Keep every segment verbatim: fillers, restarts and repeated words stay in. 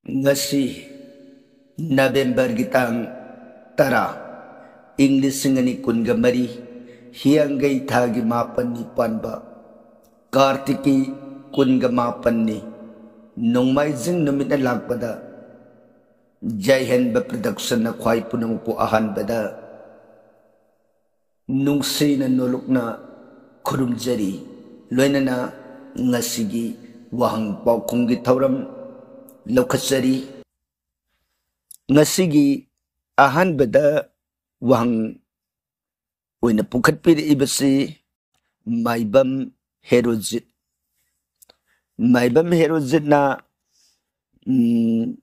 ꯉꯁꯤ ꯅꯕꯦꯝꯕꯔꯒꯤ ꯇꯥꯡ ꯇꯔꯥ, ꯏꯪ ꯂꯤꯁꯤꯡ ꯑꯅꯤ ꯀꯨꯟꯒ ꯃꯔꯤ, ꯍꯤꯌꯥꯡꯒꯩ ꯊꯥꯒꯤ ꯃꯥꯄꯟꯅꯤ ꯄꯥꯟꯕ, ꯀꯥꯔꯇꯤꯛꯀꯤ ꯀꯨꯟꯒ ꯃꯥꯄꯟꯅꯤ, ꯅꯣꯡꯃꯥꯏꯖꯤꯡ ꯅꯨꯃꯤꯠꯅ ꯂꯥꯛꯄꯗ, ꯖꯩ ꯍꯤꯟꯗ ꯄ꯭ꯔꯗꯛꯁꯟꯅ ꯈ꯭ꯋꯥꯏ ꯄꯨꯝꯅꯃꯛꯄꯨ ꯑꯍꯥꯟꯕꯗ ꯅꯨꯡꯁꯤꯅ ꯅꯣꯂꯨꯛꯅ ꯈꯨꯔꯨꯝꯖꯔꯤ꯫ ꯂꯣꯏꯅꯅ ꯉꯁꯤꯒꯤ ꯋꯥꯍꯪ ꯄꯥꯎꯈꯨꯝꯒꯤ ꯊꯧꯔꯝ ꯂꯧꯈꯠꯆꯔꯤ꯫ ꯉꯁꯤꯒꯤ ꯑꯍꯥꯟꯕꯗ ꯋꯥꯍꯪ ꯑꯣꯏꯅ ꯄꯨꯈꯠꯄꯤꯔꯛꯏꯕꯁꯤ ꯃꯥꯏꯕꯝ ꯍꯦꯔꯣꯖꯤꯠ꯫ ꯃꯥꯏꯕꯝ ꯍꯦꯔꯣꯖꯤꯠꯅ, ꯎꯝ,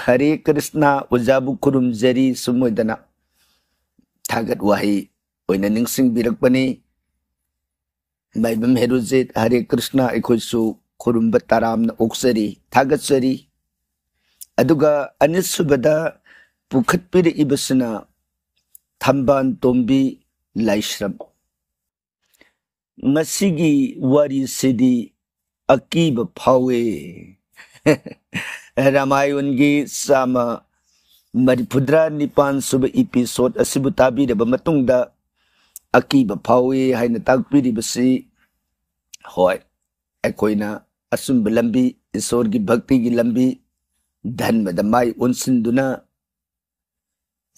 "ꯍꯔꯦ ꯀ꯭ꯔꯤꯁꯅ, ꯑꯣꯖꯥꯕꯨ ꯈꯨꯔꯨꯝꯖꯔꯤ" ꯁꯨꯝ ꯑꯣꯏꯗꯅ ꯊꯥꯒꯠ ꯋꯥꯍꯩ ꯑꯣꯏꯅ ꯅꯤꯡꯁꯤꯡꯕꯤꯔꯛꯄꯅꯤ꯫ ꯃꯥꯏꯕꯝ ꯍꯦꯔꯣꯖꯤꯠ, ꯍꯔꯦ ꯀ꯭ꯔꯤꯁꯅ, ꯑꯩꯈꯣꯏꯁꯨ ꯈꯨꯔꯨꯝꯕ ꯇꯔꯥꯝꯅ ꯑꯣꯛꯆꯔꯤ, ꯊꯥꯒꯠꯆꯔꯤ꯫ ꯑꯗꯨꯒ ꯑꯅꯤꯁꯨꯕꯗ ꯄꯨꯈꯠꯄꯤꯔꯛꯏꯕꯁꯤꯅ ꯊꯝꯕꯥꯜ ꯇꯣꯝꯕꯤ ꯂꯥꯏꯁ꯭ꯔꯝ꯫ ꯉꯁꯤꯒꯤ ꯋꯥꯔꯤꯁꯤꯗꯤ ꯑꯀꯤꯕ ꯐꯥꯎꯋꯦ꯫ ꯔꯥꯃꯥꯌꯟꯒꯤ ꯆꯥꯝꯃ ꯃꯔꯤꯐꯨꯇꯔꯥ ꯅꯤꯄꯥꯟ ꯁꯨꯕ ꯏꯄꯤꯁꯣꯗ ꯑꯁꯤꯕꯨ ꯇꯥꯕꯤꯔꯕ ꯃꯇꯨꯡꯗ ꯑꯀꯤꯕ ꯐꯥꯎꯋꯤ ꯍꯥꯏꯅ ꯇꯥꯛꯄꯤꯔꯤꯕꯁꯤ, ꯍꯣꯏ, ꯑꯩꯈꯣꯏꯅ ꯑꯆꯨꯝꯕ ꯂꯝꯕꯤ, ꯏꯁꯣꯔꯒꯤ ꯚꯛꯇꯤꯒꯤ ꯂꯝꯕꯤ, ꯙꯔꯃꯗ ꯃꯥꯏ ꯑꯣꯟꯁꯤꯟꯗꯨꯅ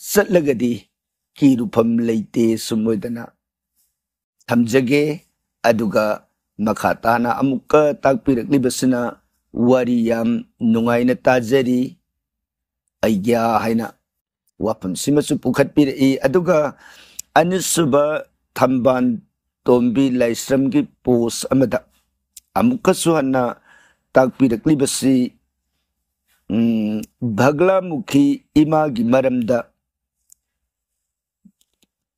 ꯆꯠꯂꯒꯗꯤ ꯀꯤꯔꯨꯐꯝ ꯂꯩꯇꯦ ꯁꯨꯝ ꯑꯣꯏꯗꯅ ꯊꯝꯖꯒꯦ꯫ ꯑꯗꯨꯒ ꯃꯈꯥ ꯇꯥꯅ ꯑꯃꯨꯛꯀ ꯇꯥꯛꯄꯤꯔꯛꯂꯤꯕꯁꯤꯅ, "ꯋꯥꯔꯤ ꯌꯥꯝ ꯅꯨꯡꯉꯥꯏꯅ ꯇꯥꯖꯔꯤ, ꯑꯩꯒ꯭ꯌꯥ" ꯍꯥꯏꯅ ꯋꯥꯐꯝꯁꯤꯃꯁꯨ ꯄꯨꯈꯠꯄꯤꯔꯛꯏ꯫ ꯑꯗꯨꯒ ꯑꯅꯤꯁꯨꯕ ꯊꯝꯕꯥꯜ ꯇꯣꯝꯕꯤ ꯂꯥꯏꯁ꯭ꯔꯝꯒꯤ ꯄꯣꯁ ꯑꯃꯗ ꯑꯃꯨꯛꯀꯁꯨ ꯍꯟꯅ ꯇꯥꯛꯄꯤꯔꯛꯂꯤꯕꯁꯤ, ꯎꯝ, ꯚꯒ꯭ꯂꯥꯃꯨꯈꯤ ꯏꯃꯥꯒꯤ ꯃꯔꯝꯗ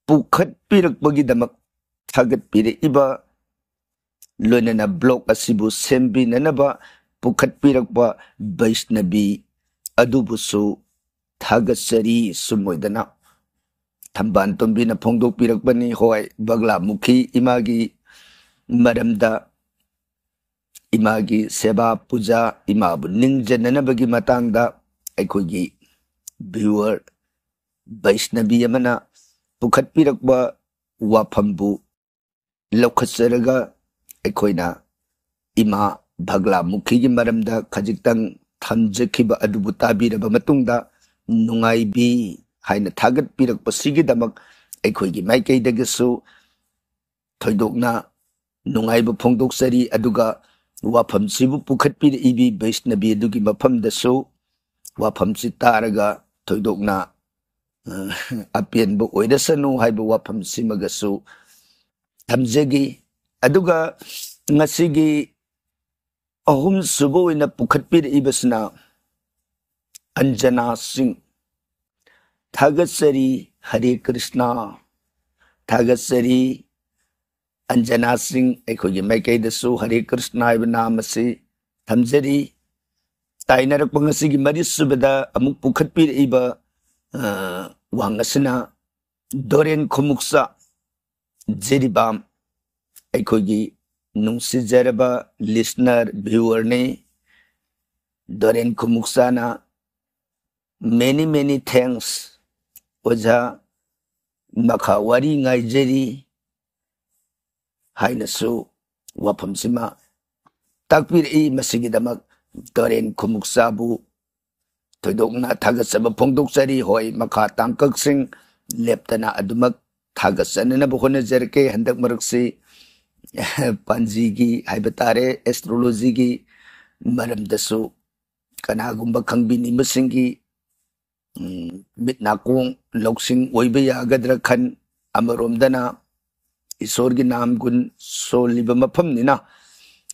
ꯄꯨꯈꯠꯄꯤꯔꯛꯄꯒꯤꯗꯃꯛ ꯊꯥꯒꯠꯄꯤꯔꯛꯏꯕ, ꯂꯣꯏꯅꯅ ꯕ꯭ꯂꯣꯒ ꯑꯁꯤꯕꯨ ꯁꯦꯝꯕꯤꯅꯅꯕ ꯄꯨꯈꯠꯄꯤꯔꯛꯄ ꯕꯩꯁꯅꯕꯤ ꯑꯗꯨꯕꯨꯁꯨ ꯊꯥꯒꯠꯆꯔꯤ꯫ ꯁꯨꯝ ꯑꯣꯏꯗꯅ ꯊꯝꯕꯥꯜ ꯇꯣꯝꯕꯤꯅ ꯐꯣꯡꯗꯣꯛꯄꯤꯔꯛꯄꯅꯤ꯫ ꯍꯣꯏ, ꯕꯒ꯭ꯂꯥꯃꯨꯈꯤ ꯏꯃꯥꯒꯤ ꯃꯔꯝꯗ ꯏꯃꯥꯒꯤ ꯁꯦꯕꯥ ꯄꯨꯖꯥ, ꯏꯃꯥꯕꯨ ꯅꯤꯡꯖꯅꯅꯕꯒꯤ ꯃꯇꯥꯡꯗ ꯑꯩꯈꯣꯏꯒꯤ viewer ꯕꯩꯁꯅꯕꯤ ꯑꯃꯅ ꯄꯨꯈꯠꯄꯤꯔꯛꯄ ꯋꯥꯐꯝꯕꯨ ꯂꯧꯈꯠꯆꯔꯒ ꯑꯩꯈꯣꯏꯅ ꯏꯃꯥ ꯚꯒ꯭ꯂꯥꯃꯨꯈꯤꯒꯤ ꯃꯔꯝꯗ ꯈꯖꯤꯛꯇꯪ ꯊꯝꯖꯈꯤꯕ ꯑꯗꯨꯕꯨ ꯇꯥꯕꯤꯔꯕ ꯃꯇꯨꯡꯗ ꯅꯨꯡꯉꯥꯏꯕꯤ ꯍꯥꯏꯅ ꯊꯥꯒꯠꯄꯤꯔꯛꯄꯁꯤꯒꯤꯗꯃꯛ ꯑꯩꯈꯣꯏꯒꯤ ꯃꯥꯏꯀꯩꯗꯒꯤꯁꯨ ꯊꯣꯏꯗꯣꯛꯅ ꯅꯨꯡꯉꯥꯏꯕ ꯐꯣꯡꯗꯣꯛꯆꯔꯤ꯫ ꯑꯗꯨꯒ ꯋꯥꯐꯝꯁꯤꯕꯨ ꯄꯨꯈꯠꯄꯤꯔꯛꯏꯕꯤ ꯕꯩꯁꯅꯕꯤ ꯑꯗꯨꯒꯤ ꯃꯐꯝꯗꯁꯨ ꯋꯥꯐꯝꯁꯤ ꯇꯥꯔꯒ ꯊꯣꯏꯗꯣꯛꯅ, ꯑ, ꯑꯄꯦꯟꯕ ꯑꯣꯏꯔꯁꯅꯨ ꯍꯥꯏꯕ ꯋꯥꯐꯝꯁꯤꯃꯒꯁꯨ ꯊꯝꯖꯒꯦ꯫ ꯑꯗꯨꯒ ꯉꯁꯤꯒꯤ ꯑꯍꯨꯝꯁꯨꯕ ꯑꯣꯏꯅ ꯄꯨꯈꯠꯄꯤꯔꯛꯏꯕꯁꯤꯅ ꯑꯟꯖꯅꯥ ꯁꯤꯡ꯫ ꯊꯥꯒꯠꯆꯔꯤ, ꯍꯔꯦ ꯀ꯭ꯔꯤꯁꯅ꯫ ꯊꯥꯒꯠꯆꯔꯤ, ꯑꯟꯖꯅꯥ ꯁꯤꯡ꯫ ꯑꯩꯈꯣꯏꯒꯤ ꯃꯥꯏꯀꯩꯗꯁꯨ ꯍꯔꯦ ꯀ꯭ꯔꯤꯁꯅ ꯍꯥꯏꯕ ꯅꯥꯝ ꯑꯁꯤ ꯊꯝꯖꯔꯤ꯫ ꯇꯥꯏꯅꯔꯛꯄ ꯉꯁꯤꯒꯤ ꯃꯔꯤꯁꯨꯕꯗ ꯑꯃꯨꯛ ꯄꯨꯈꯠꯄꯤꯔꯛꯏꯕ, ꯑ, ꯋꯥꯍꯪ ꯑꯁꯤꯅ ꯗꯣꯔꯦꯟ ꯈꯨꯃꯨꯛꯆꯥ ꯖꯤꯔꯤꯕꯥꯝ, ꯑꯩꯈꯣꯏꯒꯤ ꯅꯨꯡꯁꯤꯖꯔꯕ listener, viewer ꯅꯤ꯫ ꯗꯣꯔꯦꯟ ꯈꯨꯃꯨꯛꯆꯥꯅ many many thanks ꯑꯣꯖꯥ, ꯃꯈꯥ ꯋꯥꯔꯤ ꯉꯥꯏꯖꯔꯤ ꯍꯥꯏꯅꯁꯨ ꯋꯥꯐꯝꯁꯤꯃ ꯇꯥꯛꯄꯤꯔꯛꯏ꯫ ꯃꯁꯤꯒꯤꯗꯃꯛ ꯗꯣꯔꯦꯟ ꯈꯨꯃꯨꯛꯆꯥꯕꯨ ꯊꯣꯏꯗꯣꯛꯅ ꯊꯥꯒꯠꯆꯕ ꯐꯣꯡꯗꯣꯛꯆꯔꯤ꯫ ꯍꯣꯏ, ꯃꯈꯥ ꯇꯥꯡꯀꯛꯁꯤꯡ ꯂꯦꯞꯇꯅ ꯑꯗꯨꯃꯛ ꯊꯥꯒꯠꯆꯅꯅꯕ ꯍꯣꯠꯅꯖꯔꯛꯀꯦ꯫ ꯍꯟꯗꯛ ꯃꯔꯛꯁꯤ ꯄꯥꯟꯖꯤꯒꯤ ꯍꯥꯏꯕ ꯇꯥꯔꯦ, astrology ꯒꯤ ꯃꯔꯝꯗꯁꯨ ꯀꯅꯥꯒꯨꯝꯕ ꯈꯪꯕꯤꯅꯤꯡꯕꯁꯤꯡꯒꯤ, ꯎꯝ, ꯃꯤꯠ ꯅꯥꯀꯣꯡ ꯂꯧꯁꯤꯡ ꯑꯣꯏꯕ ꯌꯥꯒꯗ꯭ꯔꯥ ꯈꯟ, ꯑꯃꯔꯣꯝꯗꯅ ꯏꯁꯣꯔꯒꯤ ꯅꯥꯝ ꯒꯨꯟ ꯁꯣꯜꯂꯤꯕ ꯃꯐꯝꯅꯤꯅ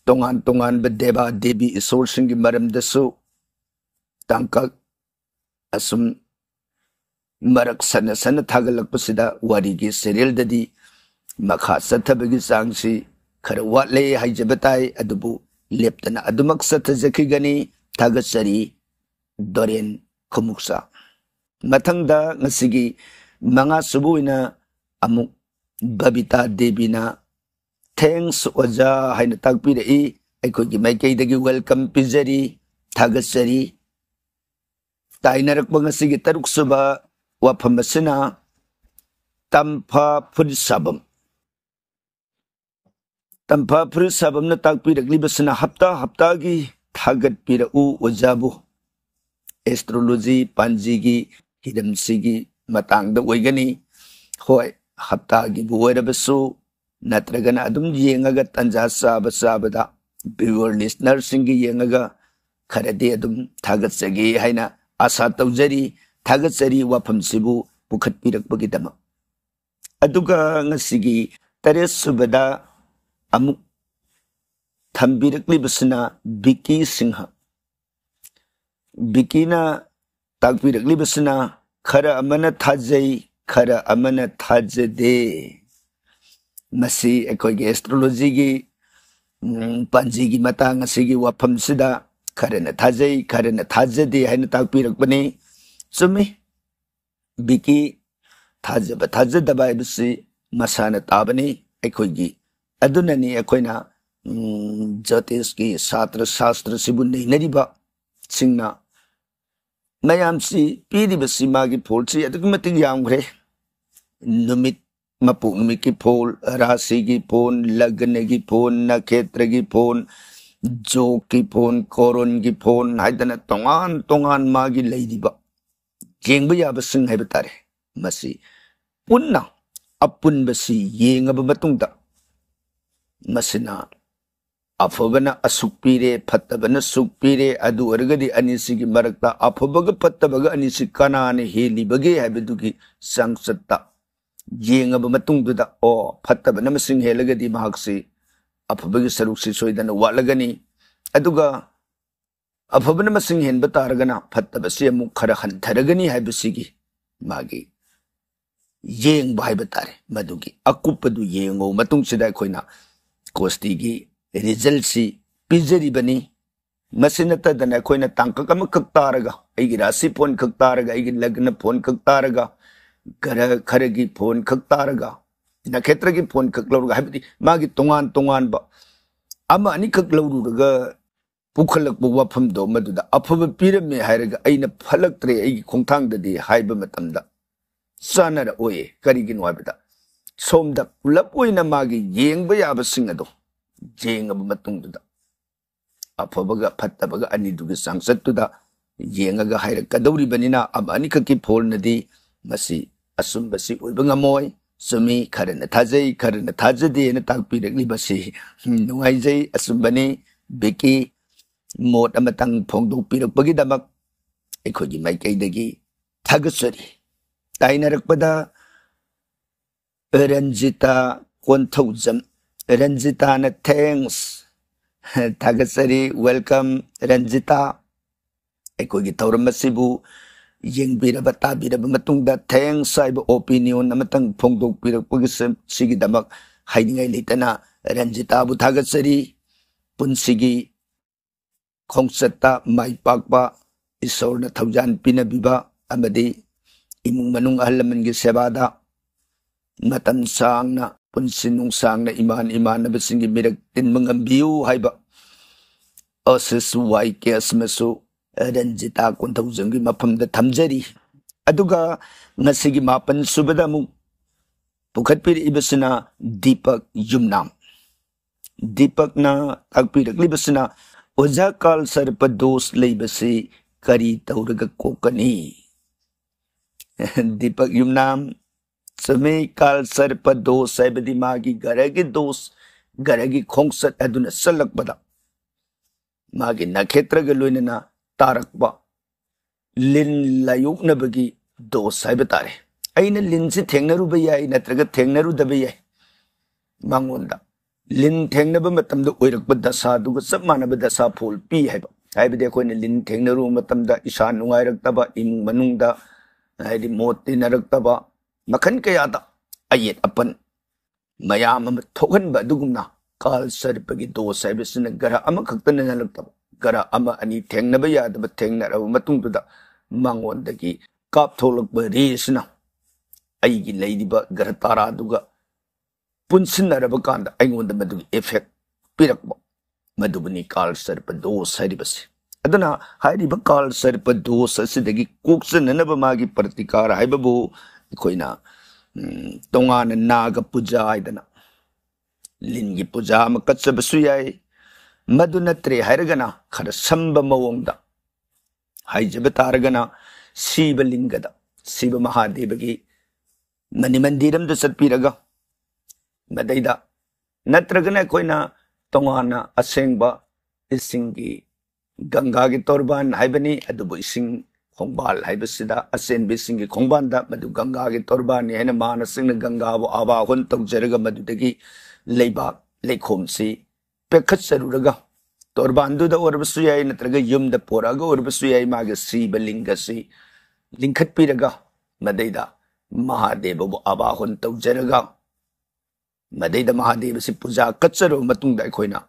ꯇꯣꯉꯥꯟ ꯇꯣꯉꯥꯟꯕ ꯗꯦꯕꯥ ꯗꯦꯕꯤ ꯏꯁꯣꯔꯁꯤꯡꯒꯤ ꯃꯔꯝꯗꯁꯨ ꯇꯥꯡꯀꯛ ꯑꯁꯨꯝ ꯃꯔꯛ ꯁꯟꯅ ꯁꯟꯅ ꯊꯥꯒꯠꯂꯛꯄꯁꯤꯗ ꯋꯥꯔꯤꯒꯤ serial ꯗꯗꯤ ꯃꯈꯥ ꯆꯠꯊꯕꯒꯤ ꯆꯥꯡꯁꯤ ꯈꯔ ꯋꯥꯠꯂꯦ ꯍꯥꯏꯖꯕ ꯇꯥꯏ꯫ ꯑꯗꯨꯕꯨ ꯂꯦꯞꯇꯅ ꯑꯗꯨꯃꯛ ꯆꯠꯊꯖꯈꯤꯒꯅꯤ꯫ ꯊꯥꯒꯠꯆꯔꯤ, ꯗꯣꯔꯦꯟ ꯈꯨꯃꯨꯛꯆꯥ꯫ ꯃꯊꯪꯗ ꯉꯁꯤꯒꯤ ꯃꯉꯥꯁꯨꯕ ꯑꯣꯏꯅ ꯑꯃꯨꯛ ꯕꯕꯤꯇꯥ ꯗꯦꯕꯤꯅ "Thanks ꯑꯣꯖꯥ" ꯍꯥꯏꯅ ꯇꯥꯛꯄꯤꯔꯛꯏ꯫ ꯑꯩꯈꯣꯏꯒꯤ ꯃꯥꯏꯀꯩꯗꯒꯤ welcome ꯄꯤꯖꯔꯤ, ꯊꯥꯒꯠꯆꯔꯤ꯫ ꯇꯥꯏꯅꯔꯛꯄ ꯉꯁꯤꯒꯤ ꯇꯔꯨꯛ ꯁꯨꯕ ꯋꯥꯐꯝ ꯑꯁꯤꯅ ꯇꯝꯐꯥ ꯐꯨꯔꯤꯠ ꯁꯥꯐꯝ꯫ ꯇꯝꯐꯥ ꯐꯨꯔꯤꯠ ꯁꯥꯐꯝꯅ ꯇꯥꯛꯄꯤꯔꯛꯂꯤꯕꯁꯤꯅ ꯍꯞꯇꯥ ꯍꯞꯇꯥꯒꯤ ꯊꯥꯒꯠꯄꯤꯔꯛꯎ ꯑꯣꯖꯥꯕꯨ ꯑꯦꯁꯇ꯭ꯔꯣꯂꯣꯖꯤ ꯄꯥꯟꯖꯤꯒꯤ ꯍꯤꯔꯝꯁꯤꯒꯤ ꯃꯇꯥꯡꯗ ꯑꯣꯏꯒꯅꯤ꯫ ꯍꯣꯏ, ꯍꯞꯇꯥꯒꯤꯕꯨ ꯑꯣꯏꯔꯕꯁꯨ ꯅꯠꯇ꯭ꯔꯒꯅ ꯑꯗꯨꯝ ꯌꯦꯡꯉꯒ ꯇꯟꯖꯥ ꯆꯥꯕ ꯆꯥꯕꯗ viewer listenerꯁꯤꯡꯒꯤ ꯌꯦꯡꯉꯒ ꯈꯔꯗꯤ ꯑꯗꯨꯝ ꯊꯥꯒꯠꯆꯒꯦ ꯍꯥꯏꯅ ꯑꯥꯁꯥ ꯇꯧꯖꯔꯤ꯫ ꯊꯥꯒꯠꯆꯔꯤ ꯋꯥꯐꯝꯁꯤꯕꯨ ꯄꯨꯈꯠꯄꯤꯔꯛꯄꯒꯤꯗꯃꯛ꯫ ꯑꯗꯨꯒ ꯉꯁꯤꯒꯤ ꯇꯔꯦꯠ ꯁꯨꯕꯗ ꯑꯃꯨꯛ ꯊꯝꯕꯤꯔꯛꯂꯤꯕꯁꯤꯅ ꯕꯤꯀꯤ ꯁꯤꯡꯍ꯫ ꯕꯤꯀꯤꯅ ꯇꯥꯛꯄꯤꯔꯛꯂꯤꯕꯁꯤꯅ ꯈꯔ ꯑꯃꯅ ꯊꯥꯖꯩ, ꯈꯔ ꯑꯃꯅ ꯊꯥꯖꯗꯦ꯫ ꯃꯁꯤ ꯑꯩꯈꯣꯏꯒꯤ ꯑꯦꯁꯇ꯭ꯔꯣꯂꯣꯖꯤꯒꯤ, ꯎꯝ, ꯄꯥꯟꯖꯤꯒꯤ ꯃꯇꯥꯡ ꯑꯁꯤꯒꯤ ꯋꯥꯐꯝꯁꯤꯗ ꯈꯔꯅ ꯊꯥꯖꯩ, ꯈꯔꯅ ꯊꯥꯖꯗꯦ ꯍꯥꯏꯅ ꯇꯥꯛꯄꯤꯔꯛꯄꯅꯤ꯫ ꯆꯨꯝꯃꯤ, ꯕꯤꯀꯤ, ꯊꯥꯖꯕ ꯊꯥꯖꯗꯕ ꯍꯥꯏꯕꯁꯤ ꯃꯁꯥꯅ ꯇꯥꯕꯅꯤ꯫ ꯑꯩꯈꯣꯏꯒꯤ, ꯑꯗꯨꯅꯅꯤ ꯑꯩꯈꯣꯏꯅ, ꯎꯝ, ꯖꯣꯇꯤꯁꯀꯤ ꯁꯥꯁꯇ꯭ꯔ, ꯁꯥꯁꯇ꯭ꯔꯁꯤꯕꯨ ꯅꯩꯅꯔꯤꯕꯁꯤꯡꯅ ꯃꯌꯥꯝꯁꯤ ꯄꯤꯔꯤꯕꯁꯤ ꯃꯥꯒꯤ ꯐꯣꯜꯁꯤ ꯑꯗꯨꯛꯀꯤ ꯃꯇꯤꯛ ꯌꯥꯝꯈ꯭ꯔꯦ꯫ ꯅꯨꯃꯤꯠ, ꯃꯄꯣꯛ ꯅꯨꯃꯤꯠꯀꯤ ꯐꯣꯜ, ꯔꯥꯁꯤꯒꯤ ꯐꯣꯜ, ꯂꯒꯅꯒꯤ ꯐꯣꯜ, ꯅꯈꯦꯇ꯭ꯔꯒꯤ ꯐꯣꯜ, ꯖꯣꯛꯀꯤ ꯐꯣꯜ, ꯀꯣꯔꯣꯟꯒꯤ ꯐꯣꯜ ꯍꯥꯏꯗꯅ ꯇꯣꯉꯥꯟ ꯇꯣꯉꯥꯟ ꯃꯥꯒꯤ ꯂꯩꯔꯤꯕ ꯌꯦꯡꯕ ꯌꯥꯕꯁꯤꯡ ꯍꯥꯏꯕ ꯇꯥꯔꯦ꯫ ꯃꯁꯤ ꯄꯨꯟꯅ ꯑꯄꯨꯟꯕꯁꯤ ꯌꯦꯡꯉꯕ ꯃꯇꯨꯡꯗ ꯃꯁꯤꯅ ꯑꯐꯕꯅ ꯑꯁꯨꯛ ꯄꯤꯔꯦ, ꯐꯠꯇꯕꯅ ꯁꯨꯛ ꯄꯤꯔꯦ, ꯑꯗꯨ ꯑꯣꯏꯔꯒꯗꯤ ꯑꯅꯤꯁꯤꯒꯤ ꯃꯔꯛꯇ ꯑꯐꯕꯒ ꯐꯠꯇꯕꯒ ꯑꯅꯤꯁꯤ ꯀꯅꯥꯅ ꯍꯦꯜꯂꯤꯕꯒꯦ ꯍꯥꯏꯕꯗꯨꯒꯤ ꯆꯥꯡꯆꯠꯇ ꯌꯦꯡꯉꯕ ꯃꯇꯨꯡꯗꯨꯗ, ꯑꯣ, ꯐꯠꯇꯕꯅ ꯃꯁꯤꯡ ꯍꯦꯜꯂꯒꯗꯤ ꯃꯍꯥꯛꯁꯤ ꯑꯐꯕꯒꯤ ꯁꯔꯨꯛꯁꯤ ꯁꯣꯏꯗꯅ ꯋꯥꯠꯂꯒꯅꯤ, ꯑꯗꯨꯒ ꯑꯐꯕꯅ ꯃꯁꯤꯡ ꯍꯦꯟꯕ ꯇꯥꯔꯒꯅ ꯐꯠꯇꯕꯁꯤ ꯑꯃꯨꯛ ꯈꯔ ꯍꯟꯊꯔꯒꯅꯤ ꯍꯥꯏꯕꯁꯤꯒꯤ ꯃꯥꯒꯤ ꯌꯦꯡꯕ ꯍꯥꯏꯕ ꯇꯥꯔꯦ꯫ ꯃꯗꯨꯒꯤ ꯑꯀꯨꯞꯄꯗꯨ ꯌꯦꯡꯉꯕ ꯃꯇꯨꯡꯁꯤꯗ ꯑꯩꯈꯣꯏꯅ ꯀꯣꯁꯇꯤꯒꯤ ꯔꯤꯖꯜꯁꯤ ꯄꯤꯖꯔꯤꯕꯅꯤ꯫ ꯃꯁꯤ ꯅꯠꯇꯗꯅ ꯑꯩꯈꯣꯏꯅ ꯇꯥꯡꯀꯛ ꯑꯃꯈꯛ ꯇꯥꯔꯒ, ꯑꯩꯒꯤ ꯔꯥꯁꯤ ꯐꯣꯟ ꯈꯛ ꯇꯥꯔꯒ, ꯑꯩꯒꯤ ꯂꯒꯅ ꯐꯣꯟ ꯈꯛ ꯇꯥꯔꯒ, ꯒ꯭ꯔꯍ ꯈꯔꯒꯤ ꯐꯣꯟ ꯈꯛ ꯇꯥꯔꯒ, ꯅꯈꯦꯇ꯭ꯔꯒꯤ ꯐꯣꯟ ꯈꯛ ꯂꯧꯔꯒ, ꯍꯥꯏꯕꯗꯤ ꯃꯥꯒꯤ ꯇꯣꯉꯥꯟ ꯇꯣꯉꯥꯟꯕ ꯑꯃ ꯑꯅꯤꯈꯛ ꯂꯧꯔꯨꯔꯒ ꯄꯨꯈꯠꯂꯛꯄ ꯋꯥꯐꯝꯗꯣ, ꯃꯗꯨꯗ ꯑꯐꯕ ꯄꯤꯔꯝꯃꯦ ꯍꯥꯏꯔꯒ ꯑꯩꯅ ꯐꯠꯂꯛꯇ꯭ꯔꯦ ꯑꯩꯒꯤ ꯈꯣꯡꯊꯥꯡꯗꯗꯤ ꯍꯥꯏꯕ ꯃꯇꯝꯗ ꯆꯥꯅꯔꯛꯑꯣꯏ꯫ ꯀꯔꯤꯒꯤꯅꯣ ꯍꯥꯏꯕꯗ, ꯁꯣꯝꯗ ꯄꯨꯂꯞ ꯑꯣꯏꯅ ꯃꯥꯒꯤ ꯌꯦꯡꯕ ꯌꯥꯕꯁꯤꯡ ꯑꯗꯣ ꯌꯦꯡꯉꯕ ꯃꯇꯨꯡꯗꯨꯗ, ꯑꯐꯕꯒ ꯐꯠꯇꯕꯒ ꯑꯅꯤꯗꯨꯒꯤ ꯆꯥꯡꯆꯠꯇꯨꯗ ꯌꯦꯡꯉꯒ ꯍꯥꯏꯔꯛꯀꯗꯧꯔꯤꯕꯅꯤꯅ, ꯑꯃ ꯑꯅꯤꯈꯛꯀꯤ ꯐꯣꯜꯅꯗꯤ ꯃꯁꯤ ꯑꯆꯨꯝꯕꯁꯤ ꯑꯣꯏꯕ ꯉꯝꯃꯣꯏ꯫ ꯆꯨꯝꯃꯤ, ꯈꯔꯅ ꯊꯥꯖꯩ, ꯈꯔꯅ ꯊꯥꯖꯗꯦꯅ ꯇꯥꯛꯄꯤꯔꯛꯂꯤꯕꯁꯤ ꯅꯨꯡꯉꯥꯏꯖꯩ, ꯑꯆꯨꯝꯕꯅꯤ꯫ ꯕꯤꯀꯤ, ꯃꯣꯠ ꯑꯃꯇꯪ ꯐꯣꯡꯗꯣꯛꯄꯤꯔꯛꯄꯒꯤꯗꯃꯛ ꯑꯩꯈꯣꯏꯒꯤ ꯃꯥꯏꯀꯩꯗꯒꯤ ꯊꯥꯒꯠꯆꯔꯤ꯫ ꯇꯥꯏꯅꯔꯛꯄꯗ ꯔꯟꯖꯤꯇꯥ ꯀꯣꯟꯊꯧꯖꯝ, ꯔꯟꯖꯤꯇꯥꯅ thanks꯫ ꯊꯥꯒꯠꯆꯔꯤ, welcome ꯔꯟꯖꯤꯇꯥ꯫ ꯑꯩꯈꯣꯏꯒꯤ ꯊꯧꯔꯝ ꯑꯁꯤꯕꯨ ꯌꯦꯡꯕꯤꯔꯕ, ꯇꯥꯕꯤꯔꯕ ꯃꯇꯨꯡꯗ thanks ꯍꯥꯏꯕ opinion ꯑꯃꯇꯪ ꯐꯣꯡꯗꯣꯛꯄꯤꯔꯛꯄꯒꯤ ꯁꯤꯒꯤꯗꯃꯛ ꯍꯥꯏꯅꯤꯡꯉꯥꯏ ꯂꯩꯇꯅ ꯔꯟꯖꯤꯇꯥꯕꯨ ꯊꯥꯒꯠꯆꯔꯤ꯫ ꯄꯨꯟꯁꯤꯒꯤ ꯈꯣꯡꯆꯠꯇ ꯃꯥꯏ ꯄꯥꯛꯄ, ꯏꯁꯣꯔꯅ ꯊꯧꯖꯥꯟ ꯄꯤꯅꯕꯤꯕ ꯑꯃꯗꯤ ꯏꯃꯨꯡ ꯃꯅꯨꯡ ꯑꯍꯜ ꯂꯃꯟꯒꯤ ꯁꯦꯕꯥꯗ ꯃꯇꯝ ꯁꯥꯡꯅ, ꯄꯨꯟꯁꯤ ꯅꯨꯡꯁꯥꯡꯅ ꯏꯃꯥꯟ ꯏꯃꯥꯟꯅꯕꯁꯤꯡꯒꯤ ꯃꯤꯔꯛ ꯇꯤꯟꯕ ꯉꯝꯕꯤꯌꯨ ꯍꯥꯏꯕ ꯑꯣꯁꯤꯁ ꯋꯥꯏ ꯀꯦ ꯑꯁꯤꯃꯁꯨ ꯔꯟꯖꯤꯇꯥ ꯀꯣꯟꯊꯧꯖꯝꯒꯤ ꯃꯐꯝꯗ ꯊꯝꯖꯔꯤ꯫ ꯑꯗꯨꯒ ꯉꯁꯤꯒꯤ ꯃꯥꯄꯟ ꯁꯨꯕꯗ ꯑꯃꯨꯛ ꯄꯨꯈꯠꯄꯤꯔꯛꯏꯕꯁꯤꯅ ꯗꯤꯄꯛ ꯌꯨꯝꯅꯥꯝ꯫ ꯗꯤꯄꯛꯅ ꯇꯥꯛꯄꯤꯔꯛꯂꯤꯕꯁꯤꯅ, ꯑꯣꯖꯥ ꯀꯥꯜ ꯁꯔꯄ ꯗꯣꯁ ꯂꯩꯕꯁꯤ ꯀꯔꯤ ꯇꯧꯔꯒ ꯀꯣꯛꯀꯅꯤ? ꯗꯤꯄꯛ ꯌꯨꯝꯅꯥꯝ, ꯆꯨꯝꯃꯤ, ꯀꯥꯜ ꯁꯔꯄ ꯗꯣꯁ ꯍꯥꯏꯕꯗꯤ ꯃꯥꯒꯤ ꯒ꯭ꯔꯍꯒꯤ ꯗꯣꯁ, ꯒ꯭ꯔꯍꯒꯤ ꯈꯣꯡꯆꯠ ꯑꯗꯨꯅ ꯆꯠꯂꯛꯄꯗ ꯃꯥꯒꯤ ꯅꯈꯦꯇ꯭ꯔꯒ ꯂꯣꯏꯅꯅ ꯇꯥꯔꯛꯄ ꯂꯤꯟ ꯂꯥꯌꯣꯛꯅꯕꯒꯤ ꯗꯣꯁ ꯍꯥꯏꯕ ꯇꯥꯔꯦ꯫ ꯑꯩꯅ ꯂꯤꯟꯁꯤ ꯊꯦꯡꯅꯔꯨꯕ ꯌꯥꯏ, ꯅꯠꯇ꯭ꯔꯒ ꯊꯦꯡꯅꯔꯨꯗꯕ ꯌꯥꯏ꯫ ꯃꯉꯣꯟꯗ ꯂꯤꯟ ꯊꯦꯡꯅꯕ ꯃꯇꯝꯗ ꯑꯣꯏꯔꯛꯄ ꯗꯁꯥꯗꯨꯒ ꯆꯞ ꯃꯥꯟꯅꯕ ꯗꯁꯥ ꯐꯣꯜ ꯄꯤ ꯍꯥꯏꯕ꯫ ꯍꯥꯏꯕꯗꯤ ꯑꯩꯈꯣꯏꯅ ꯂꯤꯟ ꯊꯦꯡꯅꯔꯨꯕ ꯃꯇꯝꯗ ꯏꯁꯥ ꯅꯨꯡꯉꯥꯏꯔꯛꯇꯕ, ꯏꯃꯨꯡ ꯃꯅꯨꯡꯗ ꯍꯥꯏꯗꯤ ꯃꯣꯠ ꯇꯤꯟꯅꯔꯛꯇꯕ, ꯃꯈꯜ ꯀꯌꯥꯗ ꯑꯌꯦꯠ ꯑꯄꯟ ꯃꯌꯥꯝ ꯑꯃ ꯊꯣꯛꯍꯟꯕ ꯑꯗꯨꯒꯨꯝꯅ ꯀꯥꯜ ꯁꯔꯄꯒꯤ ꯗꯣꯁ ꯍꯥꯏꯕꯁꯤꯅ ꯒ꯭ꯔꯍ ꯑꯃꯈꯛꯇꯅ ꯅꯠꯂꯛꯇꯕ, ꯒ꯭ꯔꯍ ꯑꯃ ꯑꯅꯤ ꯊꯦꯡꯅꯕ ꯌꯥꯗꯕ ꯊꯦꯡꯅꯔꯕ ꯃꯇꯨꯡꯗꯨꯗ ꯃꯉꯣꯟꯗꯒꯤ ꯀꯥꯞꯊꯣꯛꯂꯛꯄ ꯔꯦꯁꯤꯅ ꯑꯩꯒꯤ ꯂꯩꯔꯤꯕ ꯒ꯭ꯔꯍ ꯇꯔꯥꯗꯨꯒ ꯄꯨꯟꯁꯤꯟꯅꯔꯕ ꯀꯥꯟꯗ ꯑꯩꯉꯣꯟꯗ ꯃꯗꯨꯒꯤ effect ꯄꯤꯔꯛꯄ, ꯃꯗꯨꯕꯨꯅꯤ ꯀꯥꯜ ꯁꯔꯄ ꯗꯣꯁ ꯍꯥꯏꯔꯤꯕꯁꯤ꯫ ꯑꯗꯨꯅ ꯍꯥꯏꯔꯤꯕ ꯀꯥꯜ ꯁꯔꯄ ꯗꯣꯁ ꯑꯁꯤꯗꯒꯤ ꯀꯣꯛꯆꯅꯅꯕ ꯃꯥꯒꯤ ꯄ꯭ꯔꯇꯤꯀꯥꯔ ꯍꯥꯏꯕꯕꯨ ꯑꯩꯈꯣꯏꯅ, ꯎꯝ, ꯇꯣꯉꯥꯟꯅ ꯅꯥꯒ ꯄꯨꯖꯥ ꯍꯥꯏꯗꯅ ꯂꯤꯟꯒꯤ ꯄꯨꯖꯥ ꯑꯃ ꯀꯠꯆꯕꯁꯨ ꯌꯥꯏ꯫ ꯃꯗꯨ ꯅꯠꯇ꯭ꯔꯦ ꯍꯥꯏꯔꯒꯅ ꯈꯔ ꯁꯝꯕ ꯃꯑꯣꯡꯗ ꯍꯥꯏꯖꯕ ꯇꯥꯔꯒꯅ, ꯁꯤꯕ ꯂꯤꯡꯒꯗ, ꯁꯤꯕ ꯃꯍꯥꯗꯦꯕꯒꯤ ꯃꯅꯤ ꯃꯟꯗꯤꯔ ꯑꯃꯗ ꯆꯠꯄꯤꯔꯒ, ꯃꯗꯩꯗ ꯅꯠꯇ꯭ꯔꯒꯅ ꯑꯩꯈꯣꯏꯅ ꯇꯣꯉꯥꯟꯅ ꯑꯁꯦꯡꯕ ꯏꯁꯤꯡꯒꯤ, ꯒꯪꯒꯥꯒꯤ ꯇꯣꯔꯕꯥꯟ ꯍꯥꯏꯕꯅꯤ, ꯑꯗꯨꯕꯨ ꯏꯁꯤꯡ ꯈꯣꯡꯕꯥꯜ ꯍꯥꯏꯕꯁꯤꯗ, ꯑꯆꯦꯟꯕ ꯏꯁꯤꯡꯒꯤ ꯈꯣꯡꯕꯥꯜꯗ, ꯃꯗꯨ ꯒꯪꯒꯥꯒꯤ ꯇꯣꯔꯕꯥꯟꯅꯤ ꯍꯥꯏꯅ ꯃꯍꯥꯔꯥꯖꯁꯤꯡꯅ ꯒꯪꯒꯥꯕꯨ ꯑꯥꯕꯥꯍꯟ ꯇꯧꯖꯔꯒ, ꯃꯗꯨꯗꯒꯤ ꯂꯩꯕꯥꯛ ꯂꯩꯈꯣꯝꯁꯤ ꯄꯦꯛꯈꯠꯆꯔꯨꯔꯒ, ꯇꯣꯔꯕꯥꯟꯗꯨꯗ ꯑꯣꯏꯔꯕꯁꯨ ꯌꯥꯏ, ꯅꯠꯇ꯭ꯔꯒ ꯌꯨꯝꯗ ꯄꯣꯔꯛꯑꯒ ꯑꯣꯏꯔꯕꯁꯨ ꯌꯥꯏ, ꯃꯥꯒꯤ ꯁꯤꯕ ꯂꯤꯡꯒꯁꯤ ꯂꯤꯡꯈꯠꯄꯤꯔꯒ, ꯃꯗꯩꯗ ꯃꯍꯥꯗꯦꯕꯕꯨ ꯑꯥꯕꯥꯍꯟ ꯇꯧꯖꯔꯒ, ꯃꯗꯩꯗ ꯃꯍꯥꯗꯦꯕꯁꯤ ꯄꯨꯖꯥ ꯀꯠꯆꯔꯕ ꯃꯇꯨꯡꯗ, ꯑꯩꯈꯣꯏꯅ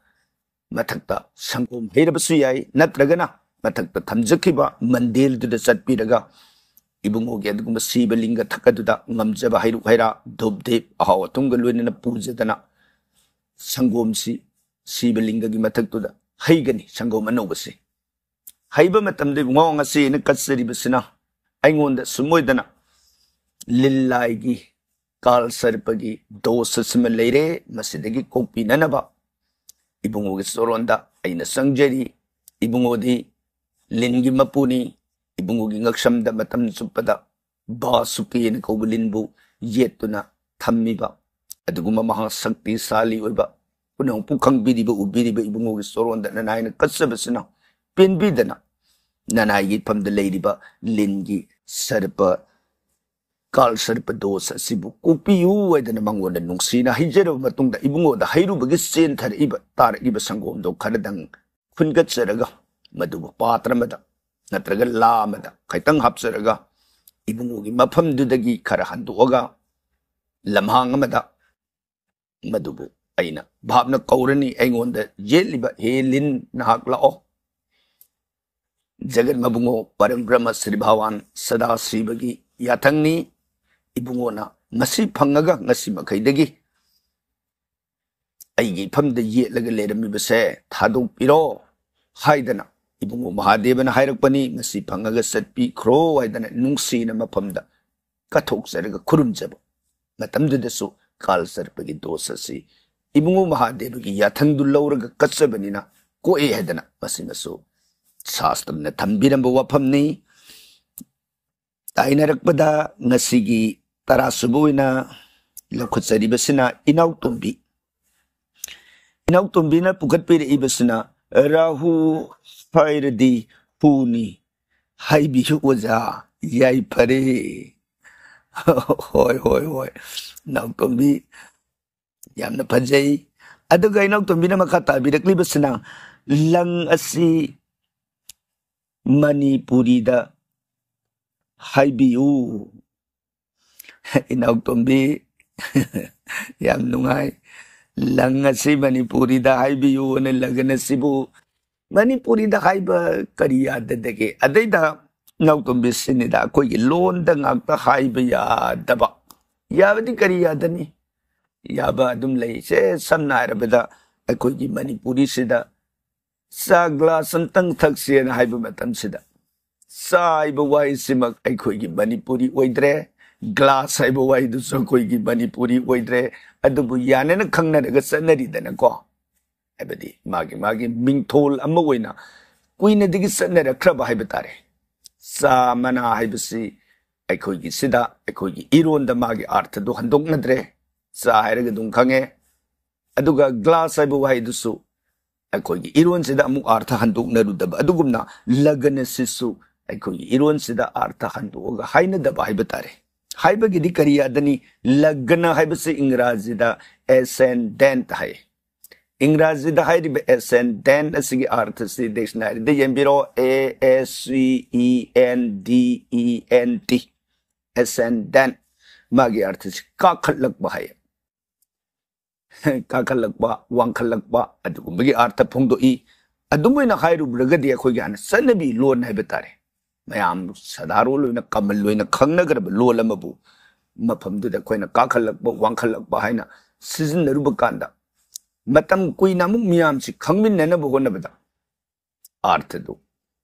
ꯃꯊꯛꯇ ꯁꯪꯒꯣꯝ ꯍꯩꯔꯕꯁꯨ ꯌꯥꯏ, ꯅꯠꯇ꯭ꯔꯒꯅ ꯃꯊꯛꯇ ꯊꯝꯖꯈꯤꯕ ꯃꯟꯗꯤꯔꯗꯨꯗ ꯆꯠꯄꯤꯔꯒ, ꯏꯕꯨꯡꯉꯣꯒꯤ ꯑꯗꯨꯒꯨꯝꯕ ꯁꯤꯕ ꯂꯤꯡꯒ ꯊꯛ ꯑꯗꯨꯗ ꯉꯝꯖꯕ ꯍꯩꯔꯨꯛ ꯍꯩꯔꯥ, ꯙꯨꯞ ꯗꯤꯞ, ꯑꯍꯥꯎ ꯑꯊꯨꯝꯒ ꯂꯣꯏꯅꯅ ꯄꯨꯖꯗꯅ, ꯁꯪꯒꯣꯝꯁꯤ ꯁꯤꯕ ꯂꯤꯡꯒꯒꯤ ꯃꯊꯛꯇꯨꯗ ꯍꯩꯒꯅꯤ, ꯁꯪꯒꯣꯝ ꯑꯅꯧꯕꯁꯤ꯫ ꯍꯩꯕ ꯃꯇꯝꯗ ꯏꯕꯨꯡꯉꯣ, ꯉꯁꯤ ꯑꯩꯅ ꯀꯠꯆꯔꯤꯕꯁꯤꯅ ꯑꯩꯉꯣꯟꯗ ꯁꯨꯝ ꯑꯣꯏꯗꯅ ꯂꯤꯟ ꯂꯥꯏꯒꯤ ꯀꯥꯜ ꯁꯔꯄꯒꯤ ꯗꯣꯁ ꯑꯁꯤꯃ ꯂꯩꯔꯦ, ꯃꯁꯤꯗꯒꯤ ꯀꯣꯛꯄꯤꯅꯅꯕ ꯏꯕꯨꯡꯉꯣꯒꯤ ꯆꯣꯔꯣꯟꯗ ꯑꯩꯅ ꯆꯪꯖꯔꯤ꯫ ꯏꯕꯨꯡꯉꯣꯗꯤ ꯂꯤꯟꯒꯤ ꯃꯄꯨꯅꯤ꯫ ꯏꯕꯨꯡꯉꯣꯒꯤ ꯉꯛꯁꯝꯗ ꯃꯇꯝ ꯆꯨꯞꯄꯗ ꯕꯥꯁꯨꯀꯤꯅ ꯀꯧꯕ ꯂꯤꯟꯕꯨ ꯌꯦꯠꯇꯨꯅ ꯊꯝꯃꯤꯕ ꯑꯗꯨꯒꯨꯝꯕ ꯃꯍꯥ ꯁꯛꯇꯤꯁꯥꯂꯤ ꯑꯣꯏꯕ ꯄꯨꯝꯅꯃꯛꯄꯨ ꯈꯪꯕꯤꯔꯤꯕ, ꯎꯕꯤꯔꯤꯕ ꯏꯕꯨꯡꯉꯣꯒꯤ ꯆꯣꯔꯣꯟꯗ ꯅꯅꯥꯏꯅ ꯀꯠꯆꯕꯁꯤꯅ ꯄꯦꯟꯕꯤꯗꯅ ꯅꯅꯥꯏꯒꯤ ꯏꯐꯝꯗ ꯂꯩꯔꯤꯕ ꯂꯤꯟꯒꯤ ꯁꯔꯄ, ꯀꯥꯜ ꯁꯔꯄ ꯗꯣꯁ ꯑꯁꯤꯕꯨ ꯀꯣꯛꯄꯤꯌꯨ ꯍꯥꯏꯗꯅ ꯃꯉꯣꯟꯗ ꯅꯨꯡꯁꯤꯅ ꯍꯩꯖꯔꯕ ꯃꯇꯨꯡꯗ, ꯏꯕꯨꯡꯉꯣꯗ ꯍꯩꯔꯨꯕꯒꯤ ꯆꯦꯟꯊꯔꯛꯏꯕ, ꯇꯥꯔꯛꯏꯕ ꯁꯪꯒꯣꯝꯗꯣ ꯈꯔꯗꯪ ꯈꯨꯟꯒꯠꯆꯔꯒ, ꯃꯗꯨꯕꯨ ꯄꯥꯇ꯭ꯔ ꯑꯃꯗ ꯅꯠꯇ꯭ꯔꯒ ꯂꯥ ꯑꯃꯗ ꯈꯤꯇꯪ ꯍꯥꯞꯆꯔꯒ, ꯏꯕꯨꯡꯉꯣꯒꯤ ꯃꯐꯝꯗꯨꯗꯒꯤ ꯈꯔ ꯍꯟꯗꯣꯛꯑꯒ ꯂꯝꯍꯥꯡ ꯑꯃꯗ ꯃꯗꯨꯕꯨ ꯑꯩꯅ ꯚꯥꯞꯅ ꯀꯧꯔꯅꯤ꯫ ꯑꯩꯉꯣꯟꯗ ꯌꯦꯠꯂꯤꯕ, "ꯍꯦ ꯂꯤꯟ, ꯅꯍꯥꯛ ꯂꯥꯛꯑꯣ꯫ ꯖꯒꯠ ꯃꯕꯨꯡꯉꯣ ꯄꯔꯝ ꯕ꯭ꯔꯍ꯭ꯃ ꯁ꯭ꯔꯤ ꯚꯒꯋꯥꯟ ꯁꯗꯥ ꯁꯤꯕꯒꯤ ꯌꯥꯊꯪꯅꯤ꯫ ꯏꯕꯨꯡꯉꯣꯅ ꯉꯁꯤ ꯐꯪꯉꯒ ꯉꯁꯤ ꯃꯈꯩꯗꯒꯤ ꯑꯩꯒꯤ ꯏꯐꯝꯗ ꯌꯦꯠꯂꯒ ꯂꯩꯔꯝꯃꯤꯕꯁꯦ ꯊꯥꯗꯣꯛꯄꯤꯔꯣ ꯍꯥꯏꯗꯅ ꯏꯕꯨꯡꯉꯣ ꯃꯍꯥꯗꯦꯕꯅ ꯍꯥꯏꯔꯛꯄꯅꯤ꯫ ꯃꯁꯤ ꯐꯪꯉꯒ ꯆꯠꯄꯤꯈ꯭ꯔꯣ ꯍꯥꯏꯗꯅ ꯅꯨꯡꯁꯤꯅ ꯃꯐꯝꯗ ꯀꯠꯊꯣꯛꯆꯔꯒ ꯈꯨꯔꯨꯝꯖꯕ ꯃꯇꯝꯗꯨꯗꯁꯨ ꯀꯥꯜ ꯁꯔꯄꯒꯤ ꯗꯣꯁ ꯑꯁꯤ ꯏꯕꯨꯡꯉꯣ ꯃꯍꯥꯗꯦꯕꯒꯤ ꯌꯥꯊꯪꯗꯨ ꯂꯧꯔꯒ ꯀꯠꯆꯕꯅꯤꯅ ꯀꯣꯛꯑꯦ ꯍꯥꯏꯗꯅ ꯃꯁꯤꯃꯁꯨ ꯁꯥꯁꯇ꯭ꯔꯅ ꯊꯝꯕꯤꯔꯝꯕ ꯋꯥꯐꯝꯅꯤ꯫ ꯇꯥꯏꯅꯔꯛꯄꯗ ꯉꯁꯤꯒꯤ ꯇꯔꯥꯁꯨꯕ ꯑꯣꯏꯅ ꯂꯧꯈꯠꯆꯔꯤꯕꯁꯤꯅ ꯏꯅꯥꯎꯇꯣꯝꯕꯤ꯫ ꯏꯅꯥꯎꯇꯣꯝꯕꯤꯅ ꯄꯨꯈꯠꯄꯤꯔꯛꯏꯕꯁꯤꯅ "ꯔꯥꯍꯨ ꯍꯥꯏꯔꯗꯤ ꯍꯨꯅꯤ, ꯍꯥꯏꯕꯤꯌꯨ ꯑꯣꯖꯥ, ꯌꯥꯏꯐꯔꯦ"꯫ ꯍꯣꯏ, ꯍꯣꯏ, ꯍꯣꯏ, ꯏꯅꯥꯎꯇꯣꯝꯕꯤ, ꯌꯥꯝꯅ ꯐꯖꯩ꯫ ꯑꯗꯨꯒ ꯏꯅꯥꯎꯇꯣꯝꯕꯤꯅ ꯃꯈꯥ ꯇꯥꯕꯤꯔꯛꯂꯤꯕꯁꯤꯅ "ꯂꯪ ꯑꯁꯤ ꯃꯅꯤꯄꯨꯔꯤꯗ ꯍꯥꯏꯕꯤꯌꯨ"꯫ ꯏꯅꯥꯎꯇꯣꯝꯕꯤ, ꯌꯥꯝ ꯅꯨꯡꯉꯥꯏ꯫ "ꯂꯪ ꯑꯁꯤ ꯃꯅꯤꯄꯨꯔꯤꯗ ꯍꯥꯏꯕꯤꯌꯨ" ꯑꯅ ꯂꯒꯟ ꯑꯁꯤꯕꯨ ꯃꯅꯤꯄꯨꯔꯤꯗ ꯍꯥꯏꯕ ꯀꯔꯤ ꯌꯥꯗꯗꯒꯦ? ꯑꯗꯩꯗ ꯏꯅꯥꯎꯇꯣꯝꯕꯤ ꯁꯤꯅꯤꯗ ꯑꯩꯈꯣꯏꯒꯤ ꯂꯣꯟꯗ ꯉꯥꯛꯇ ꯍꯥꯏꯕ ꯌꯥꯗꯕ꯫ ꯌꯥꯕꯗꯤ ꯀꯔꯤ ꯌꯥꯗꯅꯤ? ꯌꯥꯕ ꯑꯗꯨꯝ ꯂꯩ꯫ ꯁꯦ, ꯁꯝꯅ ꯍꯥꯏꯔꯕꯗ ꯑꯩꯈꯣꯏꯒꯤ ꯃꯅꯤꯄꯨꯔꯤꯁꯤꯗ "ꯆꯥ ꯒ꯭ꯂꯥꯁ ꯑꯝꯇꯪ ꯊꯛꯁꯦꯅ" ꯍꯥꯏꯕ ꯃꯇꯝꯁꯤꯗ ꯆꯥ ꯍꯥꯏꯕ ꯋꯥꯍꯩꯁꯤꯃꯛ ꯑꯩꯈꯣꯏꯒꯤ ꯃꯅꯤꯄꯨꯔꯤ ꯑꯣꯏꯗ꯭ꯔꯦ, ꯒ꯭ꯂꯥꯁ ꯍꯥꯏꯕ ꯋꯥꯍꯩꯗꯨꯁꯨ ꯑꯩꯈꯣꯏꯒꯤ ꯃꯅꯤꯄꯨꯔꯤ ꯑꯣꯏꯗ꯭ꯔꯦ꯫ ꯑꯗꯨꯕꯨ ꯌꯥꯅꯦꯅ ꯈꯪꯅꯔꯒ ꯆꯠꯅꯔꯤꯗꯅꯀꯣ꯫ ꯍꯥꯏꯕꯗꯤ ꯃꯥꯒꯤ ꯃꯥꯒꯤ ꯃꯤꯡꯊꯣꯜ ꯑꯃ ꯑꯣꯏꯅ ꯀꯨꯏꯅꯗꯒꯤ ꯆꯠꯅꯔꯛꯈ꯭ꯔꯕ ꯍꯥꯏꯕ ꯇꯥꯔꯦ꯫ ꯆꯥ ꯃꯅꯥ ꯍꯥꯏꯕꯁꯤ ꯑꯩꯈꯣꯏꯒꯤ ꯁꯤꯗ, ꯑꯩꯈꯣꯏꯒꯤ ꯏꯔꯣꯟꯗ ꯃꯥꯒꯤ ꯑꯥꯔꯊꯗꯨ ꯍꯟꯗꯣꯛꯅꯗ꯭ꯔꯦ꯫ ꯆꯥ ꯍꯥꯏꯔꯒ ꯑꯗꯨꯝ ꯈꯪꯉꯦ꯫ ꯑꯗꯨꯒ ꯒ꯭ꯂꯥꯁ ꯍꯥꯏꯕ ꯋꯥꯍꯩꯗꯨꯁꯨ ꯑꯩꯈꯣꯏꯒꯤ ꯏꯔꯣꯟꯁꯤꯗ ꯑꯃꯨꯛ ꯑꯥꯔꯊ ꯍꯟꯗꯣꯛꯅꯔꯨꯗꯕ꯫ ꯑꯗꯨꯒꯨꯝꯅ ꯂꯒꯟ ꯑꯁꯤꯁꯨ ꯑꯩꯈꯣꯏꯒꯤ ꯏꯔꯣꯟꯁꯤꯗ ꯑꯥꯔꯊ ꯍꯟꯗꯣꯛꯑꯒ ꯍꯥꯏꯅꯗꯕ ꯍꯥꯏꯕ ꯇꯥꯔꯦ꯫ ꯍꯥꯏꯕꯒꯤꯗꯤ ꯀꯔꯤ ꯌꯥꯗꯅꯤ? ꯂꯒꯅ ꯍꯥꯏꯕꯁꯤ ꯏꯪꯒ꯭ꯔꯥꯖꯤꯗ ꯑꯦꯁꯦꯟꯗꯦꯟꯠ ꯍꯥꯏ꯫ ꯏꯪꯒ꯭ꯔꯥꯖꯤꯗ ꯍꯥꯏꯔꯤꯕ ꯑꯦꯁꯦꯟꯗꯦꯟꯠ ꯑꯁꯤꯒꯤ ꯑꯥꯔꯊꯁꯤ ꯗꯤꯛꯁꯅꯥꯔꯤꯗ ꯌꯦꯡꯕꯤꯔꯣ, A S C E N D E N T, ꯑꯦꯁꯦꯟꯗꯦꯟꯠ꯫ ꯃꯥꯒꯤ ꯑꯥꯔꯊꯁꯤ ꯀꯥꯈꯠꯂꯛꯄ ꯍꯥꯏ꯫ ꯀꯥꯈꯠꯂꯛꯄ, ꯋꯥꯡꯈꯠꯂꯛꯄ ꯑꯗꯨꯒꯨꯝꯕꯒꯤ ꯑꯥꯔꯊ ꯐꯣꯡꯗꯣꯛꯏ꯫ ꯑꯗꯨꯝ ꯑꯣꯏꯅ ꯍꯥꯏꯔꯨꯔꯒꯗꯤ ꯑꯩꯈꯣꯏꯒꯤ ꯍꯥꯟꯅ ꯆꯠꯅꯕꯤ ꯂꯣꯟ ꯍꯥꯏꯕ ꯇꯥꯔꯦ, ꯃꯌꯥꯝ ꯁꯥꯗꯥꯔꯣꯟ ꯑꯣꯏꯅ, ꯀꯃꯟ ꯑꯣꯏꯅ ꯈꯪꯅꯈ꯭ꯔꯕ ꯂꯣꯟ ꯑꯃꯕꯨ ꯃꯐꯝꯗꯨꯗ ꯑꯩꯈꯣꯏꯅ ꯀꯥꯈꯠꯂꯛꯄ, ꯋꯥꯡꯈꯠꯂꯛꯄ ꯍꯥꯏꯅ ꯁꯤꯖꯤꯟꯅꯔꯨꯕ ꯀꯥꯟꯗ ꯃꯇꯝ ꯀꯨꯏꯅ ꯑꯃꯨꯛ ꯃꯤꯌꯥꯝꯁꯤ ꯈꯪꯃꯤꯟꯅꯅꯕ ꯍꯣꯠꯅꯕꯗ ꯑꯥꯔꯊꯗꯨ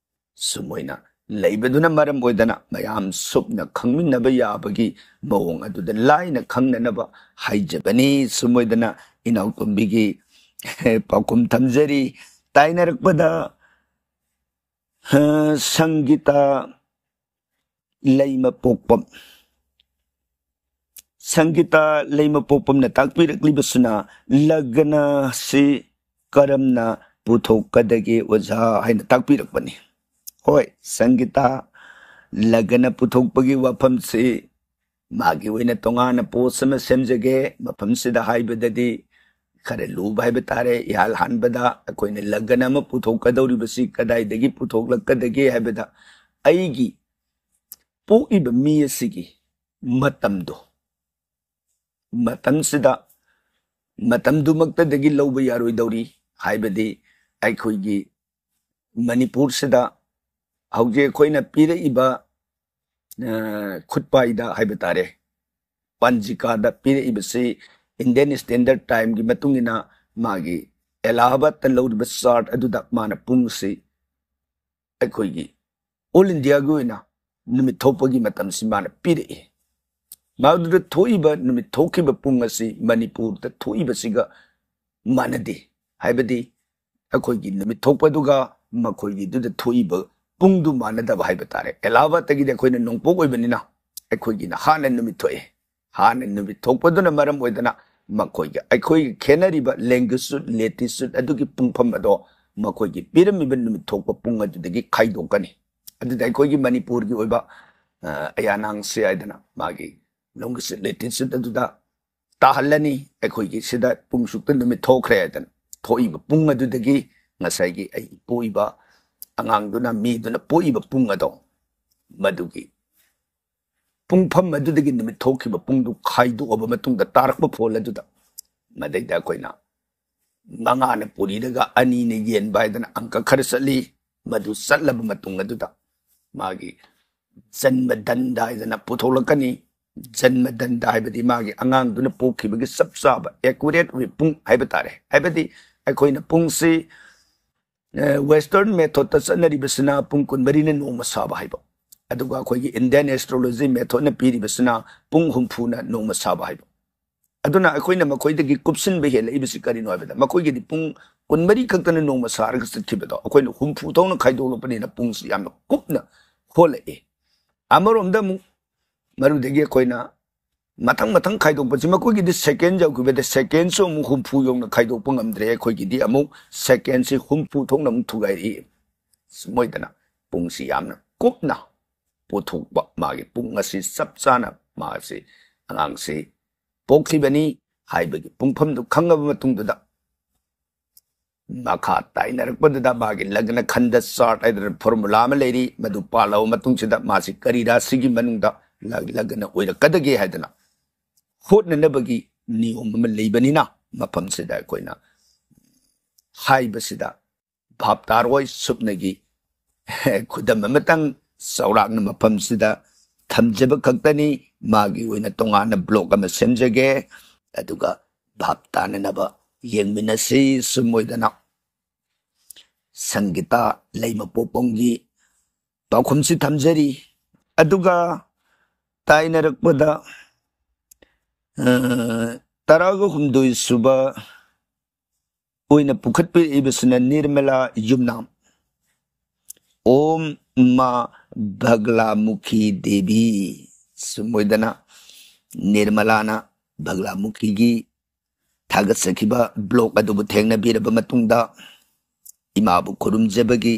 ꯁꯨꯝ ꯑꯣꯏꯅ ꯂꯩꯕꯗꯨꯅ ꯃꯔꯝ ꯑꯣꯏꯗꯅ ꯃꯌꯥꯝ ꯁꯨꯞꯅ ꯈꯪꯃꯤꯟꯅꯕ ꯌꯥꯕꯒꯤ ꯃꯑꯣꯡ ꯑꯗꯨꯗ ꯂꯥꯏꯅ ꯈꯪꯅꯅꯕ ꯍꯥꯏꯖꯕꯅꯤ꯫ ꯁꯨꯝ ꯑꯣꯏꯗꯅ ꯏꯅꯥꯎꯇꯣꯝꯕꯤꯒꯤ ꯄꯥꯎꯈꯨꯝ ꯊꯝꯖꯔꯤ꯫ ꯇꯥꯏꯅꯔꯛꯄꯗ, ꯑ, ꯁꯪꯒꯤꯇꯥ ꯂꯩꯃꯄꯣꯛꯄꯝ꯫ ꯁꯪꯒꯤꯇꯥ ꯂꯩꯃꯄꯣꯛꯄꯝꯅ ꯇꯥꯛꯄꯤꯔꯛꯂꯤꯕꯁꯤꯅ ꯂꯒꯅꯁꯤ ꯀꯔꯝꯅ ꯄꯨꯊꯣꯛꯀꯗꯒꯦ ꯑꯣꯖꯥ ꯍꯥꯏꯅ ꯇꯥꯛꯄꯤꯔꯛꯄꯅꯤ꯫ ꯍꯣꯏ, ꯁꯪꯒꯤꯇꯥ, ꯂꯒꯅ ꯄꯨꯊꯣꯛꯄꯒꯤ ꯋꯥꯐꯝꯁꯤ ꯃꯥꯒꯤ ꯑꯣꯏꯅ ꯇꯣꯉꯥꯟꯅ ꯄꯣꯁ ꯑꯃ ꯁꯦꯝꯖꯒꯦ꯫ ꯃꯐꯝꯁꯤꯗ ꯍꯥꯏꯕꯗꯗꯤ ꯈꯔ ꯂꯨꯕ ꯍꯥꯏꯕ ꯇꯥꯔꯦ꯫ ꯏꯍꯥꯟ ꯍꯥꯟꯕꯗ ꯑꯩꯈꯣꯏꯅ ꯂꯒꯟ ꯑꯃ ꯄꯨꯊꯣꯛꯀꯗꯧꯔꯤꯕꯁꯤ ꯀꯗꯥꯏꯗꯒꯤ ꯄꯨꯊꯣꯛꯂꯛꯀꯗꯒꯦ ꯍꯥꯏꯕꯗ, ꯑꯩꯒꯤ ꯄꯣꯛꯏꯕ ꯃꯤ ꯑꯁꯤꯒꯤ ꯃꯇꯝꯗꯣ, ꯃꯇꯝꯁꯤꯗ, ꯃꯇꯝꯗꯨꯃꯛꯇꯗꯒꯤ ꯂꯧꯕ ꯌꯥꯔꯣꯏꯗꯧꯔꯤ꯫ ꯍꯥꯏꯕꯗꯤ ꯑꯩꯈꯣꯏꯒꯤ ꯃꯅꯤꯄꯨꯔꯁꯤꯗ ꯍꯧꯖꯤꯛ ꯑꯩꯈꯣꯏꯅ ꯄꯤꯔꯛꯏꯕ, ꯑ, ꯈꯨꯠꯄꯥꯏꯗ ꯍꯥꯏꯕ ꯇꯥꯔꯦ, ꯄꯟꯖꯤꯀꯥꯗ ꯄꯤꯔꯛꯏꯕꯁꯤ Indian Standard Timeꯒꯤ ꯃꯇꯨꯡ ꯏꯟꯅ ꯃꯥꯒꯤ ꯑꯦꯂꯥꯍꯥꯕꯥꯗꯇ ꯂꯧꯔꯤꯕ ꯆꯥꯔꯠ ꯑꯗꯨꯗ ꯃꯥꯅ ꯄꯨꯡꯁꯤ ꯑꯩꯈꯣꯏꯒꯤ ꯑꯣꯜ ꯏꯟꯗꯤꯌꯥꯒꯤ ꯑꯣꯏꯅ ꯅꯨꯃꯤꯠ ꯊꯣꯛꯄꯒꯤ ꯃꯇꯝꯁꯤ ꯃꯥꯅ ꯄꯤꯔꯛꯏ꯫ ꯃꯗꯨꯗ ꯊꯣꯛꯏꯕ ꯅꯨꯃꯤꯠ ꯊꯣꯛꯈꯤꯕ ꯄꯨꯡ ꯑꯁꯤ ꯃꯅꯤꯄꯨꯔꯗ ꯊꯣꯛꯏꯕꯁꯤꯒ ꯃꯥꯟꯅꯗꯦ꯫ ꯍꯥꯏꯕꯗꯤ ꯑꯩꯈꯣꯏꯒꯤ ꯅꯨꯃꯤꯠ ꯊꯣꯛꯄꯗꯨꯒ ꯃꯈꯣꯏꯒꯤꯗꯨꯗ ꯊꯣꯛꯏꯕ ꯄꯨꯡꯗꯨ ꯃꯥꯟꯅꯗꯕ ꯍꯥꯏꯕ ꯇꯥꯔꯦ꯫ ꯑꯦꯂꯥꯍꯥꯕꯥꯗꯇꯒꯤꯗꯤ ꯑꯩꯈꯣꯏꯅ ꯅꯣꯡꯄꯣꯛ ꯑꯣꯏꯕꯅꯤꯅ ꯑꯩꯈꯣꯏꯒꯤꯅ ꯍꯥꯟꯅ ꯅꯨꯃꯤꯠ ꯊꯣꯛꯑꯦ꯫ ꯍꯥꯟꯅ ꯅꯨꯃꯤꯠ ꯊꯣꯛꯄꯗꯨꯅ ꯃꯔꯝ ꯑꯣꯏꯗꯅ ꯃꯈꯣꯏꯒ ꯑꯩꯈꯣꯏꯒ ꯈꯦꯠꯅꯔꯤꯕ ꯂꯦꯡꯒꯤꯆꯨꯠ, ꯂꯦꯇꯤꯆꯨꯠ ꯑꯗꯨꯒꯤ ꯄꯨꯡꯐꯝ ꯑꯗꯣ ꯃꯈꯣꯏꯒꯤ ꯄꯤꯔꯝꯃꯤꯕ ꯅꯨꯃꯤꯠ ꯊꯣꯛꯄ ꯄꯨꯡ ꯑꯗꯨꯗꯒꯤ ꯈꯥꯏꯗꯣꯛꯀꯅꯤ꯫ ꯑꯗꯨꯗ ꯑꯩꯈꯣꯏꯒꯤ ꯃꯅꯤꯄꯨꯔꯒꯤ ꯑꯣꯏꯕ, ꯑ, ꯑꯌꯥꯅꯥꯡꯁꯦ ꯍꯥꯏꯗꯅ ꯃꯥꯒꯤ ꯂꯣꯡꯒꯤꯆꯨꯠ, ꯂꯦꯇꯤꯆꯨꯠ ꯑꯗꯨꯗ ꯇꯥꯍꯜꯂꯅꯤ꯫ ꯑꯩꯈꯣꯏꯒꯤ ꯁꯤꯗ ꯄꯨꯡ ꯁꯨꯛꯇ ꯅꯨꯃꯤꯠ ꯊꯣꯛꯈ꯭ꯔꯦ ꯍꯥꯏꯗꯅ ꯊꯣꯛꯏꯕ ꯄꯨꯡ ꯑꯗꯨꯗꯒꯤ ꯉꯁꯥꯏꯒꯤ ꯑꯩ ꯄꯣꯛꯏꯕ ꯑꯉꯥꯡꯗꯨꯅ, ꯃꯤꯗꯨꯅ ꯄꯣꯛꯏꯕ ꯄꯨꯡ ꯑꯗꯣ, ꯃꯗꯨꯒꯤ ꯄꯨꯡꯐꯝ ꯑꯗꯨꯗꯒꯤ ꯅꯨꯃꯤꯠ ꯊꯣꯛꯈꯤꯕ ꯄꯨꯡꯗꯨ ꯈꯥꯏꯗꯣꯛꯑꯕ ꯃꯇꯨꯡꯗ ꯇꯥꯔꯛꯄ ꯐꯣꯜ ꯑꯗꯨꯗ, ꯃꯗꯩꯗ ꯑꯩꯈꯣꯏꯅ ꯃꯉꯥꯅ ꯄꯨꯔꯤꯔꯒ ꯑꯅꯤꯅ ꯌꯦꯟꯕ ꯍꯥꯏꯗꯅ ꯑꯪꯀ ꯈꯔ ꯆꯠꯂꯤ꯫ ꯃꯗꯨ ꯆꯠꯂꯕ ꯃꯇꯨꯡ ꯑꯗꯨꯗ ꯃꯥꯒꯤ ꯖꯟꯃ ꯗꯟꯗ ꯍꯥꯏꯗꯅ ꯄꯨꯊꯣꯛꯂꯛꯀꯅꯤ꯫ ꯖꯟꯃ ꯗꯟꯗ ꯍꯥꯏꯕꯗꯤ ꯃꯥꯒꯤ ꯑꯉꯥꯡꯗꯨꯅ ꯄꯣꯛꯈꯤꯕꯒꯤ ꯆꯞ ꯆꯥꯕ, ꯑꯦꯀꯨꯔꯦꯠ ꯑꯣꯏꯕ ꯄꯨꯡ ꯍꯥꯏꯕ ꯇꯥꯔꯦ꯫ ꯍꯥꯏꯕꯗꯤ ꯑꯩꯈꯣꯏꯅ ꯄꯨꯡꯁꯤ, ꯑ, ꯋꯦꯁꯇꯔꯟ ꯃꯦꯊꯣꯠꯇ ꯆꯠꯅꯔꯤꯕꯁꯤꯅ ꯄꯨꯡ ꯀꯨꯟꯃꯔꯤꯅ ꯅꯣꯡꯃ ꯁꯥꯕ ꯍꯥꯏꯕ, ꯑꯗꯨꯒ ꯑꯩꯈꯣꯏꯒꯤ ꯏꯟꯗꯤꯌꯟ ꯑꯦꯁꯇ꯭ꯔꯣꯂꯣꯖꯤ ꯃꯦꯊꯣꯠꯅ ꯄꯤꯔꯤꯕꯁꯤꯅ ꯄꯨꯡ ꯍꯨꯝꯐꯨꯅ ꯅꯣꯡꯃ ꯁꯥꯕ ꯍꯥꯏꯕ꯫ ꯑꯗꯨꯅ ꯑꯩꯈꯣꯏꯅ ꯃꯈꯣꯏꯗꯒꯤ ꯀꯨꯞꯁꯤꯟꯕ ꯍꯦꯜꯂꯛꯏꯕꯁꯤ ꯀꯔꯤꯅꯣ ꯍꯥꯏꯕꯗ, ꯃꯈꯣꯏꯒꯤꯗꯤ ꯄꯨꯡ ꯀꯨꯟꯃꯔꯤ ꯈꯛꯇꯅ ꯅꯣꯡꯃ ꯁꯥꯔꯒ ꯆꯠꯈꯤꯕꯗꯣ, ꯑꯩꯈꯣꯏꯅ ꯍꯨꯝꯐꯨ ꯊꯣꯛꯅ ꯈꯥꯏꯗꯣꯛꯂꯛꯄꯅꯤꯅ ꯄꯨꯡꯁꯤ ꯌꯥꯝꯅ ꯀꯨꯞꯅ ꯍꯣꯜꯂꯛꯏ꯫ ꯑꯃꯔꯣꯝꯗ ꯑꯃꯨꯛ ꯃꯗꯨꯗꯒꯤ ꯑꯩꯈꯣꯏꯅ ꯃꯊꯪ ꯃꯊꯪ ꯈꯥꯏꯗꯣꯛꯄꯁꯤ, ꯃꯈꯣꯏꯒꯤꯗꯤ ꯁꯦꯀꯦꯟ ꯌꯧꯈꯤꯕꯗ ꯁꯦꯀꯦꯟꯁꯨ ꯑꯃꯨꯛ ꯍꯨꯝꯐꯨ ꯌꯧꯅ ꯈꯥꯏꯗꯣꯛꯄ ꯉꯝꯗ꯭ꯔꯦ, ꯑꯩꯈꯣꯏꯒꯤꯗꯤ ꯑꯃꯨꯛ ꯁꯦꯀꯦꯟꯁꯤ ꯍꯨꯝꯐꯨ ꯊꯣꯛꯅ ꯑꯃꯨꯛ ꯊꯨꯒꯥꯏꯔꯛꯏ꯫ ꯁꯨꯝ ꯑꯣꯏꯗꯅ ꯄꯨꯡꯁꯤ ꯌꯥꯝꯅ ꯀꯨꯞꯅ ꯄꯨꯊꯣꯛꯄ, ꯃꯥꯒꯤ ꯄꯨꯡ ꯑꯁꯤ ꯆꯞ ꯆꯥꯅ ꯃꯥꯁꯤ, ꯑꯉꯥꯡꯁꯤ ꯄꯣꯛꯈꯤꯕꯅꯤ ꯍꯥꯏꯕꯒꯤ ꯄꯨꯡꯐꯝꯗꯨ ꯈꯪꯉꯕ ꯃꯇꯨꯡꯗꯨꯗ, ꯃꯈꯥ ꯇꯥꯏꯅꯔꯛꯄꯗꯨꯗ ꯃꯥꯒꯤ ꯂꯒꯅ ꯈꯟꯗ ꯆꯥꯔꯠ ꯍꯥꯏꯗꯅ ꯐꯣꯔꯃꯨꯂꯥ ꯑꯃ ꯂꯩꯔꯤ, ꯃꯗꯨ ꯄꯥꯜꯂꯕ ꯃꯇꯨꯡꯁꯤꯗ ꯃꯥꯁꯤ ꯀꯔꯤ ꯔꯥꯁꯤꯒꯤ ꯃꯅꯨꯡꯗ ꯂ-, ꯂꯒꯅ ꯑꯣꯏꯔꯛꯀꯗꯒꯦ ꯍꯥꯏꯗꯅ ꯍꯣꯠꯅꯅꯕꯒꯤ ꯅꯤꯌꯣꯝ ꯑꯃ ꯂꯩꯕꯅꯤꯅ, ꯃꯐꯝꯁꯤꯗ ꯑꯩꯈꯣꯏꯅ ꯍꯥꯏꯕꯁꯤꯗ ꯚꯥꯞ ꯇꯥꯔꯣꯏ꯫ ꯁꯨꯞꯅꯒꯤ ꯈꯨꯗꯝ ꯑꯃꯇꯪ ꯆꯥꯎꯔꯥꯛꯅ ꯃꯐꯝꯁꯤꯗ ꯊꯝꯖꯕ ꯈꯛꯇꯅꯤ꯫ ꯃꯥꯒꯤ ꯑꯣꯏꯅ ꯇꯣꯉꯥꯟꯅ ꯕ꯭ꯂꯣꯛ ꯑꯃ ꯁꯦꯝꯖꯒꯦ, ꯑꯗꯨꯒ ꯚꯥꯞ ꯇꯥꯅꯅꯕ ꯌꯦꯡꯃꯤꯟꯅꯁꯤ꯫ ꯁꯨꯝ ꯑꯣꯏꯗꯅ ꯁꯪꯒꯤꯇꯥ ꯂꯩꯃꯄꯣꯛꯄꯝꯒꯤ ꯄꯥꯎꯈꯨꯝꯁꯤ ꯊꯝꯖꯔꯤ꯫ ꯑꯗꯨꯒ ꯇꯥꯏꯅꯔꯛꯄꯗ, ꯑ, ꯇꯔꯥꯒ ꯍꯨꯝꯗꯣꯏ ꯁꯨꯕ ꯑꯣꯏꯅ ꯄꯨꯈꯠꯄꯤꯔꯛꯏꯕꯁꯤꯅ ꯅꯤꯔꯃꯂꯥ ꯌꯨꯝꯅꯥꯝ, ꯑꯣꯝ ꯃꯥ ꯚꯒꯂꯥꯃꯨꯈꯤ ꯗꯦꯕꯤ꯫ ꯁꯨꯝ ꯑꯣꯏꯗꯅ ꯅꯤꯔꯃꯂꯥꯅ ꯚꯒꯂꯥꯃꯨꯈꯤꯒꯤ ꯊꯥꯒꯠꯆꯈꯤꯕ ꯕ꯭ꯂꯣꯛ ꯑꯗꯨꯕꯨ ꯊꯦꯡꯅꯕꯤꯔꯕ ꯃꯇꯨꯡꯗ, ꯏꯃꯥꯕꯨ ꯈꯨꯔꯨꯝꯖꯕꯒꯤ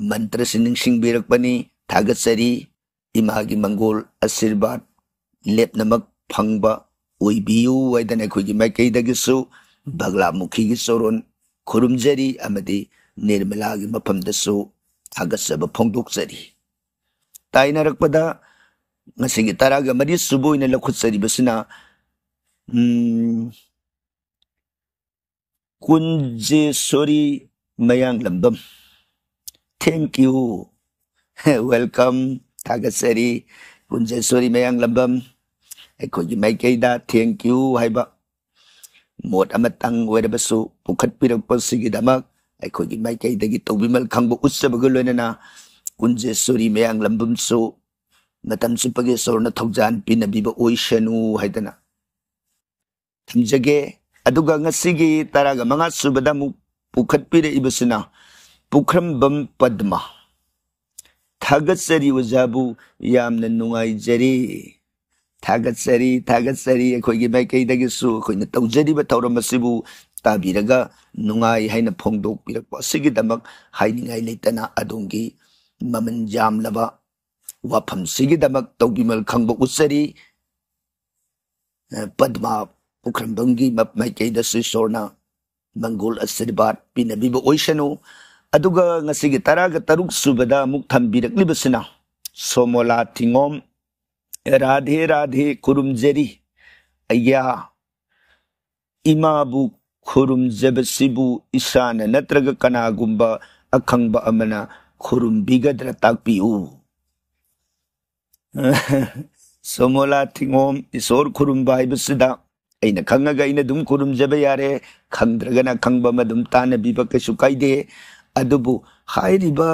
ꯃꯟꯇ꯭ꯔꯁꯤ ꯅꯤꯡꯁꯤꯡꯕꯤꯔꯛꯄꯅꯤ꯫ ꯊꯥꯒꯠꯆꯔꯤ꯫ ꯏꯃꯥꯒꯤ ꯃꯪꯒꯣꯜ, ꯑꯁꯤꯔꯕꯥꯗ ꯂꯦꯞꯅꯃꯛ ꯐꯪꯕ ꯑꯣꯏꯕꯤꯌꯨ ꯍꯥꯏꯗꯅ ꯑꯩꯈꯣꯏꯒꯤ ꯃꯥꯏꯀꯩꯗꯒꯤꯁꯨ ꯚꯒꯂꯥꯃꯨꯈꯤꯒꯤ ꯆꯣꯔꯣꯟ ꯈꯨꯔꯨꯝꯖꯔꯤ ꯑꯃꯗꯤ ꯅꯤꯔꯃꯂꯥꯒꯤ ꯃꯐꯝꯗꯁꯨ ꯊꯥꯒꯠꯆꯕ ꯐꯣꯡꯗꯣꯛꯆꯔꯤ꯫ ꯇꯥꯏꯅꯔꯛꯄꯗ ꯉꯁꯤꯒꯤ ꯇꯔꯥꯒ ꯃꯔꯤ ꯁꯨꯕ ꯑꯣꯏꯅ ꯂꯧꯈꯠꯆꯔꯤꯕꯁꯤꯅ, ꯎꯝ, ꯀꯨꯟꯖꯦꯁꯣꯔꯤ ꯃꯌꯥꯡꯂꯝꯕꯝ꯫ Thank you꯫ Welcome꯫ ꯊꯥꯒꯠꯆꯔꯤ꯫ ꯀꯨꯟꯖꯦꯁꯣꯔꯤ ꯃꯌꯥꯡꯂꯝꯕꯝ, ꯑꯩꯈꯣꯏꯒꯤ ꯃꯥꯏꯀꯩꯗ "Thank you" ꯍꯥꯏꯕ ꯃꯣꯠ ꯑꯃꯇꯪ ꯑꯣꯏꯔꯕꯁꯨ ꯄꯨꯈꯠꯄꯤꯔꯛꯄꯁꯤꯒꯤꯗꯃꯛ ꯑꯩꯈꯣꯏꯒꯤ ꯃꯥꯏꯀꯩꯗꯒꯤ ꯇꯧꯕꯤꯃꯜ ꯈꯪꯕ ꯎꯠꯆꯕꯒ ꯂꯣꯏꯅꯅ ꯀꯨꯟꯖꯦꯁꯣꯔꯤ ꯃꯌꯥꯡꯂꯝꯕꯝꯁꯨ ꯃꯇꯝ ꯆꯨꯞꯄꯒꯤ ꯏꯁꯣꯔꯅ ꯊꯧꯖꯥꯜ ꯄꯤꯅꯕꯤꯕ ꯑꯣꯏꯁꯅꯨ ꯍꯥꯏꯗꯅ ꯊꯝꯖꯒꯦ꯫ ꯑꯗꯨꯒ ꯉꯁꯤꯒꯤ ꯇꯔꯥꯒ ꯃꯉꯥ ꯁꯨꯕꯗ ꯑꯃꯨꯛ ꯄꯨꯈꯠꯄꯤꯔꯛꯏꯕꯁꯤꯅ ꯄꯨꯈ꯭ꯔꯝꯕꯝ ꯄꯗꯃ꯫ ꯊꯥꯒꯠꯆꯔꯤ ꯑꯣꯖꯥꯕꯨ, ꯌꯥꯝꯅ ꯅꯨꯡꯉꯥꯏꯖꯔꯤ꯫ ꯊꯥꯒꯠꯆꯔꯤ, ꯊꯥꯒꯠꯆꯔꯤ꯫ ꯑꯩꯈꯣꯏꯒꯤ ꯃꯥꯏꯀꯩꯗꯒꯤꯁꯨ ꯑꯩꯈꯣꯏꯅ ꯇꯧꯖꯔꯤꯕ ꯊꯧꯔꯝ ꯑꯁꯤꯕꯨ ꯇꯥꯕꯤꯔꯒ ꯅꯨꯡꯉꯥꯏ ꯍꯥꯏꯅ ꯐꯣꯡꯗꯣꯛꯄꯤꯔꯛꯄ ꯑꯁꯤꯒꯤꯗꯃꯛ ꯍꯥꯏꯅꯤꯡꯉꯥꯏ ꯂꯩꯇꯅ ꯑꯗꯣꯝꯒꯤ ꯃꯃꯜ ꯌꯥꯝꯂꯕ ꯋꯥꯐꯝꯁꯤꯒꯤꯗꯃꯛ ꯇꯧꯕꯤꯃꯜ ꯈꯪꯕ ꯎꯠꯆꯔꯤ꯫ ꯑ, ꯄꯗꯃ ꯄꯨꯈ꯭ꯔꯝꯕꯝꯒꯤ ꯃ-, ꯃꯥꯏꯀꯩꯗꯁꯨ ꯏꯁꯣꯔꯅ ꯃꯪꯒꯣꯜ ꯑꯁꯤꯔꯕꯥꯗ ꯄꯤꯅꯕꯤꯕ ꯑꯣꯏꯁꯅꯨ꯫ ꯑꯗꯨꯒ ꯉꯁꯤꯒꯤ ꯇꯔꯥꯒ ꯇꯔꯨꯛ ꯁꯨꯕꯗ ꯑꯃꯨꯛ ꯊꯝꯕꯤꯔꯛꯂꯤꯕꯁꯤꯅ ꯁꯣꯃꯣꯂꯥ ꯊꯤꯉꯣꯝ, "ꯔꯥꯙꯦ ꯔꯥꯙꯦ ꯈꯨꯔꯨꯝꯖꯔꯤ꯫ ꯑꯩꯌꯥ, ꯏꯃꯥꯕꯨ ꯈꯨꯔꯨꯝꯖꯕꯁꯤꯕꯨ ꯏꯁꯥꯅ ꯅꯠꯇ꯭ꯔꯒ ꯀꯅꯥꯒꯨꯝꯕ ꯑꯈꯪꯕ ꯑꯃꯅ ꯈꯨꯔꯨꯝꯕꯤꯒꯗ꯭ꯔꯥ ꯇꯥꯛꯄꯤꯌꯨ"꯫ ꯁꯣꯃꯣꯂꯥ ꯊꯤꯉꯣꯝ, ꯏꯁꯣꯔ ꯈꯨꯔꯨꯝꯕ ꯍꯥꯏꯕꯁꯤꯗ ꯑꯩꯅ ꯈꯪꯉꯒ ꯑꯩꯅ ꯑꯗꯨꯝ ꯈꯨꯔꯨꯝꯖꯕ ꯌꯥꯔꯦ, ꯈꯪꯗ꯭ꯔꯒꯅ ꯈꯪꯕ ꯑꯃ ꯑꯗꯨꯝ ꯇꯥꯟꯅꯕꯤꯕ ꯀꯩꯁꯨ ꯀꯥꯏꯗꯦ꯫ ꯑꯗꯨꯕꯨ ꯍꯥꯏꯔꯤꯕ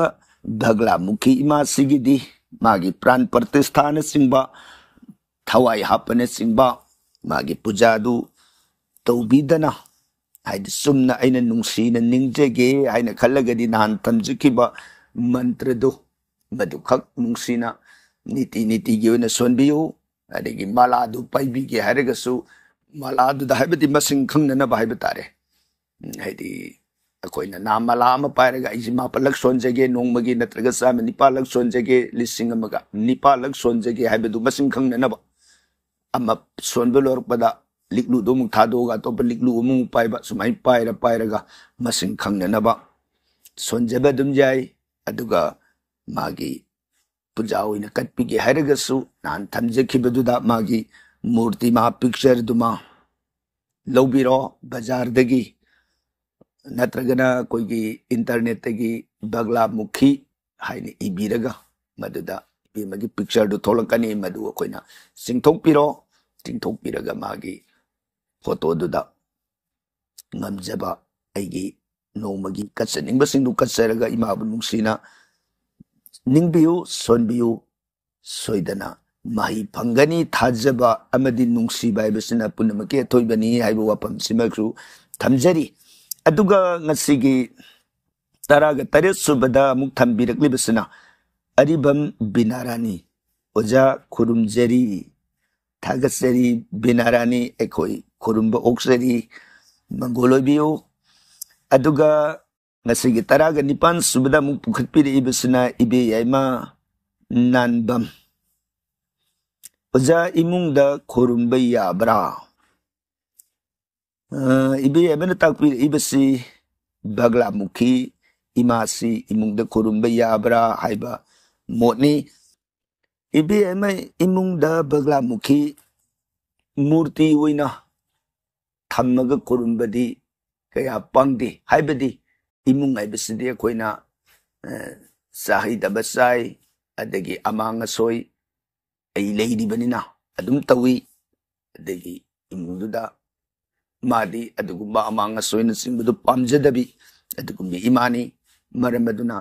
ꯕꯒꯂꯥꯃꯨꯈꯤ ꯏꯃꯥꯁꯤꯒꯤꯗꯤ ꯃꯥꯒꯤ ꯄ꯭ꯔꯥꯟ ꯄ꯭ꯔꯇꯤꯁꯊꯥꯅꯆꯤꯡꯕ, ꯊꯋꯥꯏ ꯍꯥꯞꯄꯅꯆꯤꯡꯕ ꯃꯥꯒꯤ ꯄꯨꯖꯥꯗꯨ ꯇꯧꯕꯤꯗꯅ, ꯍꯥꯏꯗꯤ ꯆꯨꯝꯅ ꯑꯩꯅ ꯅꯨꯡꯁꯤꯅ ꯅꯤꯡꯖꯒꯦ ꯍꯥꯏꯅ ꯈꯜꯂꯒꯗꯤ ꯅꯍꯥꯟ ꯇꯝꯖꯈꯤꯕ ꯃꯟꯇ꯭ꯔꯗꯨ ꯃꯗꯨꯈꯛ ꯅꯨꯡꯁꯤꯅ ꯅꯤꯇꯤ ꯅꯤꯇꯤꯒꯤ ꯑꯣꯏꯅ ꯁꯣꯟꯕꯤꯌꯨ꯫ ꯑꯗꯒꯤ ꯃꯥꯂꯥꯗꯨ ꯄꯥꯏꯕꯤꯒꯦ ꯍꯥꯏꯔꯒꯁꯨ ꯃꯥꯂꯥꯗꯨꯗ, ꯍꯥꯏꯕꯗꯤ ꯃꯁꯤꯡ ꯈꯪꯅꯅꯕ ꯍꯥꯏꯕ ꯇꯥꯔꯦ꯫ ꯎꯝ, ꯍꯥꯏꯗꯤ ꯑꯩꯈꯣꯏꯅ ꯅꯥꯃꯂꯥ ꯑꯃ ꯄꯥꯏꯔꯒ "ꯑꯩꯁꯦ ꯃꯥꯄꯜꯂꯛ ꯁꯣꯟꯖꯒꯦ, ꯅꯣꯡꯃꯒꯤ ꯅꯠꯇ꯭ꯔꯒ ꯆꯥꯝꯃ ꯅꯤꯄꯥꯜꯂꯛ ꯁꯣꯟꯖꯒꯦ, ꯂꯤꯁꯤꯡ ꯑꯃꯒ ꯅꯤꯄꯥꯜꯂꯛ ꯁꯣꯟꯖꯒꯦ" ꯍꯥꯏꯕꯗꯨ ꯃꯁꯤꯡ ꯈꯪꯅꯅꯕ, ꯑꯃ ꯁꯣꯟꯕ ꯂꯣꯏꯔꯛꯄꯗ ꯂꯤꯛꯂꯨꯗꯨ ꯑꯃꯨꯛ ꯊꯥꯗꯣꯛꯑꯒ ꯑꯇꯣꯞꯄ ꯂꯤꯛꯂꯨ ꯑꯃꯃꯨꯛ ꯄꯥꯏꯕ, ꯁꯨꯃꯥꯏꯅ ꯄꯥꯏꯔ ꯄꯥꯏꯔꯒ ꯃꯁꯤꯡ ꯈꯪꯅꯅꯕ ꯁꯣꯟꯖꯕ ꯑꯗꯨꯝ ꯌꯥꯏ꯫ ꯑꯗꯨꯒ ꯃꯥꯒꯤ ꯄꯨꯖꯥ ꯑꯣꯏꯅ ꯀꯠꯄꯤꯒꯦ ꯍꯥꯏꯔꯒꯁꯨ ꯅꯍꯥꯟ ꯊꯝꯖꯈꯤꯕꯗꯨꯗ ꯃꯥꯒꯤ ꯃꯨꯔꯇꯤ ꯃꯍꯥ ꯄꯤꯛꯆꯔꯗꯨꯃ ꯂꯧꯕꯤꯔꯣ ꯕꯖꯥꯔꯗꯒꯤ, ꯅꯠꯇ꯭ꯔꯒꯅ ꯑꯩꯈꯣꯏꯒꯤ ꯏꯟꯇꯔꯅꯦꯠꯇꯒꯤ ꯕꯒꯂꯥꯃꯨꯈꯤ ꯍꯥꯏꯅ ꯏꯕꯤꯔꯒ ꯃꯗꯨꯗ ꯏꯕꯦꯝꯃꯒꯤ ꯄꯤꯛꯆꯔꯗꯨ ꯊꯣꯛꯂꯛꯀꯅꯤ, ꯃꯗꯨ ꯑꯩꯈꯣꯏꯅ ꯆꯤꯡꯊꯣꯛꯄꯤꯔꯣ꯫ ꯆꯤꯡꯊꯣꯛꯄꯤꯔꯒ ꯃꯥꯒꯤ ꯐꯣꯇꯣꯗꯨꯗ ꯉꯝꯖꯕ ꯑꯩꯒꯤ ꯅꯣꯡꯃꯒꯤ ꯀꯠꯆꯅꯤꯡꯕꯁꯤꯡꯗꯨ ꯀꯠꯆꯔꯒ ꯏꯃꯥꯕꯨ ꯅꯨꯡꯁꯤꯅ ꯅꯤꯡꯕꯤꯌꯨ, ꯁꯣꯟꯕꯤꯌꯨ꯫ ꯁꯣꯏꯗꯅ ꯃꯍꯩ ꯐꯪꯒꯅꯤ꯫ ꯊꯥꯖꯕ ꯑꯃꯗꯤ ꯅꯨꯡꯁꯤꯕ ꯍꯥꯏꯕꯁꯤꯅ ꯄꯨꯝꯅꯃꯛꯀꯤ ꯑꯊꯣꯏꯕꯅꯤ ꯍꯥꯏꯕ ꯋꯥꯐꯝꯁꯤꯃꯁꯨ ꯊꯝꯖꯔꯤ꯫ ꯑꯗꯨꯒ ꯉꯁꯤꯒꯤ ꯇꯔꯥꯒ ꯇꯔꯦꯠ ꯁꯨꯕꯗ ꯑꯃꯨꯛ ꯊꯝꯕꯤꯔꯛꯂꯤꯕꯁꯤꯅ ꯑꯔꯤꯕꯝ ꯕꯤꯅꯥꯔꯥꯅꯤ꯫ ꯑꯣꯖꯥ ꯈꯨꯔꯨꯝꯖꯔꯤ, ꯊꯥꯒꯠꯆꯔꯤ ꯕꯤꯅꯥꯔꯥꯅꯤ, ꯑꯩꯈꯣꯏ ꯈꯨꯔꯨꯝꯕ ꯑꯣꯛꯆꯔꯤ, ꯃꯪꯒꯣꯜ ꯑꯣꯏꯕꯤꯌꯨ꯫ ꯑꯗꯨꯒ ꯉꯁꯤꯒꯤ ꯇꯔꯥꯒ ꯅꯤꯄꯥꯟ ꯁꯨꯕꯗ ꯑꯃꯨꯛ ꯄꯨꯈꯠꯄꯤꯔꯛꯏꯕꯁꯤꯅ ꯏꯕꯦ ꯌꯥꯏꯃ ꯅꯥꯟꯕꯝ꯫ ꯑꯣꯖꯥ, ꯏꯃꯨꯡꯗ ꯈꯨꯔꯨꯝꯕ ꯌꯥꯕ꯭ꯔꯥ? ꯑ, ꯏꯕꯦ ꯌꯥꯏꯃꯅ ꯇꯥꯛꯄꯤꯔꯛꯏꯕꯁꯤ ꯕꯒ꯭ꯂꯥꯃꯨꯈꯤ ꯏꯃꯥꯁꯤ ꯏꯃꯨꯡꯗ ꯈꯨꯔꯨꯝꯕ ꯌꯥꯕ꯭ꯔꯥ ꯍꯥꯏꯕ ꯃꯣꯠꯅꯤ꯫ ꯏꯕꯦ ꯌꯥꯏꯃ ꯏꯃꯨꯡꯗ ꯕꯒ꯭ꯂꯥꯃꯨꯈꯤ ꯃꯨꯔꯇꯤ ꯑꯣꯏꯅ ꯊꯝꯃꯒ ꯈꯨꯔꯨꯝꯕꯗꯤ ꯀꯌꯥ ꯄꯥꯡꯗꯦ꯫ ꯍꯥꯏꯕꯗꯤ ꯏꯃꯨꯡ ꯍꯥꯏꯕꯁꯤꯗꯤ ꯑꯩꯈꯣꯏꯅ, ꯑ, ꯆꯥꯍꯩꯗꯕ ꯆꯥꯏ, ꯑꯗꯒꯤ ꯑꯃꯥꯡ ꯑꯁꯣꯏ ꯑꯩ ꯂꯩꯔꯤꯕꯅꯤꯅ ꯑꯗꯨꯝ ꯇꯧꯏ꯫ ꯑꯗꯒꯤ ꯏꯃꯨꯡꯗꯨꯗ ꯃꯥꯗꯤ ꯑꯗꯨꯒꯨꯝꯕ ꯑꯃꯥꯡ ꯑꯁꯣꯏꯅꯆꯤꯡꯕꯗꯨ ꯄꯥꯝꯖꯗꯕꯤ ꯑꯗꯨꯒꯨꯝꯕ ꯏꯃꯥꯅꯤ꯫ ꯃꯔꯝ ꯑꯗꯨꯅ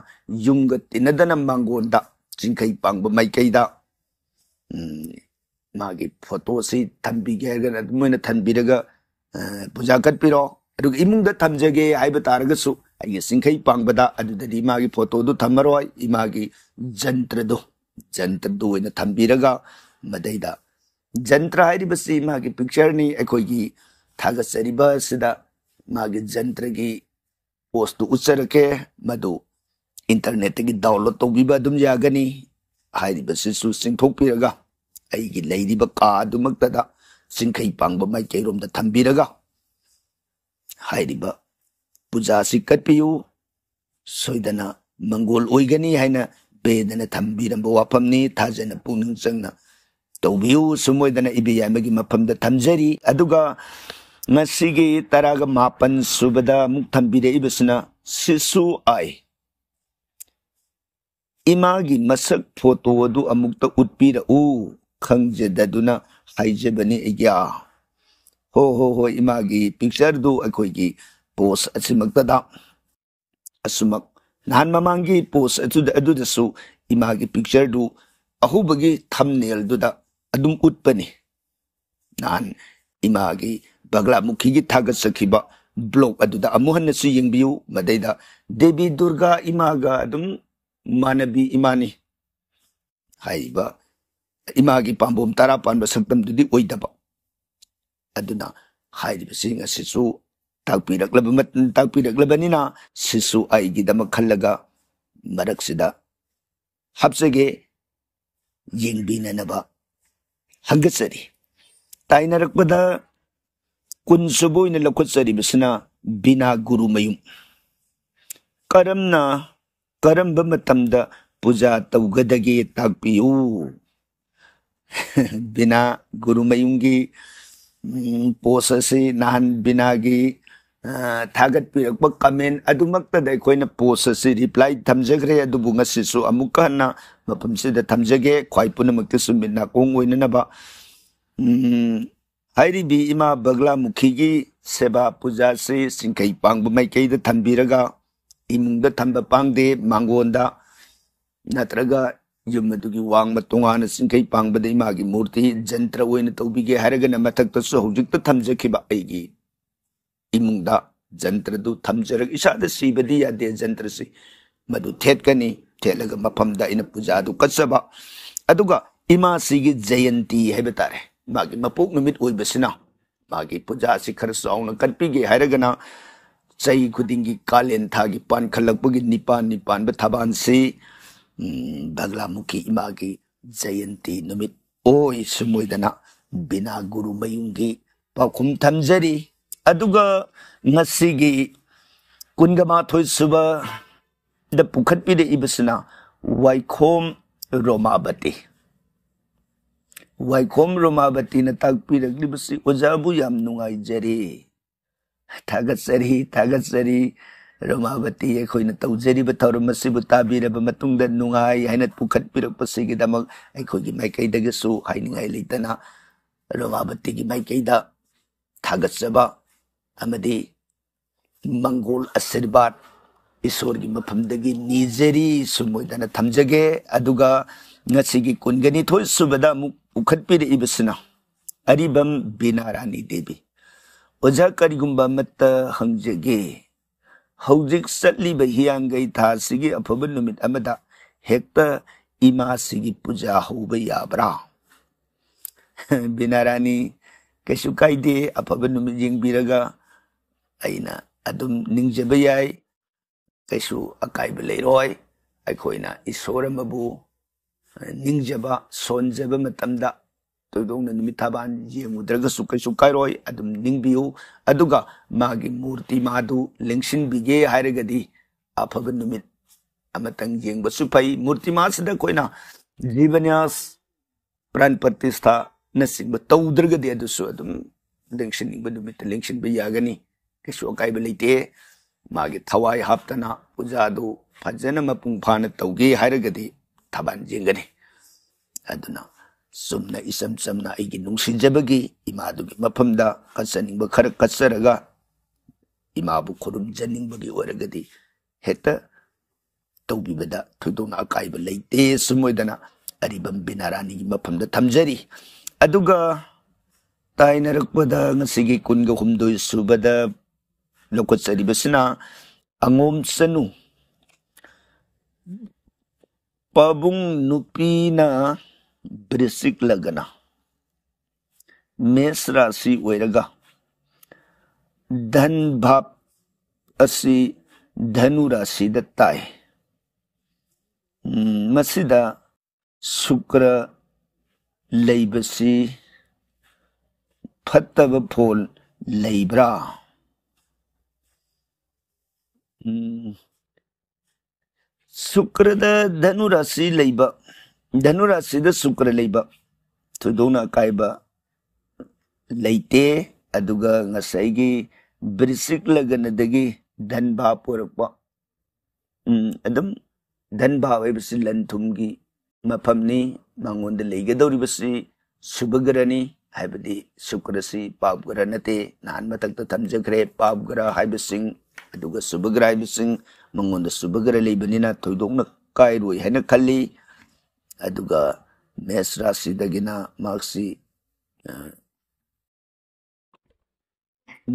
ꯌꯨꯝꯒ ꯇꯤꯟꯅꯗꯅ ꯃꯥꯡꯒꯣꯟꯗ ꯆꯤꯡꯈꯩ ꯄꯥꯡꯕ ꯃꯥꯏꯀꯩꯗ, ꯎꯝ, ꯃꯥꯒꯤ ꯐꯣꯇꯣꯁꯤ ꯊꯝꯕꯤꯒꯦ ꯍꯥꯏꯔꯒꯅ ꯑꯗꯨꯝ ꯑꯣꯏꯅ ꯊꯝꯕꯤꯔꯒ, ꯑ, ꯄꯨꯖꯥ ꯀꯠꯄꯤꯔꯣ꯫ ꯑꯗꯨꯒ ꯏꯃꯨꯡꯗ ꯊꯝꯖꯒꯦ ꯍꯥꯏꯕ ꯇꯥꯔꯒꯁꯨ ꯑꯩꯒꯤ ꯆꯤꯡꯈꯩ ꯄꯥꯡꯕꯗ ꯑꯗꯨꯗꯗꯤ ꯃꯥꯒꯤ ꯐꯣꯇꯣꯗꯨ ꯊꯝꯃꯔꯣꯏ, ꯏꯃꯥꯒꯤ ꯖꯟꯇ꯭ꯔꯗꯨ, ꯖꯟꯇ꯭ꯔꯗꯨ ꯑꯣꯏꯅ ꯊꯝꯕꯤꯔꯒ ꯃꯗꯩꯗ ꯖꯟꯇ꯭ꯔ ꯍꯥꯏꯔꯤꯕꯁꯤ ꯃꯥꯒꯤ ꯄꯤꯛꯆꯔꯅꯤ꯫ ꯑꯩꯈꯣꯏꯒꯤ ꯊꯥꯒꯠꯆꯔꯤꯕ ꯑꯁꯤꯗ ꯃꯥꯒꯤ ꯖꯟꯇ꯭ꯔꯒꯤ ꯄꯣꯁꯇꯨ ꯎꯠꯆꯔꯛꯀꯦ, ꯃꯗꯨ ꯏꯟꯇꯔꯅꯦꯠꯇꯒꯤ ꯗꯥꯎꯟꯂꯣꯗ ꯇꯧꯕꯤꯕ ꯑꯗꯨꯝ ꯌꯥꯒꯅꯤ꯫ ꯍꯥꯏꯔꯤꯕꯁꯤꯁꯨ ꯆꯤꯡꯊꯣꯛꯄꯤꯔꯒ ꯑꯩꯒꯤ ꯂꯩꯔꯤꯕ ꯀꯥ ꯑꯗꯨꯃꯛꯇꯗ ꯆꯤꯡꯈꯩ ꯄꯥꯡꯕ ꯃꯥꯏꯀꯩꯔꯣꯝꯗ ꯊꯝꯕꯤꯔꯒ ꯍꯥꯏꯔꯤꯕ ꯄꯨꯖꯥꯁꯤ ꯀꯠꯄꯤꯌꯨ, ꯁꯣꯏꯗꯅ ꯃꯪꯒꯣꯜ ꯑꯣꯏꯒꯅꯤ ꯍꯥꯏꯅ ꯄꯦꯗꯅ ꯊꯝꯕꯤꯔꯝꯕ ꯋꯥꯐꯝꯅꯤ꯫ ꯊꯥꯖꯅ ꯄꯨꯛꯅꯤꯡ ꯆꯪꯅ ꯇꯧꯕꯤꯌꯨ꯫ ꯁꯨꯝ ꯑꯣꯏꯗꯅ ꯏꯕꯦ ꯌꯥꯏꯃꯒꯤ ꯃꯐꯝꯗ ꯊꯝꯖꯔꯤ꯫ ꯑꯗꯨꯒ ꯉꯁꯤꯒꯤ ꯇꯔꯥꯒ ꯃꯥꯄꯟ ꯁꯨꯕꯗ ꯑꯃꯨꯛ ꯊꯝꯕꯤꯔꯛꯏꯕꯁꯤꯅ ꯁꯤꯁꯨ ꯑꯥꯏ꯫ ꯏꯃꯥꯒꯤ ꯃꯁꯛ ꯐꯣꯇꯣ ꯑꯗꯨ ꯑꯃꯨꯛꯇ ꯎꯠꯄꯤꯔꯛꯎ, ꯈꯪꯖꯗꯗꯨꯅ ꯍꯥꯏꯖꯕꯅꯤ ꯑꯩꯒꯤ꯫ ꯍꯣ, ꯍꯣ, ꯍꯣꯏ, ꯏꯃꯥꯒꯤ ꯄꯤꯛꯆꯔꯗꯨ ꯑꯩꯈꯣꯏꯒꯤ ꯄꯣꯁ ꯑꯁꯤꯃꯛꯇꯗ ꯑꯁꯨꯃꯛ ꯅꯍꯥꯟ ꯃꯃꯥꯡꯒꯤ ꯄꯣꯁ ꯑꯗꯨꯗ, ꯑꯗꯨꯗꯁꯨ ꯏꯃꯥꯒꯤ ꯄꯤꯛꯆꯔꯗꯨ ꯑꯍꯧꯕꯒꯤ ꯊꯝꯅꯦꯜꯗꯨꯗ ꯑꯗꯨꯝ ꯎꯠꯄꯅꯤ꯫ ꯅꯍꯥꯟ ꯏꯃꯥꯒꯤ ꯕꯒ꯭ꯂꯥꯃꯨꯈꯤꯒꯤ ꯊꯥꯒꯠꯆꯈꯤꯕ ꯕ꯭ꯂꯣꯛ ꯑꯗꯨꯗ ꯑꯃꯨꯛ ꯍꯟꯅꯁꯨ ꯌꯦꯡꯕꯤꯌꯨ꯫ ꯃꯗꯩꯗ ꯗꯦꯕꯤ ꯗꯨꯔꯒꯥ ꯏꯃꯥꯒ ꯑꯗꯨꯝ ꯃꯥꯟꯅꯕꯤ ꯏꯃꯥꯅꯤ꯫ ꯍꯥꯏꯔꯤꯕ ꯏꯃꯥꯒꯤ ꯄꯥꯝꯕꯣꯝ ꯇꯔꯥ ꯄꯥꯟꯕ ꯁꯛꯇꯝꯗꯨꯗꯤ ꯑꯣꯏꯗꯕ꯫ ꯑꯗꯨꯅ ꯍꯥꯏꯔꯤꯕꯁꯤꯡ ꯑꯁꯤꯁꯨ ꯇꯥꯛꯄꯤꯔꯛꯂꯕ ꯃꯠ-, ꯇꯥꯛꯄꯤꯔꯛꯂꯕꯅꯤꯅ ꯁꯤꯁꯨ ꯑꯩꯒꯤꯗꯃꯛ ꯈꯜꯂꯒ ꯃꯔꯛꯁꯤꯗ ꯍꯥꯞꯆꯒꯦ, ꯌꯦꯡꯕꯤꯅꯅꯕ ꯍꯪꯒꯠꯆꯔꯤ꯫ ꯇꯥꯏꯅꯔꯛꯄꯗ ꯀꯨꯟꯁꯨꯕ ꯑꯣꯏꯅ ꯂꯧꯈꯠꯆꯔꯤꯕꯁꯤꯅ ꯕꯤꯅꯥ ꯒꯨꯔꯨꯃꯌꯨꯝ꯫ ꯀꯔꯝꯅ, ꯀꯔꯝꯕ ꯃꯇꯝꯗ ꯄꯨꯖꯥ ꯇꯧꯒꯗꯒꯦ ꯇꯥꯛꯄꯤꯌꯨ꯫ ꯕꯤꯅꯥ ꯒꯨꯔꯨꯃꯌꯨꯝꯒꯤ, ꯎꯝ, ꯄꯣꯁ ꯑꯁꯤ ꯅꯍꯥꯟ ꯕꯤꯅꯥꯒꯤ, ꯑ, ꯊꯥꯒꯠꯄꯤꯔꯛꯄ ꯀꯃꯦꯟ ꯑꯗꯨꯃꯛꯇꯗ ꯑꯩꯈꯣꯏꯅ ꯄꯣꯁ ꯑꯁꯤ ꯔꯤꯄ꯭ꯂꯥꯏ ꯊꯝꯖꯈ꯭ꯔꯦ꯫ ꯑꯗꯨꯕꯨ ꯉꯁꯤꯁꯨ ꯑꯃꯨꯛꯀ ꯍꯟꯅ ꯃꯐꯝꯁꯤꯗ ꯊꯝꯖꯒꯦ, ꯈ꯭ꯋꯥꯏ ꯄꯨꯝꯅꯃꯛꯇꯁꯨ ꯃꯤꯠ ꯅꯥꯀꯣꯡ ꯑꯣꯏꯅꯅꯕ꯫ ꯎꯝ, ꯍꯥꯏꯔꯤꯕꯤ ꯏꯃꯥ ꯕꯒ꯭ꯂꯥꯃꯨꯈꯤꯒꯤ ꯁꯦꯕꯥ ꯄꯨꯖꯥꯁꯤ ꯆꯤꯡꯈꯩ ꯄꯥꯡꯕ ꯃꯥꯏꯀꯩꯗ ꯊꯝꯕꯤꯔꯒ, ꯏꯃꯨꯡꯗ ꯊꯝꯕ ꯄꯥꯡꯗꯦ, ꯃꯥꯡꯒꯣꯟꯗ ꯅꯠꯇ꯭ꯔꯒ ꯌꯨꯝ ꯑꯗꯨꯒꯤ ꯋꯥꯡꯃ ꯇꯣꯉꯥꯟꯅ ꯆꯤꯡꯈꯩ ꯄꯥꯡꯕꯗ ꯏꯃꯥꯒꯤ ꯃꯨꯔꯇꯤ ꯖꯟꯇ꯭ꯔ ꯑꯣꯏꯅ ꯇꯧꯕꯤꯒꯦ ꯍꯥꯏꯔꯒꯅ ꯃꯊꯛꯇꯁꯨ ꯍꯧꯖꯤꯛꯇ ꯊꯝꯖꯈꯤꯕ ꯑꯩꯒꯤ ꯏꯃꯨꯡꯗ ꯖꯟꯇ꯭ꯔꯗꯨ ꯊꯝꯖꯔꯒ, ꯏꯁꯥꯗ ꯁꯤꯕꯗꯤ ꯌꯥꯗꯦ ꯖꯟꯇ꯭ꯔꯁꯤ, ꯃꯗꯨ ꯊꯦꯠꯀꯅꯤ, ꯊꯦꯠꯂꯒ ꯃꯐꯝꯗ ꯑꯩꯅ ꯄꯨꯖꯥꯗꯨ ꯀꯠꯆꯕ꯫ ꯑꯗꯨꯒ ꯏꯃꯥꯁꯤꯒꯤ ꯖꯌꯟꯇꯤ ꯍꯥꯏꯕ ꯇꯥꯔꯦ, ꯃꯥꯒꯤ ꯃꯄꯣꯛ ꯅꯨꯃꯤꯠ ꯑꯣꯏꯕꯁꯤꯅ ꯃꯥꯒꯤ ꯄꯨꯖꯥꯁꯤ ꯈꯔ ꯆꯥꯎꯅ ꯀꯠꯄꯤꯒꯦ ꯍꯥꯏꯔꯒꯅ ꯆꯍꯤ ꯈꯨꯗꯤꯡꯒꯤ ꯀꯥꯂꯦꯟ ꯊꯥꯒꯤ ꯄꯥꯟꯈꯠꯂꯛꯄꯒꯤ ꯅꯤꯄꯥꯟ ꯅꯤꯄꯥꯟꯕ ꯊꯕꯥꯟꯁꯤ, ꯎꯝ, ꯕꯒ꯭ꯂꯥꯃꯨꯈꯤ ꯏꯃꯥꯒꯤ ꯖꯌꯟꯇꯤ ꯅꯨꯃꯤꯠ ꯑꯣꯏ ꯁꯨꯝ ꯑꯣꯏꯗꯅ ꯕꯤꯅꯥ ꯒꯨꯔꯨꯃꯌꯨꯝꯒꯤ ꯄꯥꯎꯈꯨꯝ ꯊꯝꯖꯔꯤ꯫ ꯑꯗꯨꯒ ꯉꯁꯤꯒꯤ ꯀꯨꯟꯒ ꯃꯥꯊꯣꯏ ꯁꯨꯕꯗ ꯄꯨꯈꯠꯄꯤꯔꯛꯏꯕꯁꯤꯅ ꯋꯥꯏꯈꯣꯝ ꯔꯣꯃꯥꯕꯇꯤ꯫ ꯋꯥꯏꯈꯣꯝ ꯔꯣꯃꯥꯕꯇꯤꯅ ꯇꯥꯛꯄꯤꯔꯛꯂꯤꯕꯁꯤ ꯑꯣꯖꯥꯕꯨ ꯌꯥꯝ ꯅꯨꯡꯉꯥꯏꯖꯔꯦ꯫ ꯊꯥꯒꯠꯆꯔꯤ, ꯊꯥꯒꯠꯆꯔꯤ꯫ ꯔꯣꯃꯥꯕꯇꯤ ꯑꯩꯈꯣꯏꯅ ꯇꯧꯖꯔꯤꯕ ꯊꯧꯔꯝ ꯑꯁꯤꯕꯨ ꯇꯥꯕꯤꯔꯕ ꯃꯇꯨꯡꯗ ꯅꯨꯡꯉꯥꯏ ꯍꯥꯏꯅ ꯄꯨꯈꯠꯄꯤꯔꯛꯄꯁꯤꯒꯤꯗꯃꯛ ꯑꯩꯈꯣꯏꯒꯤ ꯃꯥꯏꯀꯩꯗꯒꯤꯁꯨ ꯍꯥꯏꯅꯤꯡꯉꯥꯏ ꯂꯩꯇꯅ ꯔꯣꯃꯥꯕꯇꯤꯒꯤ ꯃꯥꯏꯀꯩꯗ ꯊꯥꯒꯠꯆꯕ ꯑꯃꯗꯤ ꯃꯪꯒꯣꯜ ꯑꯁꯤꯔꯕꯥꯗ ꯏꯁꯣꯔꯒꯤ ꯃꯐꯝꯗꯒꯤ ꯅꯤꯖꯔꯤ ꯁꯨꯝ ꯑꯣꯏꯗꯅ ꯊꯝꯖꯒꯦ꯫ ꯑꯗꯨꯒ ꯉꯁꯤꯒꯤ ꯀꯨꯟꯒ ꯅꯤꯊꯣꯏ ꯁꯨꯕꯗ ꯑꯃꯨꯛ ꯄꯨꯈꯠꯄꯤꯔꯛꯏꯕꯁꯤꯅ ꯑꯔꯤꯕꯝ ꯕꯤꯅꯥ ꯔꯥꯅꯤ ꯗꯦꯕꯤ꯫ ꯑꯣꯖꯥ, ꯀꯔꯤꯒꯨꯝꯕ ꯑꯃꯠꯇ ꯍꯪꯖꯒꯦ꯫ ꯍꯧꯖꯤꯛ ꯆꯠꯂꯤꯕ ꯍꯤꯌꯥꯡꯒꯩ ꯊꯥꯁꯤꯒꯤ ꯑꯐꯕ ꯅꯨꯃꯤꯠ ꯑꯃꯗ ꯍꯦꯛꯇ ꯏꯃꯥꯁꯤꯒꯤ ꯄꯨꯖꯥ ꯍꯧꯕ ꯌꯥꯕ꯭ꯔꯥ? ꯕꯤꯅꯥ ꯔꯥꯅꯤ, ꯀꯩꯁꯨ ꯀꯥꯏꯗꯦ, ꯑꯐꯕ ꯅꯨꯃꯤꯠ ꯌꯦꯡꯕꯤꯔꯒ ꯑꯩꯅ ꯑꯗꯨꯝ ꯅꯤꯡꯖꯕ ꯌꯥꯏ, ꯀꯩꯁꯨ ꯑꯀꯥꯏꯕ ꯂꯩꯔꯣꯏ꯫ ꯑꯩꯈꯣꯏꯅ ꯏꯁꯣꯔ ꯑꯃꯕꯨ ꯅꯤꯡꯖꯕ, ꯁꯣꯟꯖꯕ ꯃꯇꯝꯗ ꯊꯣꯏꯗꯣꯛꯅ ꯅꯨꯃꯤꯠ ꯊꯥꯕꯥꯟ ꯌꯦꯡꯉꯨꯗ꯭ꯔꯒꯁꯨ ꯀꯩꯁꯨ ꯀꯥꯏꯔꯣꯏ, ꯑꯗꯨꯝ ꯅꯤꯡꯕꯤꯌꯨ꯫ ꯑꯗꯨꯒ ꯃꯥꯒꯤ ꯃꯨꯔꯇꯤꯃꯥꯗꯨ ꯂꯦꯡꯁꯤꯟꯕꯤꯒꯦ ꯍꯥꯏꯔꯒꯗꯤ ꯑꯐꯕ ꯅꯨꯃꯤꯠ ꯑꯃꯇꯪ ꯌꯦꯡꯕꯁꯨ ꯐꯩ꯫ ꯃꯨꯔꯇꯤꯃꯥꯁꯤꯗ ꯑꯩꯈꯣꯏꯅ ꯖꯤꯕꯅ꯭ꯌꯥꯁ, ꯄ꯭ꯔꯥꯟ ꯄ꯭ꯔꯇꯤꯁꯊꯥꯅꯆꯤꯡꯕ ꯇꯧꯗ꯭ꯔꯒꯗꯤ ꯑꯗꯨꯁꯨ ꯑꯗꯨꯝ ꯂꯦꯡꯁꯤꯟꯅꯤꯡꯕ ꯅꯨꯃꯤꯠꯇ ꯂꯦꯡꯁꯤꯟꯕ ꯌꯥꯒꯅꯤ, ꯀꯩꯁꯨ ꯑꯀꯥꯏꯕ ꯂꯩꯇꯦ꯫ ꯃꯥꯒꯤ ꯊꯋꯥꯏ ꯍꯥꯞꯇꯅ ꯄꯨꯖꯥꯗꯨ ꯐꯖꯅ ꯃꯄꯨꯡ ꯐꯥꯅ ꯇꯧꯒꯦ ꯍꯥꯏꯔꯒꯗꯤ ꯊꯥꯕꯥꯟ ꯌꯦꯡꯒꯅꯤ꯫ ꯑꯗꯨꯅ ꯆꯨꯝꯅ ꯏꯆꯝ ꯆꯝꯅ ꯑꯩꯒꯤ ꯅꯨꯡꯁꯤꯖꯕꯒꯤ ꯏꯃꯥꯗꯨꯒꯤ ꯃꯐꯝꯗ ꯀꯠꯆꯅꯤꯡꯕ ꯈꯔ ꯀꯠꯆꯔꯒ ꯏꯃꯥꯕꯨ ꯈꯨꯔꯨꯝꯖꯅꯤꯡꯕꯒꯤ ꯑꯣꯏꯔꯒꯗꯤ ꯍꯦꯛꯇ ꯇꯧꯕꯤꯕꯗ ꯊꯣꯏꯗꯣꯛꯅ ꯑꯀꯥꯏꯕ ꯂꯩꯇꯦ꯫ ꯁꯨꯝ ꯑꯣꯏꯗꯅ ꯑꯔꯤꯕꯝ ꯕꯤꯅꯥ ꯔꯥꯅꯤꯒꯤ ꯃꯐꯝꯗ ꯊꯝꯖꯔꯤ꯫ ꯑꯗꯨꯒ ꯇꯥꯏꯅꯔꯛꯄꯗ ꯉꯁꯤꯒꯤ ꯀꯨꯟꯒ ꯍꯨꯝꯗꯣꯏ ꯁꯨꯕꯗ ꯂꯧꯈꯠꯆꯔꯤꯕꯁꯤꯅ ꯑꯉꯣꯝ ꯆꯅꯨ, ꯄꯥꯕꯨꯡ ꯅꯨꯄꯤꯅ ꯕ꯭ꯔꯤꯁꯤꯛ ꯂꯒꯅ, ꯃꯦꯁ ꯔꯥꯁꯤ ꯑꯣꯏꯔꯒ ꯙꯟ ꯚꯥꯕ ꯑꯁꯤ ꯙꯅꯨ ꯔꯥꯁꯤꯗ ꯇꯥꯏ꯫ ꯎꯝ, ꯃꯁꯤꯗ ꯁꯨꯀ꯭ꯔ ꯂꯩꯕꯁꯤ ꯐꯠꯇꯕ ꯐꯣꯜ ꯂꯩꯕ꯭ꯔꯥ? ꯎꯝ, ꯁꯨꯀ꯭ꯔꯗ ꯙꯅꯨ ꯔꯥꯁꯤ ꯂꯩꯕ, ꯙꯅꯨ ꯔꯥꯁꯤꯗ ꯁꯨꯀ꯭ꯔ ꯂꯩꯕ ꯊꯣꯏꯗꯣꯛꯅ ꯑꯀꯥꯏꯕ ꯂꯩꯇꯦ꯫ ꯑꯗꯨꯒ ꯉꯁꯥꯏꯒꯤ ꯕ꯭ꯔꯤꯁꯤꯛ ꯂꯒꯅꯗꯒꯤ ꯙꯟ ꯚꯥꯕ ꯑꯣꯏꯔꯛꯄ꯫ ꯎꯝ, ꯑꯗꯨꯝ ꯙꯟ ꯚꯥꯕ ꯍꯥꯏꯕꯁꯤ ꯂꯟ ꯊꯨꯝꯒꯤ ꯃꯐꯝꯅꯤ꯫ ꯃꯉꯣꯟꯗ ꯂꯩꯒꯗꯧꯔꯤꯕꯁꯤ ꯁꯨꯚꯒ꯭ꯔꯍꯅꯤ, ꯍꯥꯏꯕꯗꯤ ꯁꯨꯀ꯭ꯔꯁꯤ ꯄꯥꯞꯒ꯭ꯔꯍ ꯅꯠꯇꯦ꯫ ꯅꯍꯥꯟ ꯃꯊꯛꯇ ꯊꯝꯖꯈ꯭ꯔꯦ, ꯄꯥꯞꯒ꯭ꯔꯍ ꯍꯥꯏꯕꯁꯤꯡ ꯑꯗꯨꯒ ꯁꯨꯚꯒ꯭ꯔꯍ ꯍꯥꯏꯕꯁꯤꯡ꯫ ꯃꯉꯣꯟꯗ ꯁꯨꯚꯒ꯭ꯔꯍ ꯂꯩꯕꯅꯤꯅ ꯊꯣꯏꯗꯣꯛꯅ ꯀꯥꯏꯔꯣꯏ ꯍꯥꯏꯅ ꯈꯜꯂꯤ꯫ ꯑꯗꯨꯒ ꯃꯦꯁ ꯔꯥꯁꯤꯗꯒꯤꯅ ꯃꯍꯥꯛꯁꯤ, ꯑ,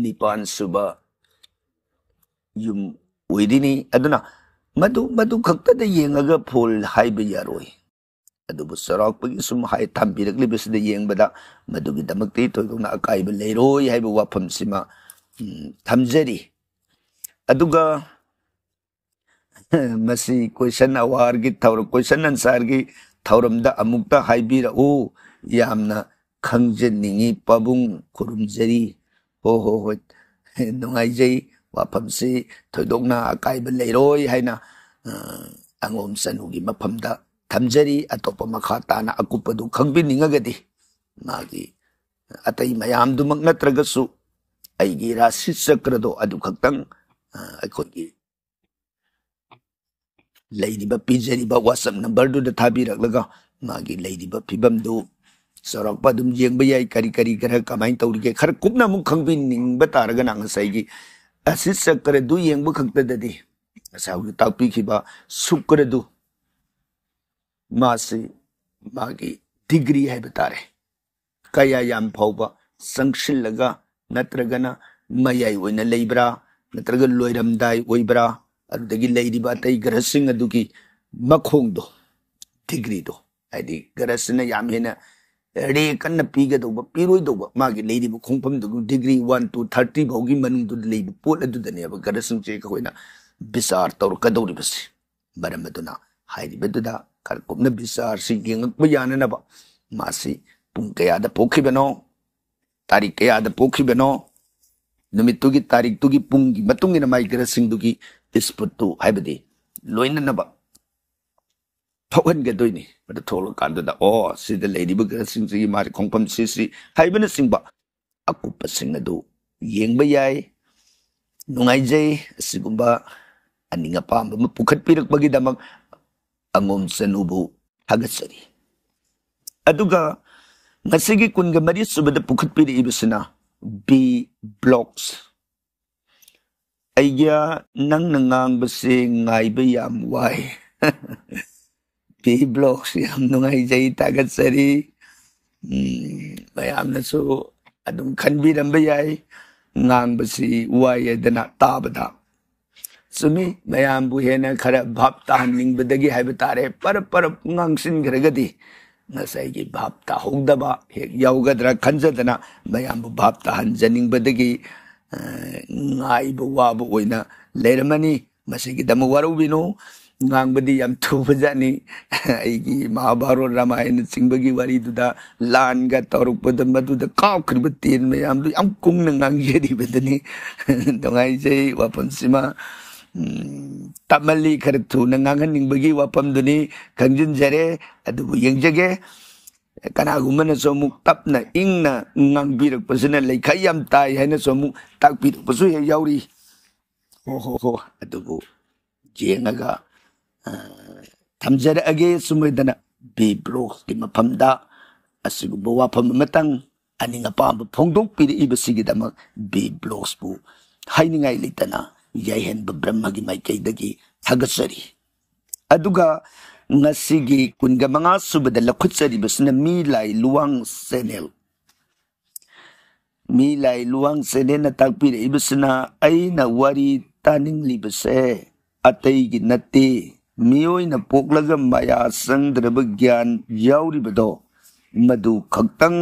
ꯅꯤꯄꯥꯟ ꯁꯨꯕ ꯌꯨꯝ ꯑꯣꯏꯔꯤꯅꯤ꯫ ꯑꯗꯨꯅ ꯃꯗꯨ, ꯃꯗꯨ ꯈꯛꯇꯗ ꯌꯦꯡꯉꯒ ꯐꯣꯜ ꯍꯥꯏꯕ ꯌꯥꯔꯣꯏ꯫ ꯑꯗꯨꯕꯨ ꯆꯥꯎꯔꯥꯛꯄꯒꯤ ꯁꯨꯝ ꯍꯥꯏ ꯊꯝꯕꯤꯔꯛꯂꯤꯕꯁꯤꯗ ꯌꯦꯡꯕꯗ ꯃꯗꯨꯒꯤꯗꯃꯛꯇꯤ ꯊꯣꯏꯗꯣꯛꯅ ꯑꯀꯥꯏꯕ ꯂꯩꯔꯣꯏ ꯍꯥꯏꯕ ꯋꯥꯐꯝꯁꯤꯃ, ꯎꯝ, ꯊꯝꯖꯔꯤ꯫ ꯑꯗꯨꯒ ꯃꯁꯤ question hourꯒꯤ ꯊꯧꯔꯝ, question answerꯒꯤ ꯊꯧꯔꯝꯗ ꯑꯃꯨꯛꯇ ꯍꯥꯏꯕꯤꯔꯛꯎ꯫ ꯌꯥꯝꯅ ꯈꯪꯖꯅꯤꯡꯉꯤ ꯄꯥꯕꯨꯡ, ꯈꯨꯔꯨꯝꯖꯔꯤ꯫ ꯍꯣ, ꯍꯣ, ꯍꯣꯏ꯫ ꯅꯨꯡꯉꯥꯏꯖꯩ꯫ ꯋꯥꯐꯝꯁꯤ ꯊꯣꯏꯗꯣꯛꯅ ꯑꯀꯥꯏꯕ ꯂꯩꯔꯣꯏ ꯍꯥꯏꯅ, ꯑ, ꯑꯉꯣꯝ ꯆꯅꯨꯒꯤ ꯃꯐꯝꯗ ꯊꯝꯖꯔꯤ꯫ ꯑꯇꯣꯞꯄ ꯃꯈꯥ ꯇꯥꯅ ꯑꯀꯨꯞꯄꯗꯨ ꯈꯪꯕꯤꯅꯤꯡꯉꯒꯗꯤ ꯃꯥꯒꯤ ꯑꯇꯩ ꯃꯌꯥꯝꯗꯨꯃꯛ ꯅꯠꯇ꯭ꯔꯒꯁꯨ ꯑꯩꯒꯤ ꯔꯥꯁꯤ ꯆꯀ꯭ꯔꯗꯣ ꯑꯗꯨ ꯈꯛꯇꯪ, ꯑ, ꯑꯩꯈꯣꯏꯒꯤ ꯂꯩꯔꯤꯕ, ꯄꯤꯖꯔꯤꯕ WhatsApp numberꯗꯨꯗ ꯊꯥꯕꯤꯔꯛꯂꯒ ꯃꯥꯒꯤ ꯂꯩꯔꯤꯕ ꯐꯤꯕꯝꯗꯨ ꯆꯥꯎꯔꯥꯛꯄ ꯑꯗꯨꯝ ꯌꯦꯡꯕ ꯌꯥꯏ꯫ ꯀꯔꯤ ꯀꯔꯤ ꯈꯔ ꯀꯃꯥꯏꯅ ꯇꯧꯔꯤꯒꯦ, ꯈꯔ ꯀꯨꯞꯅ ꯑꯃꯨꯛ ꯈꯪꯕꯤꯅꯤꯡꯕ ꯇꯥꯔꯒꯅ ꯉꯁꯥꯏꯒꯤ ꯑꯁꯤ ꯆꯀ꯭ꯔꯗꯨ ꯌꯦꯡꯕ ꯈꯛꯇꯗꯗꯤ ꯉꯁꯥꯏ ꯍꯧꯖꯤꯛ ꯇꯥꯛꯄꯤꯈꯤꯕ ꯁꯨꯀ꯭ꯔꯗꯨ ꯃꯥꯁꯤ ꯃꯥꯒꯤ degree ꯍꯥꯏꯕ ꯇꯥꯔꯦ, ꯀꯌꯥ ꯌꯥꯝ ꯐꯥꯎꯕ ꯆꯪꯁꯤꯜꯂꯒ ꯅꯠꯇ꯭ꯔꯒꯅ ꯃꯌꯥꯏ ꯑꯣꯏꯅ ꯂꯩꯕ꯭ꯔꯥ, ꯅꯠꯇ꯭ꯔꯒ ꯂꯣꯏꯔꯝꯗꯥꯏ ꯑꯣꯏꯕ꯭ꯔꯥ, ꯑꯗꯨꯗꯒꯤ ꯂꯩꯔꯤꯕ ꯑꯇꯩ ꯒ꯭ꯔꯍꯁꯤꯡ ꯑꯗꯨꯒꯤ ꯃꯈꯣꯡꯗꯣ, degreeꯗꯣ, ꯍꯥꯏꯗꯤ ꯒ꯭ꯔꯍꯁꯤꯅ ꯌꯥꯝ ꯍꯦꯟꯅ ꯔꯦ ꯀꯟꯅ ꯄꯤꯒꯗꯧꯕ, ꯄꯤꯔꯣꯏꯗꯧꯕ, ꯃꯥꯒꯤ ꯂꯩꯔꯤꯕ ꯈꯣꯡꯐꯝꯗꯨꯒꯤ degree one to thirty ꯐꯥꯎꯒꯤ ꯃꯅꯨꯡꯗꯨꯗ ꯂꯩꯕ ꯄꯣꯠ ꯑꯗꯨꯗꯅꯦꯕ ꯒ꯭ꯔꯍꯁꯤꯡꯁꯦ ꯑꯩꯈꯣꯏꯅ ꯕꯤꯆꯥꯔ ꯇꯧꯔꯛꯀꯗꯧꯔꯤꯕꯁꯦ꯫ ꯃꯔꯝ ꯑꯗꯨꯅ ꯍꯥꯏꯔꯤꯕꯗꯨꯗ ꯈꯔ ꯀꯨꯞꯅ ꯕꯤꯆꯥꯔꯁꯤ ꯌꯦꯡꯉꯛꯄ ꯌꯥꯅꯅꯕ ꯃꯥꯁꯤ ꯄꯨꯡ ꯀꯌꯥꯗ ꯄꯣꯛꯈꯤꯕꯅꯣ, ꯇꯥꯔꯤꯛ ꯀꯌꯥꯗ ꯄꯣꯛꯈꯤꯕꯅꯣ, ꯅꯨꯃꯤꯠꯇꯨꯒꯤ ꯇꯥꯔꯤꯛꯇꯨꯒꯤ ꯄꯨꯡꯒꯤ ꯃꯇꯨꯡ ꯏꯟꯅ ꯃꯥꯏ ꯒ꯭ꯔꯍꯁꯤꯡꯗꯨꯒꯤ ꯏꯁꯄꯨꯠꯇꯨ, ꯍꯥꯏꯕꯗꯤ ꯂꯣꯏꯅꯅꯕ ꯊꯣꯛꯍꯟꯒꯗꯣꯏꯅꯤ꯫ ꯃꯗꯨ ꯊꯣꯛꯂꯀꯥꯟꯗꯨꯗ, ꯑꯣ, ꯁꯤꯗ ꯂꯩꯔꯤꯕ ꯒ꯭ꯔꯍꯁꯤꯡꯁꯤꯒꯤ ꯃꯥꯒꯤ ꯈꯣꯡꯐꯝ ꯁꯤ ꯁꯤ ꯍꯥꯏꯕꯅꯆꯤꯡꯕ ꯑꯀꯨꯞꯄꯁꯤꯡ ꯑꯗꯨ ꯌꯦꯡꯕ ꯌꯥꯏ꯫ ꯅꯨꯡꯉꯥꯏꯖꯩ ꯑꯁꯤꯒꯨꯝꯕ ꯑꯅꯤꯡ ꯑꯄꯥꯝꯕ ꯑꯃ ꯄꯨꯈꯠꯄꯤꯔꯛꯄꯒꯤꯗꯃꯛ ꯑꯉꯣꯝ ꯆꯅꯨꯕꯨ ꯊꯥꯒꯠꯆꯔꯤ꯫ ꯑꯗꯨꯒ ꯉꯁꯤꯒꯤ ꯀꯨꯟꯒ ꯃꯔꯤ ꯁꯨꯕꯗ ꯄꯨꯈꯠꯄꯤꯔꯛꯏꯕꯁꯤꯅ B Vlogs꯫ ꯑꯩꯒ ꯅꯪꯅ ꯉꯥꯡꯕꯁꯦ ꯉꯥꯏꯕ ꯌꯥꯝ ꯋꯥꯏ꯫ B Vlogs ꯌꯥꯝ ꯅꯨꯡꯉꯥꯏꯖꯩ, ꯊꯥꯒꯠꯆꯔꯤ꯫ ꯎꯝ, ꯃꯌꯥꯝꯅꯁꯨ ꯑꯗꯨꯝ ꯈꯟꯕꯤꯔꯝꯕ ꯌꯥꯏ, ꯉꯥꯡꯕꯁꯤ ꯋꯥꯏ ꯍꯥꯏꯗꯅ ꯇꯥꯕꯗ꯫ ꯆꯨꯝꯃꯤ, ꯃꯌꯥꯝꯕꯨ ꯍꯦꯟꯅ ꯈꯔ ꯚꯥꯞ ꯇꯥꯍꯟꯅꯤꯡꯕꯗꯒꯤ ꯍꯥꯏꯕ ꯇꯥꯔꯦ, ꯄꯔꯞ ꯄꯔꯞ ꯉꯥꯡꯁꯤꯟꯈ꯭ꯔꯒꯗꯤ ꯉꯁꯥꯏꯒꯤ ꯚꯥꯞ ꯇꯥꯍꯧꯗꯕ ꯍꯦꯛ ꯌꯥꯎꯒꯗ꯭ꯔꯥ ꯈꯟꯖꯗꯅ ꯃꯌꯥꯝꯕꯨ ꯚꯥꯞ ꯇꯥꯍꯟꯖꯅꯤꯡꯕꯗꯒꯤ, ꯑ, ꯉꯥꯏꯕ ꯋꯥꯕ ꯑꯣꯏꯅ ꯂꯩꯔꯝꯃꯅꯤ꯫ ꯃꯁꯤꯒꯤꯗꯃꯛ ꯋꯥꯔꯧꯕꯤꯅꯨ꯫ ꯉꯥꯡꯕꯗꯤ ꯌꯥꯝ ꯊꯨꯕꯖꯥꯠꯅꯤ꯫ ꯑꯩꯒꯤ ꯃꯍꯥꯚꯥꯔꯣꯠ ꯔꯥꯃꯥꯌꯟꯅꯆꯤꯡꯕꯒꯤ ꯋꯥꯔꯤꯗꯨꯗ ꯂꯥꯟꯒ ꯇꯧꯔꯛꯄꯗ ꯃꯗꯨꯗ ꯀꯥꯞꯈ꯭ꯔꯤꯕ ꯇꯦꯟ ꯃꯌꯥꯝꯗꯨ ꯌꯥꯝ ꯀꯨꯡꯅ ꯉꯥꯡꯖꯔꯤꯕꯗꯨꯅꯤ꯫ ꯅꯨꯡꯉꯥꯏꯖꯩ ꯋꯥꯐꯝꯁꯤꯃ꯫ ꯎꯝ, ꯇꯞꯃꯜꯂꯤ, ꯈꯔ ꯊꯨꯅ ꯉꯥꯡꯍꯟꯅꯤꯡꯕꯒꯤ ꯋꯥꯐꯝꯗꯨꯅꯤ, ꯈꯪꯖꯤꯟꯖꯔꯦ꯫ ꯑꯗꯨꯕꯨ ꯌꯦꯡꯖꯒꯦ꯫ ꯀꯅꯥꯒꯨꯝꯕꯅꯁꯨ ꯑꯃꯨꯛ ꯇꯞꯅ ꯏꯪꯅ ꯉꯥꯡꯕꯤꯔꯛꯄꯁꯤꯅ ꯂꯩꯈꯥꯏ ꯌꯥꯝ ꯇꯥꯏ ꯍꯥꯏꯅꯁꯨ ꯑꯃꯨꯛ ꯇꯥꯛꯄꯤꯔꯛꯄꯁꯨ ꯍꯦꯛ ꯌꯥꯎꯔꯤ꯫ ꯍꯣ, ꯍꯣ, ꯍꯣ꯫ ꯑꯗꯨꯕꯨ ꯌꯦꯡꯉꯒ, ꯑ, ꯊꯝꯖꯔꯛꯑꯒꯦ꯫ ꯁꯨꯝ ꯑꯣꯏꯗꯅ B Vlogsꯀꯤ ꯃꯐꯝꯗ ꯑꯁꯤꯒꯨꯝꯕ ꯋꯥꯐꯝ ꯑꯃꯇꯪ ꯑꯅꯤꯡ ꯑꯄꯥꯝꯕ ꯐꯣꯡꯗꯣꯛꯄꯤꯔꯛꯏꯕꯁꯤꯒꯤꯗꯃꯛ B Vlogsꯄꯨ ꯍꯥꯏꯅꯤꯡꯉꯥꯏ ꯂꯩꯇꯅ ꯌꯥꯏꯍꯟꯕ ꯕ꯭ꯔꯍ꯭ꯃꯒꯤ ꯃꯥꯏꯀꯩꯗꯒꯤ ꯊꯥꯒꯠꯆꯔꯤ꯫ ꯑꯗꯨꯒ ꯉꯁꯤꯒꯤ ꯀꯨꯟꯒ ꯃꯉꯥ ꯁꯨꯕꯗ ꯂꯧꯈꯠꯆꯔꯤꯕꯁꯤꯅ ꯃꯤ ꯂꯥꯏ ꯂꯨꯋꯥꯡ ꯆꯦꯅꯦꯜ꯫ ꯃꯤ ꯂꯥꯏ ꯂꯨꯋꯥꯡ ꯆꯦꯅꯦꯜꯅ ꯇꯥꯛꯄꯤꯔꯛꯏꯕꯁꯤꯅ ꯑꯩꯅ ꯋꯥꯔꯤ ꯇꯥꯅꯤꯡꯂꯤꯕꯁꯦ ꯑꯇꯩꯒꯤ ꯅꯠꯇꯦ, ꯃꯤꯑꯣꯏꯅ ꯄꯣꯛꯂꯒ ꯃꯌꯥ ꯆꯪꯗ꯭ꯔꯕ ꯒ꯭ꯌꯥꯟ ꯌꯥꯎꯔꯤꯕꯗꯣ ꯃꯗꯨ ꯈꯛꯇꯪ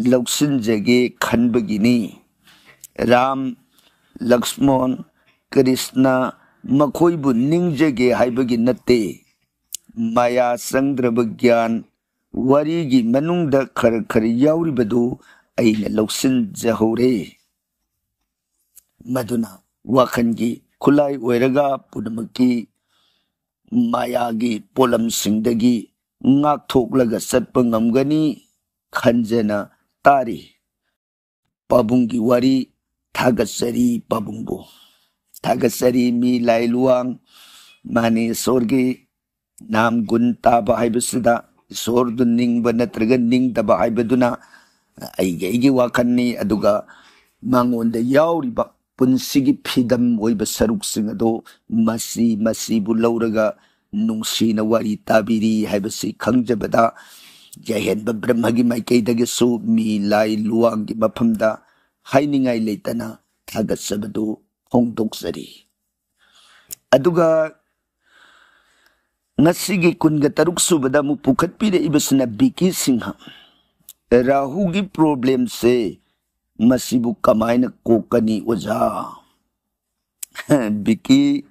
ꯂꯧꯁꯤꯟꯖꯒꯦ ꯈꯟꯕꯒꯤꯅꯤ꯫ ꯔꯥꯝ, ꯂꯛꯁꯃꯣꯟ, ꯀ꯭ꯔꯤꯁꯅ ꯃꯈꯣꯏꯕꯨ ꯅꯤꯡꯖꯒꯦ ꯍꯥꯏꯕꯒꯤ ꯅꯠꯇꯦ꯫ ꯃꯌꯥ ꯆꯪꯗ꯭ꯔꯕ ꯒ꯭ꯌꯥꯟ ꯋꯥꯔꯤꯒꯤ ꯃꯅꯨꯡꯗ ꯈꯔ ꯈꯔ ꯌꯥꯎꯔꯤꯕꯗꯨ ꯑꯩꯅ ꯂꯧꯁꯤꯟꯖꯍꯧꯔꯦ꯫ ꯃꯗꯨꯅ ꯋꯥꯈꯜꯒꯤ ꯈꯨꯠꯂꯥꯏ ꯑꯣꯏꯔꯒ ꯄꯨꯝꯅꯃꯛꯀꯤ ꯃꯥꯌꯥꯒꯤ ꯄꯣꯠꯂꯝꯁꯤꯡꯗꯒꯤ ꯉꯥꯛꯊꯣꯛꯂꯒ ꯆꯠꯄ ꯉꯝꯒꯅꯤ ꯈꯟꯖꯅ ꯇꯥꯔꯤ꯫ ꯄꯥꯕꯨꯡꯒꯤ ꯋꯥꯔꯤ ꯊꯥꯒꯠꯆꯔꯤ ꯄꯥꯕꯨꯡꯕꯨ꯫ ꯊꯥꯒꯠꯆꯔꯤ꯫ ꯃꯤ ꯂꯥꯏ ꯂꯨꯋꯥꯡ, ꯃꯥꯅꯤ, ꯏꯁꯣꯔꯒꯤ ꯅꯥꯝ ꯒꯨꯟ ꯇꯥꯕ ꯍꯥꯏꯕꯁꯤꯗ ꯏꯁꯣꯔꯗꯨ ꯅꯤꯡꯕ ꯅꯠꯇ꯭ꯔꯒ ꯅꯤꯡꯗꯕ ꯍꯥꯏꯕꯗꯨꯅ ꯑꯩꯒꯤ, ꯑꯩꯒꯤ ꯋꯥꯈꯜꯅꯤ꯫ ꯑꯗꯨꯒ ꯃꯉꯣꯟꯗ ꯌꯥꯎꯔꯤꯕ ꯄꯨꯟꯁꯤꯒꯤ ꯐꯤꯗꯝ ꯑꯣꯏꯕ ꯁꯔꯨꯛꯁꯤꯡ ꯑꯗꯨ ꯃꯁꯤ, ꯃꯁꯤꯕꯨ ꯂꯧꯔꯒ ꯅꯨꯡꯁꯤꯅ ꯋꯥꯔꯤ ꯇꯥꯕꯤꯔꯤ ꯍꯥꯏꯕꯁꯤ ꯈꯪꯖꯕꯗ, ꯌꯥꯏꯍꯟꯕ ꯕ꯭ꯔꯍ꯭ꯃꯒꯤ ꯃꯥꯏꯀꯩꯗꯒꯤꯁꯨ ꯃꯤ ꯂꯥꯏ ꯂꯨꯋꯥꯡꯒꯤ ꯃꯐꯝꯗ ꯍꯥꯏꯅꯤꯡꯉꯥꯏ ꯂꯩꯇꯅ ꯊꯥꯒꯠꯆꯕꯗꯨ ꯐꯣꯡꯗꯣꯛꯆꯔꯤ꯫ ꯑꯗꯨꯒ ꯉꯁꯤꯒꯤ ꯀꯨꯟꯒ ꯇꯔꯨꯛ ꯁꯨꯕꯗ ꯑꯃꯨꯛ ꯄꯨꯈꯠꯄꯤꯔꯛꯏꯕꯁꯤꯅ ꯕꯤꯀꯤ ꯁꯤꯡꯍ꯫ ꯔꯥꯍꯨꯒꯤ ꯄ꯭ꯔꯣꯕ꯭ꯂꯦꯝꯁꯦ ꯃꯁꯤꯕꯨ ꯀꯃꯥꯏꯅ ꯀꯣꯛꯀꯅꯤ, ꯑꯣꯖꯥ? ꯕꯤꯀꯤ,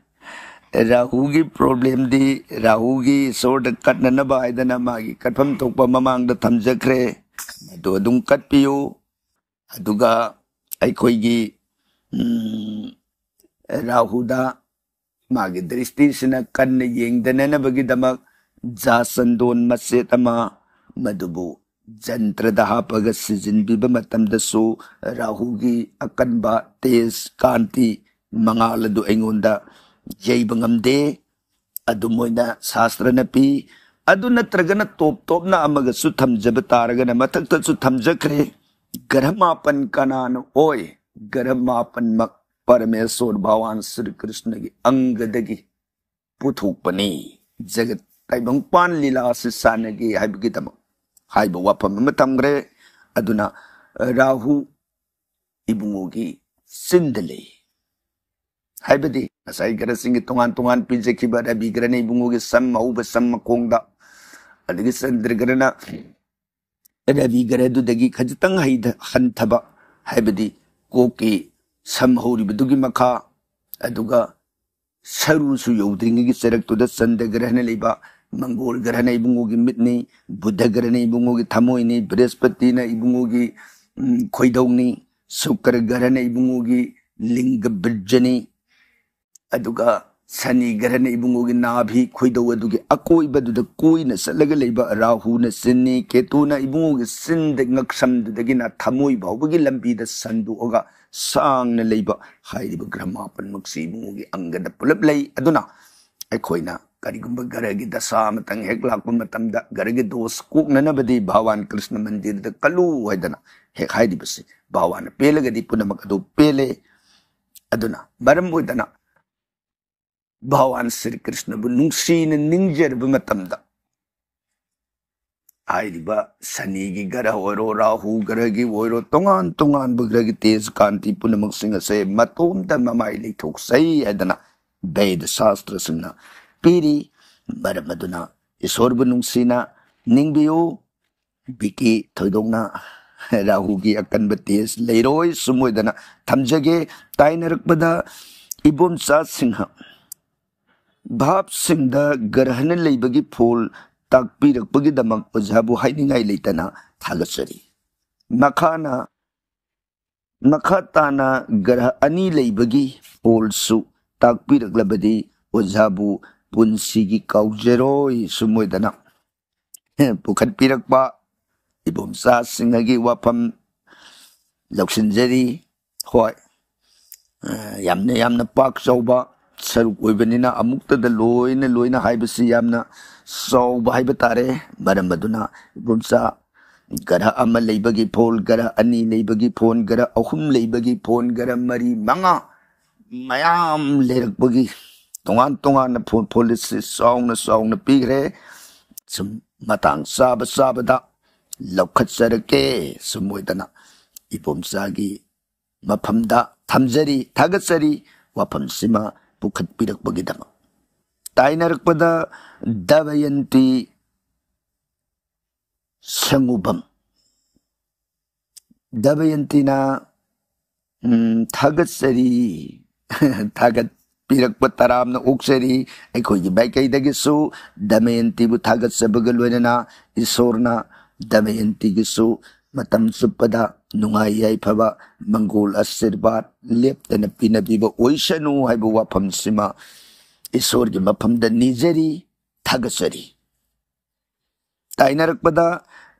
ꯔꯥꯍꯨꯒꯤ ꯄ꯭ꯔꯣꯕ꯭ꯂꯦꯝꯗꯤ ꯔꯥꯍꯨꯒꯤ ꯏꯁꯣꯔꯗ ꯀꯠꯅꯅꯕ ꯍꯥꯏꯗꯅ ꯃꯥꯒꯤ ꯀꯠꯐꯝ ꯊꯣꯛꯄ ꯃꯃꯥꯡꯗ ꯊꯝꯖꯈ꯭ꯔꯦ꯫ ꯃꯗꯨ ꯑꯗꯨꯝ ꯀꯠꯄꯤꯌꯨ꯫ ꯑꯗꯨꯒ ꯑꯩꯈꯣꯏꯒꯤ, ꯎꯝ, ꯔꯥꯍꯨꯗ ꯃꯥꯒꯤ ꯗ꯭ꯔꯤꯁꯇꯤꯁꯤꯅ ꯀꯟꯅ ꯌꯦꯡꯗꯅꯅꯕꯒꯤꯗꯃꯛ ꯖꯥ ꯆꯟꯗꯣꯟ ꯃꯆꯦꯠ ꯑꯃ, ꯃꯗꯨꯕꯨ ꯖꯟꯇ꯭ꯔꯗ ꯍꯥꯞꯄꯒ ꯁꯤꯖꯤꯟꯕꯤꯕ ꯃꯇꯝꯗꯁꯨ ꯔꯥꯍꯨꯒꯤ ꯑꯀꯟꯕ ꯇꯦꯖ, ꯀꯥꯟꯇꯤ, ꯃꯉꯥꯜ ꯑꯗꯨ ꯑꯩꯉꯣꯟꯗ ꯌꯩꯕ ꯉꯝꯗꯦ꯫ ꯑꯗꯨꯝ ꯑꯣꯏꯅ ꯁꯥꯁꯇ꯭ꯔꯅ ꯄꯤ꯫ ꯑꯗꯨ ꯅꯠꯇ꯭ꯔꯒꯅ ꯇꯣꯞ ꯇꯣꯞꯅ ꯑꯃꯒꯁꯨ ꯊꯝꯖꯕ ꯇꯥꯔꯒꯅ ꯃꯊꯛꯇꯁꯨ ꯊꯝꯖꯈ꯭ꯔꯦ꯫ ꯒ꯭ꯔꯍ ꯃꯥꯄꯟ ꯀꯅꯥꯅ ꯑꯣꯏ? ꯒ꯭ꯔꯍ ꯃꯥꯄꯟꯃꯛ ꯄꯔꯃꯦꯁꯣꯔ ꯚꯒꯋꯥꯟ ꯁ꯭ꯔꯤ ꯀ꯭ꯔꯤꯁꯅꯒꯤ ꯑꯪꯒꯗꯒꯤ ꯄꯨꯊꯣꯛꯄꯅꯤ꯫ ꯖꯒꯠ ꯇꯥꯏꯕꯪꯄꯥꯟ ꯂꯤꯂꯥ ꯑꯁꯤ ꯁꯥꯟꯅꯒꯦ ꯍꯥꯏꯕꯒꯤꯗꯃꯛ ꯍꯥꯏꯕ ꯋꯥꯐꯝ ꯑꯃ ꯊꯝꯈ꯭ꯔꯦ꯫ ꯑꯗꯨꯅ ꯔꯥꯍꯨ ꯏꯕꯨꯡꯉꯣꯒꯤ ꯆꯤꯟꯗ ꯂꯩ꯫ ꯍꯥꯏꯕꯗꯤ ꯉꯁꯥꯏ ꯒ꯭ꯔꯍꯁꯤꯡꯒꯤ ꯇꯣꯉꯥꯟ ꯇꯣꯉꯥꯟ ꯄꯤꯖꯈꯤꯕ ꯔꯕꯤ ꯒ꯭ꯔꯍꯅ ꯏꯕꯨꯡꯉꯣꯒꯤ ꯁꯝ ꯍꯧꯕ ꯁꯝ ꯃꯈꯣꯡꯗ, ꯑꯗꯒꯤ ꯆꯟꯗ꯭ꯔ ꯒ꯭ꯔꯍꯅ ꯔꯕꯤ ꯒ꯭ꯔꯍꯗꯨꯗꯒꯤ ꯈꯖꯤꯛꯇꯪ ꯍꯩꯊ-, ꯍꯟꯊꯕ, ꯍꯥꯏꯕꯗꯤ ꯀꯣꯛꯀꯤ ꯁꯝ ꯍꯧꯔꯤꯕꯗꯨꯒꯤ ꯃꯈꯥ, ꯑꯗꯨꯒ ꯁꯔꯨꯁꯨ ꯌꯧꯗ꯭ꯔꯤꯉꯩꯒꯤ ꯆꯔꯛꯇꯨꯗ ꯆꯟꯗ꯭ꯔ ꯒ꯭ꯔꯍꯅ ꯂꯩꯕ, ꯃꯪꯒꯣꯜ ꯒ꯭ꯔꯍꯅ ꯏꯕꯨꯡꯉꯣꯒꯤ ꯃꯤꯠꯅꯤ, ꯕꯨꯙ ꯒ꯭ꯔꯍꯅ ꯏꯕꯨꯡꯉꯣꯒꯤ ꯊꯃꯣꯏꯅꯤ, ꯕ꯭ꯔꯍꯁꯄꯇꯤꯅ ꯏꯕꯨꯡꯉꯣꯒꯤ, ꯎꯝ, ꯈꯣꯏꯗꯧꯅꯤ, ꯁꯨꯀ꯭ꯔ ꯒ꯭ꯔꯍꯅ ꯏꯕꯨꯡꯉꯣꯒꯤ ꯂꯤꯡꯒ ꯕꯤꯔꯖꯅꯤ, ꯑꯗꯨꯒ ꯁꯅꯤ ꯒ꯭ꯔꯍꯅ ꯏꯕꯨꯡꯉꯣꯒꯤ ꯅꯥꯚꯤ ꯈꯣꯏꯗꯧ ꯑꯗꯨꯒꯤ ꯑꯀꯣꯏꯕꯗꯨꯗ ꯀꯣꯏꯅ ꯆꯠꯂꯒ ꯂꯩꯕ ꯔꯥꯍꯨꯅ ꯆꯤꯟꯅꯤ, ꯀꯦꯇꯨꯅ ꯏꯕꯨꯡꯉꯣꯒꯤ ꯆꯤꯟꯗ ꯉꯛꯁꯝꯗꯨꯗꯒꯤꯅ ꯊꯃꯣꯏ ꯐꯥꯎꯕꯒꯤ ꯂꯝꯕꯤꯗ ꯁꯟꯗꯣꯛꯑꯒ ꯁꯥꯡꯅ ꯂꯩꯕ ꯍꯥꯏꯔꯤꯕ ꯒ꯭ꯔꯍ ꯃꯥꯄꯟꯃꯛꯁꯤ ꯏꯕꯨꯡꯉꯣꯒꯤ ꯑꯪꯒꯗ ꯄꯨꯂꯞ ꯂꯩ꯫ ꯑꯗꯨꯅ ꯑꯩꯈꯣꯏꯅ ꯀꯔꯤꯒꯨꯝꯕ ꯒ꯭ꯔꯍꯒꯤ ꯗꯁꯥ ꯑꯃꯇꯪ ꯍꯦꯛ ꯂꯥꯛꯄ ꯃꯇꯝꯗ, ꯒ꯭ꯔꯍꯒꯤ ꯗꯣꯁ ꯀꯣꯛꯅꯅꯕꯗꯤ ꯚꯒꯋꯥꯟ ꯀ꯭ꯔꯤꯁꯅ ꯃꯟꯗꯤꯔꯗ ꯀꯜꯂꯨ ꯍꯥꯏꯗꯅ ꯍꯦꯛ ꯍꯥꯏꯔꯤꯕꯁꯤ, ꯚꯒꯋꯥꯟꯅ ꯄꯦꯜꯂꯒꯗꯤ ꯄꯨꯝꯅꯃꯛ ꯑꯗꯨ ꯄꯦꯜꯂꯦ꯫ ꯑꯗꯨꯅ ꯃꯔꯝ ꯑꯣꯏꯗꯅ ꯚꯒꯋꯥꯟ ꯁ꯭ꯔꯤ ꯀ꯭ꯔꯤꯁꯅꯕꯨ ꯅꯨꯡꯁꯤꯅ ꯅꯤꯡꯖꯔꯕ ꯃꯇꯝꯗ, ꯍꯥꯏꯔꯤꯕ ꯁꯅꯤꯒꯤ ꯒ꯭ꯔꯍ ꯑꯣꯏꯔꯣ, ꯔꯥꯍꯨ ꯒ꯭ꯔꯍꯒꯤ ꯑꯣꯏꯔꯣ, ꯇꯣꯉꯥꯟ ꯇꯣꯉꯥꯟꯕ ꯒ꯭ꯔꯍꯒꯤ ꯇꯦꯖ ꯀꯥꯟꯇꯤ ꯄꯨꯝꯅꯃꯛꯁꯤꯡ ꯑꯁꯦ ꯃꯇꯣꯝꯇ ꯃꯃꯥꯏ ꯂꯩꯊꯣꯛꯆꯩ ꯍꯥꯏꯗꯅ ꯕꯦꯗ ꯁꯥꯁꯇ꯭ꯔꯁꯤꯡꯅ ꯄꯤꯔꯤ꯫ ꯃꯔꯝ ꯑꯗꯨꯅ ꯏꯁꯣꯔꯕꯨ ꯅꯨꯡꯁꯤꯅ ꯅꯤꯡꯕꯤꯌꯨ꯫ ꯕꯤꯀꯤ ꯊꯣꯏꯗꯣꯛꯅ ꯔꯥꯍꯨꯒꯤ ꯑꯀꯟꯕ ꯇꯦꯖ ꯂꯩꯔꯣꯏ꯫ ꯁꯨꯝ ꯑꯣꯏꯗꯅ ꯊꯝꯖꯒꯦ꯫ ꯇꯥꯏꯅꯔꯛꯄꯗ ꯏꯕꯣꯝꯆꯥ ꯁꯤꯡꯍ, ꯚꯥꯞꯁꯤꯡꯗ ꯒ꯭ꯔꯍꯅ ꯂꯩꯕꯒꯤ ꯐꯣꯜ ꯇꯥꯛꯄꯤꯔꯛꯄꯒꯤꯗꯃꯛ ꯑꯣꯖꯥꯕꯨ ꯍꯥꯏꯅꯤꯡꯉꯥꯏ ꯂꯩꯇꯅ ꯊꯥꯒꯠꯆꯔꯤ꯫ ꯃꯈꯥꯅ, ꯃꯈꯥ ꯇꯥꯅ ꯒ꯭ꯔꯍ ꯑꯅꯤ ꯂꯩꯕꯒꯤ ꯐꯣꯜꯁꯨ ꯇꯥꯛꯄꯤꯔꯛꯂꯕꯗꯤ ꯑꯣꯖꯥꯕꯨ ꯄꯨꯟꯁꯤꯒꯤ ꯀꯥꯎꯖꯔꯣꯏ꯫ ꯁꯨꯝ ꯑꯣꯏꯗꯅ ꯄꯨꯈꯠꯄꯤꯔꯛꯄ ꯏꯕꯣꯝꯆꯥꯁꯤꯡꯒꯤ ꯋꯥꯐꯝ ꯂꯧꯁꯤꯟꯖꯔꯤ꯫ ꯍꯣꯏ, ꯑ, ꯌꯥꯝꯅ, ꯌꯥꯝꯅ ꯄꯥꯛ ꯆꯥꯎꯕ ꯁꯔꯨꯛ ꯑꯣꯏꯕꯅꯤꯅ ꯑꯃꯨꯛꯇꯗ ꯂꯣꯏꯅ, ꯂꯣꯏꯅ ꯍꯥꯏꯕꯁꯤ ꯌꯥꯝꯅ ꯆꯥꯎꯕ ꯍꯥꯏꯕ ꯇꯥꯔꯦ꯫ ꯃꯔꯝ ꯑꯗꯨꯅ ꯏꯕꯣꯝꯆꯥ, ꯒ꯭ꯔꯍ ꯑꯃ ꯂꯩꯕꯒꯤ ꯐꯣꯜ, ꯒ꯭ꯔꯍ ꯑꯅꯤ ꯂꯩꯕꯒꯤ ꯐꯣꯜ, ꯒ꯭ꯔꯍ ꯑꯍꯨꯝ ꯂꯩꯕꯒꯤ ꯐꯣꯜ, ꯒ꯭ꯔꯍ ꯃꯔꯤ, ꯃꯉꯥ, ꯃꯌꯥꯝ ꯂꯩꯔꯛꯄꯒꯤ ꯇꯣꯉꯥꯟ ꯇꯣꯉꯥꯟꯅ ꯐꯣꯜ, ꯐꯣꯜ ꯑꯁꯤ ꯆꯥꯎꯅ ꯆꯥꯎꯅ ꯄꯤꯈ꯭ꯔꯦ꯫ ꯁꯨꯝ ꯃꯇꯥꯡ ꯆꯥꯕ ꯆꯥꯕꯗ ꯂꯧꯈꯠꯆꯔꯛꯀꯦ꯫ ꯁꯨꯝ ꯑꯣꯏꯗꯅ ꯏꯕꯣꯝꯆꯥꯒꯤ ꯃꯐꯝꯗ ꯊꯝꯖꯔꯤ, ꯊꯥꯒꯠꯆꯔꯤ ꯋꯥꯐꯝꯁꯤꯃ ꯄꯨꯈꯠꯄꯤꯔꯛꯄꯒꯤꯗꯃꯛ꯫ ꯇꯥꯏꯅꯔꯛꯄꯗ ꯗꯃꯌꯟꯇꯤ ꯁꯪꯒꯨꯕꯝ꯫ ꯗꯃꯌꯟꯇꯤꯅ, ꯎꯝ, ꯊꯥꯒꯠꯆꯔꯤ, ꯊꯥꯒꯠꯄꯤꯔꯛꯄ ꯇꯔꯥꯝꯅ ꯑꯣꯛꯆꯔꯤ꯫ ꯑꯩꯈꯣꯏꯒꯤ ꯃꯥꯏꯀꯩꯗꯒꯤꯁꯨ ꯗꯃꯌꯟꯇꯤꯕꯨ ꯊꯥꯒꯠꯆꯕꯒ ꯂꯣꯏꯅꯅ ꯏꯁꯣꯔꯅ ꯗꯃꯌꯟꯇꯤꯒꯤꯁꯨ ꯃꯇꯝ ꯆꯨꯞꯄꯗ ꯅꯨꯡꯉꯥꯏ ꯌꯥꯏꯐꯕ, ꯃꯪꯒꯣꯜ ꯑꯁꯤꯔꯕꯥꯗ ꯂꯦꯞꯇꯅ ꯄꯤꯅꯕꯤꯕ ꯑꯣꯏꯁꯅꯨ ꯍꯥꯏꯕ ꯋꯥꯐꯝꯁꯤꯃ ꯏꯁꯣꯔꯒꯤ ꯃꯐꯝꯗ ꯅꯤꯖꯔꯤ, ꯊꯥꯒꯠꯆꯔꯤ꯫ ꯇꯥꯏꯅꯔꯛꯄꯗ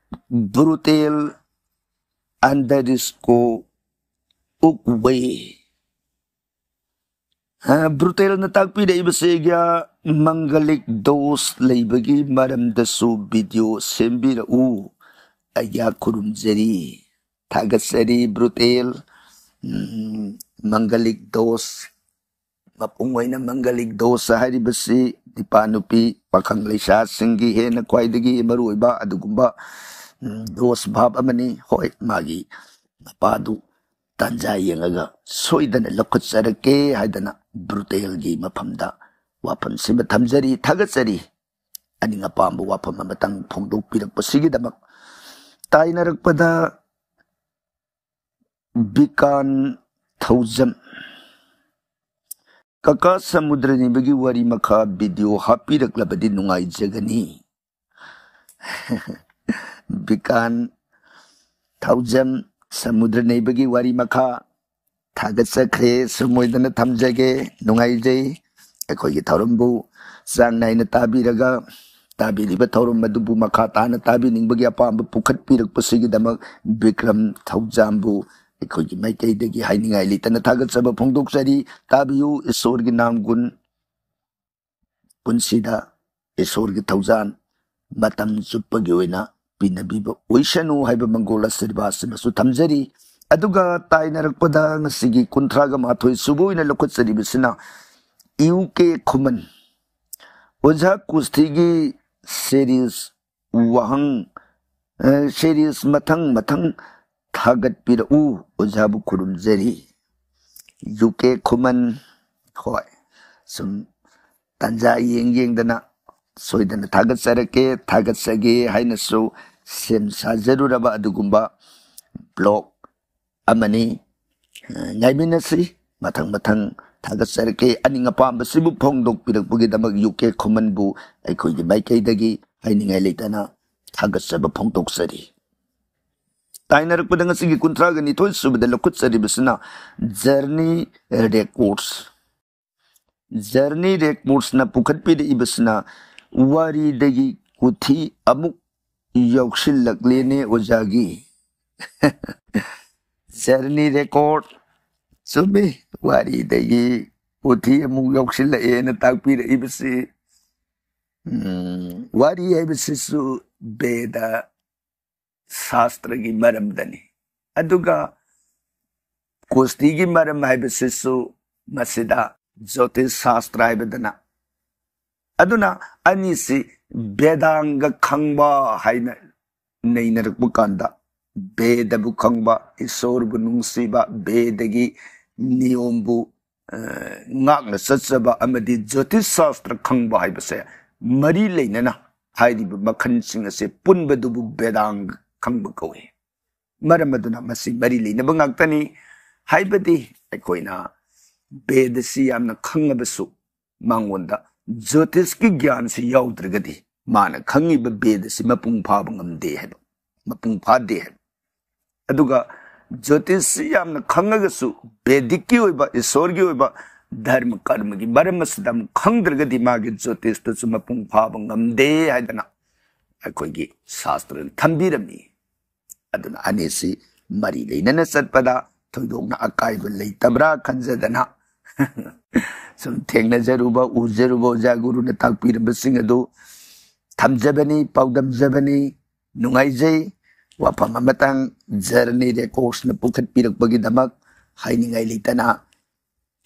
ꯕ꯭ꯔꯨꯇꯦꯜ ꯑꯟꯗꯔꯁꯀꯣ ꯎꯛꯋꯦ꯫ ꯕ꯭ꯔꯨꯇꯦꯜꯅ ꯇꯥꯛꯄꯤꯔꯛꯏꯕꯁꯦ ꯑꯩꯒꯤ ꯃꯪꯒꯂꯤꯛ ꯗꯣꯁ ꯂꯩꯕꯒꯤ ꯃꯔꯝꯗꯁꯨ ꯚꯤꯗꯤꯑꯣ ꯁꯦꯝꯕꯤꯔꯛꯎ꯫ ꯑꯩꯒꯤ ꯈꯨꯔꯨꯝꯖꯔꯤ, ꯊꯥꯒꯠꯆꯔꯤ ꯕ꯭ꯔꯨꯇꯦꯜ꯫ ꯎꯝ, ꯃꯪꯒꯂꯤꯛ ꯗꯣꯁ, ꯃꯄꯨꯡ ꯑꯣꯏꯅ ꯃꯪꯒꯂꯤꯛ ꯗꯣꯁ ꯍꯥꯏꯔꯤꯕꯁꯤ ꯅꯨꯄꯥ ꯅꯨꯄꯤ ꯄꯥꯈꯪ ꯂꯩꯁꯥꯁꯤꯡꯒꯤ ꯍꯦꯟꯅ ꯈ꯭ꯋꯥꯏꯗꯒꯤ ꯃꯔꯨꯑꯣꯏꯕ ꯑꯗꯨꯒꯨꯝꯕ, ꯎꯝ, ꯗꯣꯁ ꯚꯥꯕ ꯑꯃꯅꯤ꯫ ꯍꯣꯏ, ꯃꯥꯒꯤ ꯃꯄꯥꯗꯨ ꯇꯥꯟꯖꯥ ꯌꯦꯡꯉꯒ ꯁꯣꯏꯗꯅ ꯂꯧꯈꯠꯆꯔꯛꯀꯦ ꯍꯥꯏꯗꯅ ꯕ꯭ꯔꯨꯇꯦꯜꯒꯤ ꯃꯐꯝꯗ ꯋꯥꯐꯝꯁꯤꯃ ꯊꯝꯖꯔꯤ, ꯊꯥꯒꯠꯆꯔꯤ꯫ ꯑꯅꯤꯡ ꯑꯄꯥꯝꯕ ꯋꯥꯐꯝ ꯑꯃꯇꯪ ꯐꯣꯡꯗꯣꯛꯄꯤꯔꯛꯄꯁꯤꯒꯤꯗꯃꯛ꯫ ꯇꯥꯏꯅꯔꯛꯄꯗ ꯕꯤꯀꯥꯟ ꯊꯧꯖꯝ, "ꯀꯀꯥ, ꯁꯃꯨꯗ꯭ꯔ ꯅꯤꯕꯒꯤ ꯋꯥꯔꯤ ꯃꯈꯥ ꯚꯤꯗꯤꯑꯣ ꯍꯥꯞꯄꯤꯔꯛꯂꯕꯗꯤ ꯅꯨꯡꯉꯥꯏꯖꯒꯅꯤ"꯫ ꯕꯤꯀꯥꯟ ꯊꯧꯖꯝ, "ꯁꯃꯨꯗ꯭ꯔ ꯅꯩꯕꯒꯤ ꯋꯥꯔꯤ ꯃꯈꯥ ꯊꯥꯒꯠꯆꯈ꯭ꯔꯦ, ꯁꯨꯝ ꯑꯣꯏꯗꯅ ꯊꯝꯖꯒꯦ꯫ ꯅꯨꯡꯉꯥꯏꯖꯩ ꯑꯩꯈꯣꯏꯒꯤ ꯊꯧꯔꯝꯕꯨ ꯆꯥꯡ ꯅꯥꯏꯅ ꯇꯥꯕꯤꯔꯒ, ꯇꯥꯕꯤꯔꯤꯕ ꯊꯧꯔꯝ ꯑꯗꯨꯕꯨ ꯃꯈꯥ ꯇꯥꯅ ꯇꯥꯕꯤꯅꯤꯡꯕꯒꯤ ꯑꯄꯥꯝꯕ ꯄꯨꯈꯠꯄꯤꯔꯛꯄꯁꯤꯒꯤꯗꯃꯛ ꯕꯤꯀ꯭ꯔꯝ ꯊꯧꯖꯥꯝꯕꯨ ꯑꯩꯈꯣꯏꯒꯤ ꯃꯥꯏꯀꯩꯗꯒꯤ ꯍꯥꯏꯅꯤꯡꯉꯥꯏ ꯂꯩꯇꯅ ꯊꯥꯒꯠꯆꯕ ꯐꯣꯡꯗꯣꯛꯆꯔꯤ꯫ ꯇꯥꯕꯤꯌꯨ, ꯏꯁꯣꯔꯒꯤ ꯅꯥꯝꯒꯨꯟ ꯄꯨꯟꯁꯤꯗ ꯏꯁꯣꯔꯒꯤ ꯊꯧꯖꯥꯜ ꯃꯇꯝ ꯆꯨꯞꯄꯒꯤ ꯑꯣꯏꯅ ꯄꯤꯅꯕꯤꯕ ꯑꯣꯏꯁꯅꯨ ꯍꯥꯏꯕ ꯃꯪꯒꯣꯜ ꯑꯁꯤꯔꯕꯥꯗ ꯑꯁꯤꯃꯁꯨ ꯊꯝꯖꯔꯤ꯫ ꯑꯗꯨꯒ ꯇꯥꯏꯅꯔꯛꯄꯗ ꯉꯁꯤꯒꯤ ꯀꯨꯟꯊ꯭ꯔꯥꯒ ꯃꯥꯊꯣꯏ ꯁꯨꯕ ꯑꯣꯏꯅ ꯂꯧꯈꯠꯆꯔꯤꯕꯁꯤꯅ ꯌꯨ ꯀꯦ ꯈꯨꯃꯟ꯫ ꯑꯣꯖꯥ ꯀꯨꯁꯇꯤꯒꯤ ꯁꯦꯔꯤꯁ ꯋꯥꯍꯪ, ꯑ, ꯁꯦꯔꯤꯁ ꯃꯊꯪ ꯃꯊꯪ ꯊꯥꯒꯠꯄꯤꯔꯛꯎ, ꯑꯣꯖꯥꯕꯨ ꯈꯨꯔꯨꯝꯖꯔꯤ꯫ ꯌꯨ ꯀꯦ ꯈꯨꯃꯟ, ꯍꯣꯏ, ꯁꯨꯝ ꯇꯥꯟꯖꯥ ꯌꯦꯡ ꯌꯦꯡꯗꯅ ꯁꯣꯏꯗꯅ ꯊꯥꯒꯠꯆꯔꯛꯀꯦ, ꯊꯥꯒꯠꯆꯒꯦ ꯍꯥꯏꯅꯁꯨ ꯁꯦꯝ ꯁꯥꯖꯔꯨꯔꯕ ꯑꯗꯨꯒꯨꯝꯕ ꯕ꯭ꯂꯣꯛ ꯑꯃꯅꯤ꯫ ꯑ, ꯉꯥꯏꯃꯤꯟꯅꯁꯤ꯫ ꯃꯊꯪ ꯃꯊꯪ ꯊꯥꯒꯠꯆꯔꯛꯀꯦ꯫ ꯑꯅꯤꯡ ꯑꯄꯥꯝꯕꯁꯤꯕꯨ ꯐꯣꯡꯗꯣꯛꯄꯤꯔꯛꯄꯒꯤꯗꯃꯛ ꯌꯨ ꯀꯦ ꯈꯨꯃꯟꯕꯨ ꯑꯩꯈꯣꯏꯒꯤ ꯃꯥꯏꯀꯩꯗꯒꯤ ꯍꯥꯏꯅꯤꯡꯉꯥꯏ ꯂꯩꯇꯅ ꯊꯥꯒꯠꯆꯕ ꯐꯣꯡꯗꯣꯛꯆꯔꯤ꯫ ꯇꯥꯏꯅꯔꯛꯄꯗ ꯉꯁꯤꯒꯤ ꯀꯨꯟꯊ꯭ꯔꯥꯒ ꯅꯤꯊꯣꯏ ꯁꯨꯕꯗ ꯂꯧꯈꯠꯆꯔꯤꯕꯁꯤꯅ ꯖꯔꯅꯤ ꯔꯦꯀꯣꯔꯠꯁ꯫ Journey Recordsꯅ ꯄꯨꯈꯠꯄꯤꯔꯛꯏꯕꯁꯤꯅ ꯋꯥꯔꯤꯗꯒꯤ ꯀꯨꯊꯤ ꯑꯃꯨꯛ ꯌꯥꯎꯁꯤꯜꯂꯛꯂꯦꯅꯦ ꯑꯣꯖꯥꯒꯤ꯫ Journey Record, ꯆꯨꯝꯃꯤ, ꯋꯥꯔꯤꯗꯒꯤ ꯀꯨꯊꯤ ꯑꯃꯨꯛ ꯌꯥꯎꯁꯤꯜꯂꯛꯑꯦꯅ ꯇꯥꯛꯄꯤꯔꯛꯏꯕꯁꯤ꯫ ꯎꯝ, ꯋꯥꯔꯤ ꯍꯥꯏꯕꯁꯤꯁꯨ ꯕꯦꯗ ꯁꯥꯁꯇ꯭ꯔꯒꯤ ꯃꯔꯝꯗꯅꯤ꯫ ꯑꯗꯨꯒ ꯀꯨꯁꯇꯤꯒꯤ ꯃꯔꯝ ꯍꯥꯏꯕꯁꯤꯁꯨ ꯃꯁꯤꯗ ꯖꯣꯇꯤꯁ ꯁꯥꯁꯇ꯭ꯔ ꯍꯥꯏꯕꯗꯅ꯫ ꯑꯗꯨꯅ ꯑꯅꯤꯁꯤ ꯕꯦꯗꯥꯡꯒ ꯈꯪꯕ ꯍꯥꯏꯅ ꯅꯩꯅꯔꯛꯄ ꯀꯥꯟꯗ, ꯕꯦꯗꯕꯨ ꯈꯪꯕ, ꯏꯁꯣꯔꯕꯨ ꯅꯨꯡꯁꯤꯕ, ꯕꯦꯗꯒꯤ ꯅꯤꯌꯣꯝꯕꯨ, ꯑ, ꯉꯥꯛꯅ ꯆꯠꯆꯕ ꯑꯃꯗꯤ ꯖꯣꯇꯤꯁ ꯁꯥꯁꯇ꯭ꯔ ꯈꯪꯕ ꯍꯥꯏꯕꯁꯦ ꯃꯔꯤ ꯂꯩꯅꯅ ꯍꯥꯏꯔꯤꯕ ꯃꯈꯜꯁꯤꯡ ꯑꯁꯦ ꯄꯨꯟꯕꯗꯨꯕꯨ ꯕꯦꯗꯥꯡꯒ ꯈꯪꯕ ꯀꯧꯏ꯫ ꯃꯔꯝ ꯑꯗꯨꯅ ꯃꯁꯤ ꯃꯔꯤ ꯂꯩꯅꯕ ꯉꯥꯛꯇꯅꯤ꯫ ꯍꯥꯏꯕꯗꯤ ꯑꯩꯈꯣꯏꯅ ꯕꯦꯗꯁꯤ ꯌꯥꯝꯅ ꯈꯪꯉꯕꯁꯨ ꯃꯉꯣꯟꯗ ꯖꯣꯇꯤꯁꯀꯤ ꯒ꯭ꯌꯥꯟꯁꯤ ꯌꯥꯎꯗ꯭ꯔꯒꯗꯤ ꯃꯥꯅ ꯈꯪꯉꯤꯕ ꯕꯦꯗꯁꯤ ꯃꯄꯨꯡ ꯐꯥꯕ ꯉꯝꯗꯦ ꯍꯥꯏꯕ, ꯃꯄꯨꯡ ꯐꯥꯗꯦ ꯍꯥꯏꯕ꯫ ꯑꯗꯨꯒ ꯖꯣꯇꯤꯁꯁꯤ ꯌꯥꯝꯅ ꯈꯪꯉꯒꯁꯨ ꯕꯦꯗꯤꯛꯀꯤ ꯑꯣꯏꯕ, ꯏꯁꯣꯔꯒꯤ ꯑꯣꯏꯕ ꯙꯔꯃ ꯀꯔꯃꯒꯤ ꯃꯔꯝ ꯑꯁꯤꯗ ꯑꯃꯨꯛ ꯈꯪꯗ꯭ꯔꯒꯗꯤ ꯃꯥꯒꯤ ꯖꯣꯇꯤꯁꯇꯨꯁꯨ ꯃꯄꯨꯡ ꯐꯥꯕ ꯉꯝꯗꯦ ꯍꯥꯏꯗꯅ ꯑꯩꯈꯣꯏꯒꯤ ꯁꯥꯁꯇ꯭ꯔꯅ ꯊꯝꯕꯤꯔꯝꯃꯤ꯫ ꯑꯗꯨꯅ ꯑꯅꯤꯁꯤ ꯃꯔꯤ ꯂꯩꯅꯅ ꯆꯠꯄꯗ ꯊꯣꯏꯗꯣꯛꯅ ꯑꯀꯥꯏꯕ ꯂꯩꯇꯕ꯭ꯔꯥ ꯈꯟꯖꯗꯅ ꯁꯨꯝ ꯊꯦꯡꯅꯖꯔꯨꯕ, ꯎꯖꯔꯨꯕ, ꯑꯣꯖꯥ ꯒꯨꯔꯨꯅ ꯇꯥꯛꯄꯤꯔꯝꯕꯁꯤꯡ ꯑꯗꯨ ꯊꯝꯖꯕꯅꯤ, ꯄꯥꯎꯗꯝꯖꯕꯅꯤ꯫ ꯅꯨꯡꯉꯥꯏꯖꯩ꯫ ꯋꯥꯐꯝ ꯑꯃꯇꯪ Journey Recordsꯅ ꯄꯨꯈꯠꯄꯤꯔꯛꯄꯒꯤꯗꯃꯛ ꯍꯥꯏꯅꯤꯡꯉꯥꯏ ꯂꯩꯇꯅ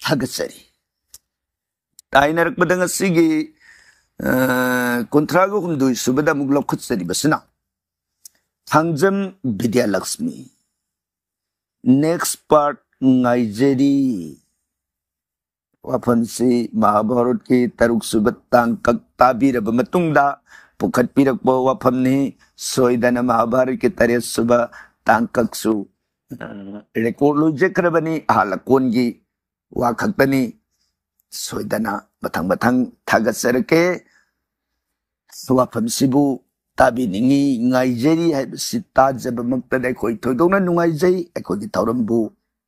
ꯊꯥꯒꯠꯆꯔꯤ꯫ ꯇꯥꯏꯅꯔꯛꯄꯗ ꯉꯁꯤꯒꯤ, ꯑ, ꯀꯨꯟꯊ꯭ꯔꯥꯒ ꯍꯨꯝꯗꯣꯏ ꯁꯨꯕꯗ ꯑꯃꯨꯛ ꯂꯧꯈꯠꯆꯔꯤꯕꯁꯤꯅ ꯊꯥꯡꯖꯝ ꯕꯤꯗ꯭ꯌꯥꯂꯛꯁꯃꯤ꯫ Next part ꯉꯥꯏꯖꯔꯤ꯫ ꯋꯥꯐꯝꯁꯤ ꯃꯍꯥꯚꯥꯔꯠꯀꯤ ꯇꯔꯨꯛ ꯁꯨꯕ ꯇꯥꯡꯀꯛ ꯇꯥꯕꯤꯔꯕ ꯃꯇꯨꯡꯗ ꯄꯨꯈꯠꯄꯤꯔꯛꯄ ꯋꯥꯐꯝꯅꯤ꯫ ꯁꯣꯏꯗꯅ ꯃꯍꯥꯚꯥꯔꯠꯀꯤ ꯇꯔꯦꯠ ꯁꯨꯕ ꯇꯥꯡꯀꯛꯁꯨ, ꯑ, record ꯂꯣꯏꯖꯈ꯭ꯔꯕꯅꯤ꯫ ꯑꯍꯜ ꯑꯀꯣꯟꯒꯤ ꯋꯥ ꯈꯛꯇꯅꯤ꯫ ꯁꯣꯏꯗꯅ ꯃꯊꯪ ꯃꯊꯪ ꯊꯥꯒꯠꯆꯔꯛꯀꯦ꯫ ꯋꯥꯐꯝꯁꯤꯕꯨ ꯇꯥꯕꯤꯅꯤꯡꯉꯤ, ꯉꯥꯏꯖꯔꯤ ꯍꯥꯏꯕꯁꯤ ꯇꯥꯖꯕꯃꯛꯇꯗ ꯑꯩꯈꯣꯏ ꯊꯣꯏꯗꯣꯛꯅ ꯅꯨꯡꯉꯥꯏꯖꯩ꯫ ꯑꯩꯈꯣꯏꯒꯤ ꯊꯧꯔꯝꯕꯨ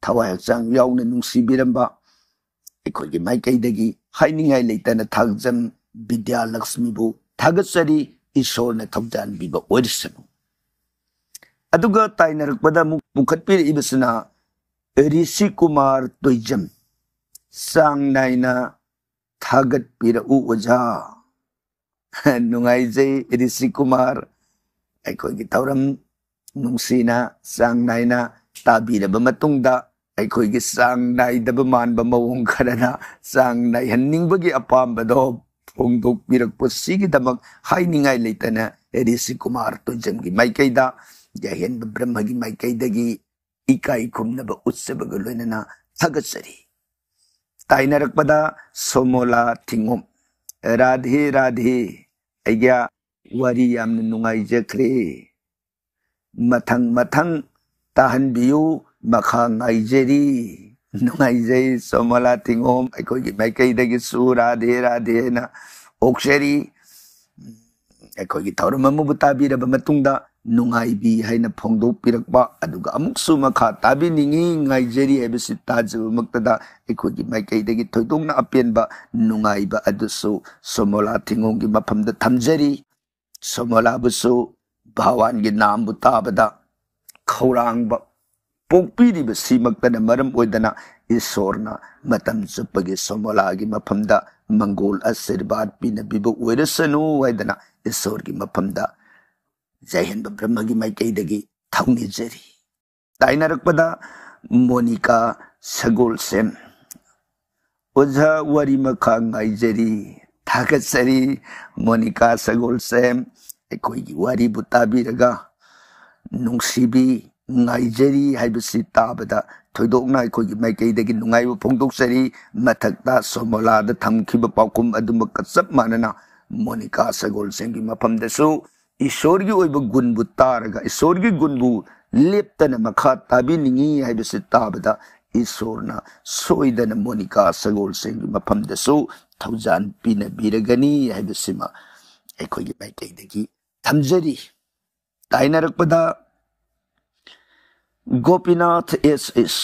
ꯊꯋꯥꯏ ꯍꯛꯆꯥꯡ ꯌꯥꯎꯅ ꯅꯨꯡꯁꯤꯕꯤꯔꯝꯕ ꯑꯩꯈꯣꯏꯒꯤ ꯃꯥꯏꯀꯩꯗꯒꯤ ꯍꯥꯏꯅꯤꯡꯉꯥꯏ ꯂꯩꯇꯅ ꯊꯥꯡꯖꯝ ꯕꯤꯗ꯭ꯌꯥꯂꯛꯁꯃꯤꯕꯨ ꯊꯥꯒꯠꯆꯔꯤ꯫ ꯏꯁꯣꯔꯅ ꯊꯧꯖꯥꯟꯕꯤꯕ ꯑꯣꯏꯔꯁꯅꯨ꯫ ꯑꯗꯨꯒ ꯇꯥꯏꯅꯔꯛꯄꯗ ꯑꯃꯨꯛ ꯄꯨꯈꯠꯄꯤꯔꯛꯏꯕꯁꯤꯅ ꯔꯤꯁꯤ ꯀꯨꯃꯥꯔ ꯇꯣꯏꯖꯝ꯫ ꯆꯥꯡ ꯅꯥꯏꯅ ꯊꯥꯒꯠꯄꯤꯔꯛꯎ ꯑꯣꯖꯥ꯫ ꯅꯨꯡꯉꯥꯏꯖꯩ ꯔꯤꯁꯤ ꯀꯨꯃꯥꯔ꯫ ꯑꯩꯈꯣꯏꯒꯤ ꯊꯧꯔꯝ ꯅꯨꯡꯁꯤꯅ ꯆꯥꯡ ꯅꯥꯏꯅ ꯇꯥꯕꯤꯔꯕ ꯃꯇꯨꯡꯗ, ꯑꯩꯈꯣꯏꯒꯤ ꯆꯥꯡ ꯅꯥꯏꯗꯕ ꯃꯥꯟꯕ ꯃꯑꯣꯡ ꯈꯔꯅ ꯆꯥꯡ ꯅꯥꯏꯍꯟꯅꯤꯡꯕꯒꯤ ꯑꯄꯥꯝꯕꯗꯣ ꯐꯣꯡꯗꯣꯛꯄꯤꯔꯛꯄꯁꯤꯒꯤꯗꯃꯛ ꯍꯥꯏꯅꯤꯡꯉꯥꯏ ꯂꯩꯇꯅ ꯔꯤꯁꯤ ꯀꯨꯃꯥꯔ ꯇꯣꯏꯖꯝꯒꯤ ꯃꯥꯏꯀꯩꯗ, ꯌꯥꯏꯍꯦꯟꯕ ꯕ꯭ꯔꯍ꯭ꯃꯒꯤ ꯃꯥꯏꯀꯩꯗꯒꯤ ꯏꯀꯥꯏ ꯈꯨꯝꯅꯕ ꯎꯠꯆꯕꯒ ꯂꯣꯏꯅꯅ ꯊꯥꯒꯠꯆꯔꯤ꯫ ꯇꯥꯏꯅꯔꯛꯄꯗ ꯁꯣꯃꯣꯂꯥ ꯊꯤꯉꯣꯝ꯫ ꯔꯥꯙꯦ ꯔꯥꯙꯦ꯫ ꯑꯩꯒꯤ ꯋꯥꯔꯤ ꯌꯥꯝꯅ ꯅꯨꯡꯉꯥꯏꯖꯈ꯭ꯔꯦ꯫ ꯃꯊꯪ ꯃꯊꯪ ꯇꯥꯍꯟꯕꯤꯌꯨ, ꯃꯈꯥ ꯉꯥꯏꯖꯔꯤ꯫ ꯅꯨꯡꯉꯥꯏꯖꯩ ꯁꯣꯃꯣꯂꯥ ꯊꯤꯉꯣꯝ, ꯑꯩꯈꯣꯏꯒꯤ ꯃꯥꯏꯀꯩꯗꯒꯤꯁꯨ ꯔꯥꯙꯦ ꯔꯥꯙꯦ ꯍꯥꯏꯅ ꯑꯣꯛꯆꯔꯤ꯫ ꯑꯩꯈꯣꯏꯒꯤ ꯊꯧꯔꯝ ꯑꯃꯕꯨ ꯇꯥꯕꯤꯔꯕ ꯃꯇꯨꯡꯗ ꯅꯨꯡꯉꯥꯏꯕꯤ ꯍꯥꯏꯅ ꯐꯣꯡꯗꯣꯛꯄꯤꯔꯛꯄ, ꯑꯗꯨꯒ ꯑꯃꯨꯛꯁꯨ ꯃꯈꯥ ꯇꯥꯕꯤꯅꯤꯡꯉꯤ, ꯉꯥꯏꯖꯔꯤ ꯍꯥꯏꯕꯁꯤ ꯇꯥꯖꯕꯃꯛꯇꯗ ꯑꯩꯈꯣꯏꯒꯤ ꯃꯥꯏꯀꯩꯗꯒꯤ ꯊꯣꯏꯗꯣꯛꯅ ꯑꯄꯦꯟꯕ ꯅꯨꯡꯉꯥꯏꯕ ꯑꯗꯨꯁꯨ ꯁꯣꯃꯣꯂꯥ ꯊꯤꯉꯣꯝꯒꯤ ꯃꯐꯝꯗ ꯊꯝꯖꯔꯤ꯫ ꯁꯣꯃꯣꯂꯥꯕꯨꯁꯨ ꯚꯒꯋꯥꯟꯒꯤ ꯅꯥꯝꯕꯨ ꯇꯥꯕꯗ ꯈꯧꯔꯥꯡꯕ ꯄꯣꯛꯄꯤꯔꯤꯕꯁꯤꯃꯛꯇꯅ ꯃꯔꯝ ꯑꯣꯏꯗꯅ ꯏꯁꯣꯔꯅ ꯃꯇꯝ ꯆꯨꯞꯄꯒꯤ ꯁꯣꯃꯣꯂꯥꯒꯤ ꯃꯐꯝꯗ ꯃꯪꯒꯣꯜ ꯑꯁꯤꯔꯕꯥꯗ ꯄꯤꯅꯕꯤꯕ ꯑꯣꯏꯔꯁꯅꯨ ꯍꯥꯏꯗꯅ ꯏꯁꯣꯔꯒꯤ ꯃꯐꯝꯗ ꯌꯥꯏꯍꯦꯟꯕ ꯕ꯭ꯔꯍ꯭ꯃꯒꯤ ꯃꯥꯏꯀꯩꯗꯒꯤ ꯊꯧꯅꯤꯖꯔꯤ꯫ ꯇꯥꯏꯅꯔꯛꯄꯗ ꯃꯣꯅꯤꯀꯥ ꯁꯒꯣꯜꯁꯦꯝ꯫ ꯑꯣꯖꯥ, ꯋꯥꯔꯤ ꯃꯈꯥ ꯉꯥꯏꯖꯔꯤ꯫ ꯊꯥꯒꯠꯆꯔꯤ ꯃꯣꯅꯤꯀꯥ ꯁꯒꯣꯜꯁꯦꯝ꯫ ꯑꯩꯈꯣꯏꯒꯤ ꯋꯥꯔꯤꯕꯨ ꯇꯥꯕꯤꯔꯒ ꯅꯨꯡꯁꯤꯕꯤ, ꯉꯥꯏꯖꯔꯤ ꯍꯥꯏꯕꯁꯤ ꯇꯥꯕꯗ ꯊꯣꯏꯗꯣꯛꯅ ꯑꯩꯈꯣꯏꯒꯤ ꯃꯥꯏꯀꯩꯗꯒꯤ ꯅꯨꯡꯉꯥꯏꯕ ꯐꯣꯡꯗꯣꯛꯆꯔꯤ꯫ ꯃꯊꯛꯇ ꯁꯣꯃꯣꯂꯥꯗ ꯊꯝꯈꯤꯕ ꯄꯥꯎꯈꯨꯝ ꯑꯗꯨꯃꯛꯀ ꯆꯞ ꯃꯥꯟꯅꯅ ꯃꯣꯅꯤꯀꯥ ꯁꯒꯣꯜꯁꯦꯝꯒꯤ ꯃꯐꯝꯗꯁꯨ ꯏꯁꯣꯔꯒꯤ ꯑꯣꯏꯕ ꯒꯨꯟꯕꯨ ꯇꯥꯔꯒ, ꯏꯁꯣꯔꯒꯤ ꯒꯨꯟꯕꯨ ꯂꯦꯞꯇꯅ ꯃꯈꯥ ꯇꯥꯕꯤꯅꯤꯡꯉꯤ ꯍꯥꯏꯕꯁꯤ ꯇꯥꯕꯗ, ꯏꯁꯣꯔꯅ ꯁꯣꯏꯗꯅ ꯃꯣꯅꯤꯀꯥ ꯁꯒꯣꯜꯁꯦꯝꯒꯤ ꯃꯐꯝꯗꯁꯨ ꯊꯧꯖꯥꯟ ꯄꯤꯅꯕꯤꯔꯒꯅꯤ ꯍꯥꯏꯕꯁꯤꯃ ꯑꯩꯈꯣꯏꯒꯤ ꯃꯥꯏꯀꯩꯗꯒꯤ ꯊꯝꯖꯔꯤ꯫ ꯇꯥꯏꯅꯔꯛꯄꯗ ꯒꯣꯄꯤꯅꯥꯊ ꯑꯦꯁ ꯑꯦꯁ꯫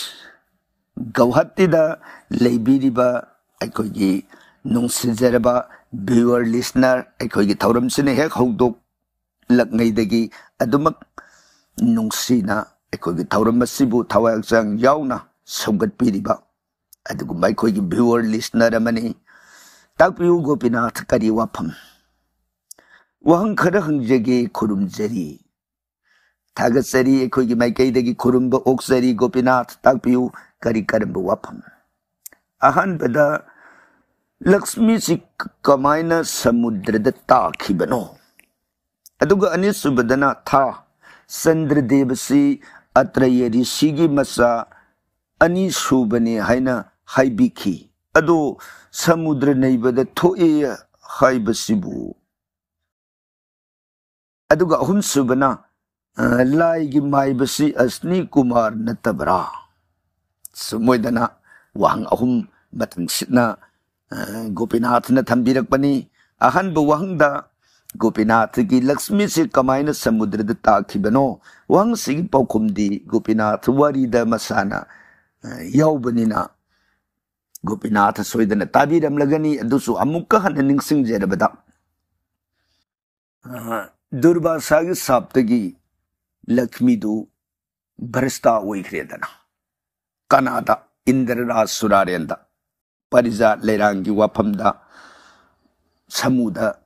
ꯒꯧꯍꯥꯇꯤꯗ ꯂꯩꯕꯤꯔꯤꯕ ꯑꯩꯈꯣꯏꯒꯤ ꯅꯨꯡꯁꯤꯖꯔꯕ viewer, listener, ꯑꯩꯈꯣꯏꯒꯤ ꯊꯧꯔꯝꯁꯤꯅ ꯍꯦꯛ ꯍꯧꯗꯣꯛꯂꯛꯉꯩꯗꯒꯤ ꯑꯗꯨꯃꯛ ꯅꯨꯡꯁꯤꯅ ꯑꯩꯈꯣꯏꯒꯤ ꯊꯧꯔꯝ ꯑꯁꯤꯕꯨ ꯊꯋꯥꯏ ꯍꯛꯆꯥꯡ ꯌꯥꯎꯅ ꯁꯧꯒꯠꯄꯤꯔꯤꯕ ꯑꯗꯨꯒꯨꯝꯕ ꯑꯩꯈꯣꯏꯒꯤ viewer, listener ꯑꯃꯅꯤ꯫ ꯇꯥꯛꯄꯤꯌꯨ ꯒꯣꯄꯤꯅꯥꯊ, ꯀꯔꯤ ꯋꯥꯐꯝ? ꯋꯥꯍꯪ ꯈꯔ ꯍꯪꯖꯒꯦ, ꯈꯨꯔꯨꯝꯖꯔꯤ꯫ ꯊꯥꯒꯠꯆꯔꯤ, ꯑꯩꯈꯣꯏꯒꯤ ꯃꯥꯏꯀꯩꯗꯒꯤ ꯈꯨꯔꯨꯝꯕ ꯑꯣꯛꯆꯔꯤ꯫ ꯒꯣꯄꯤꯅꯥꯊ, ꯇꯥꯛꯄꯤꯌꯨ, ꯀꯔꯤ ꯀꯔꯝꯕ ꯋꯥꯐꯝ? ꯑꯍꯥꯟꯕꯗ, ꯂꯛꯁꯃꯤꯁꯤ ꯀꯃꯥꯏꯅ ꯁꯃꯨꯗ꯭ꯔꯗ ꯇꯥꯈꯤꯕꯅꯣ? ꯑꯗꯨꯒ ꯑꯅꯤꯁꯨꯕꯗꯅ, ꯊꯥ ꯆꯟꯗ꯭ꯔꯗꯦꯕꯁꯤ ꯑꯇ꯭ꯔꯦꯌ ꯔꯤꯁꯤꯒꯤ ꯃꯆꯥ ꯑꯅꯤꯁꯨꯕꯅꯤ ꯍꯥꯏꯅ ꯍꯥꯏꯕꯤꯈꯤ꯫ ꯑꯗꯣ ꯁꯃꯨꯗ꯭ꯔ ꯅꯩꯕꯗ ꯊꯣꯛꯏ ꯍꯥꯏꯕꯁꯤꯕꯨ? ꯑꯗꯨꯒ ꯑꯍꯨꯝꯁꯨꯕꯅ, ꯑ, ꯂꯥꯏꯒꯤ ꯃꯥꯏꯕꯁꯤ ꯑꯁꯅꯤ ꯀꯨꯃꯥꯔ ꯅꯠꯇꯕ꯭ꯔꯥ? ꯁꯨꯝ ꯑꯣꯏꯗꯅ ꯋꯥꯍꯪ ꯑꯍꯨꯝ ꯃꯇꯝꯁꯤꯠꯅ, ꯑ, ꯒꯣꯄꯤꯅꯥꯊꯅ ꯊꯝꯕꯤꯔꯛꯄꯅꯤ꯫ ꯑꯍꯥꯟꯕ ꯋꯥꯍꯪꯗ ꯒꯣꯄꯤꯅꯥꯊꯒꯤ "ꯂꯛꯁꯃꯤꯁꯤ ꯀꯃꯥꯏꯅ ꯁꯃꯨꯗ꯭ꯔꯗ ꯇꯥꯈꯤꯕꯅꯣ?" ꯋꯥꯍꯪꯁꯤꯒꯤ ꯄꯥꯎꯈꯨꯝꯗꯤ ꯒꯣꯄꯤꯅꯥꯊ ꯋꯥꯔꯤꯗ ꯃꯁꯥꯅ, ꯑ, ꯌꯥꯎꯕꯅꯤꯅ ꯒꯣꯄꯤꯅꯥꯊ ꯁꯣꯏꯗꯅ ꯇꯥꯕꯤꯔꯝꯂꯒꯅꯤ꯫ ꯑꯗꯨꯁꯨ ꯑꯃꯨꯛꯀ ꯍꯟꯅ ꯅꯤꯡꯁꯤꯡꯖꯔꯕꯗ, ꯑ, ꯗꯨꯔꯕꯥꯁꯥꯒꯤ ꯁꯥꯞꯇꯒꯤ ꯂꯛꯁꯃꯤꯗꯨ ꯚ꯭ꯔꯁꯇ ꯑꯣꯏꯈ꯭ꯔꯦꯗꯅ꯫ ꯀꯅꯥꯗ? ꯏꯟꯗ꯭ꯔ ꯔꯥꯖ ꯁꯨꯔꯥꯔꯦꯟꯗ, ꯄꯥꯔꯤꯖꯥꯠ ꯂꯩꯔꯥꯡꯒꯤ ꯋꯥꯐꯝꯗ, ꯁꯃꯨꯗ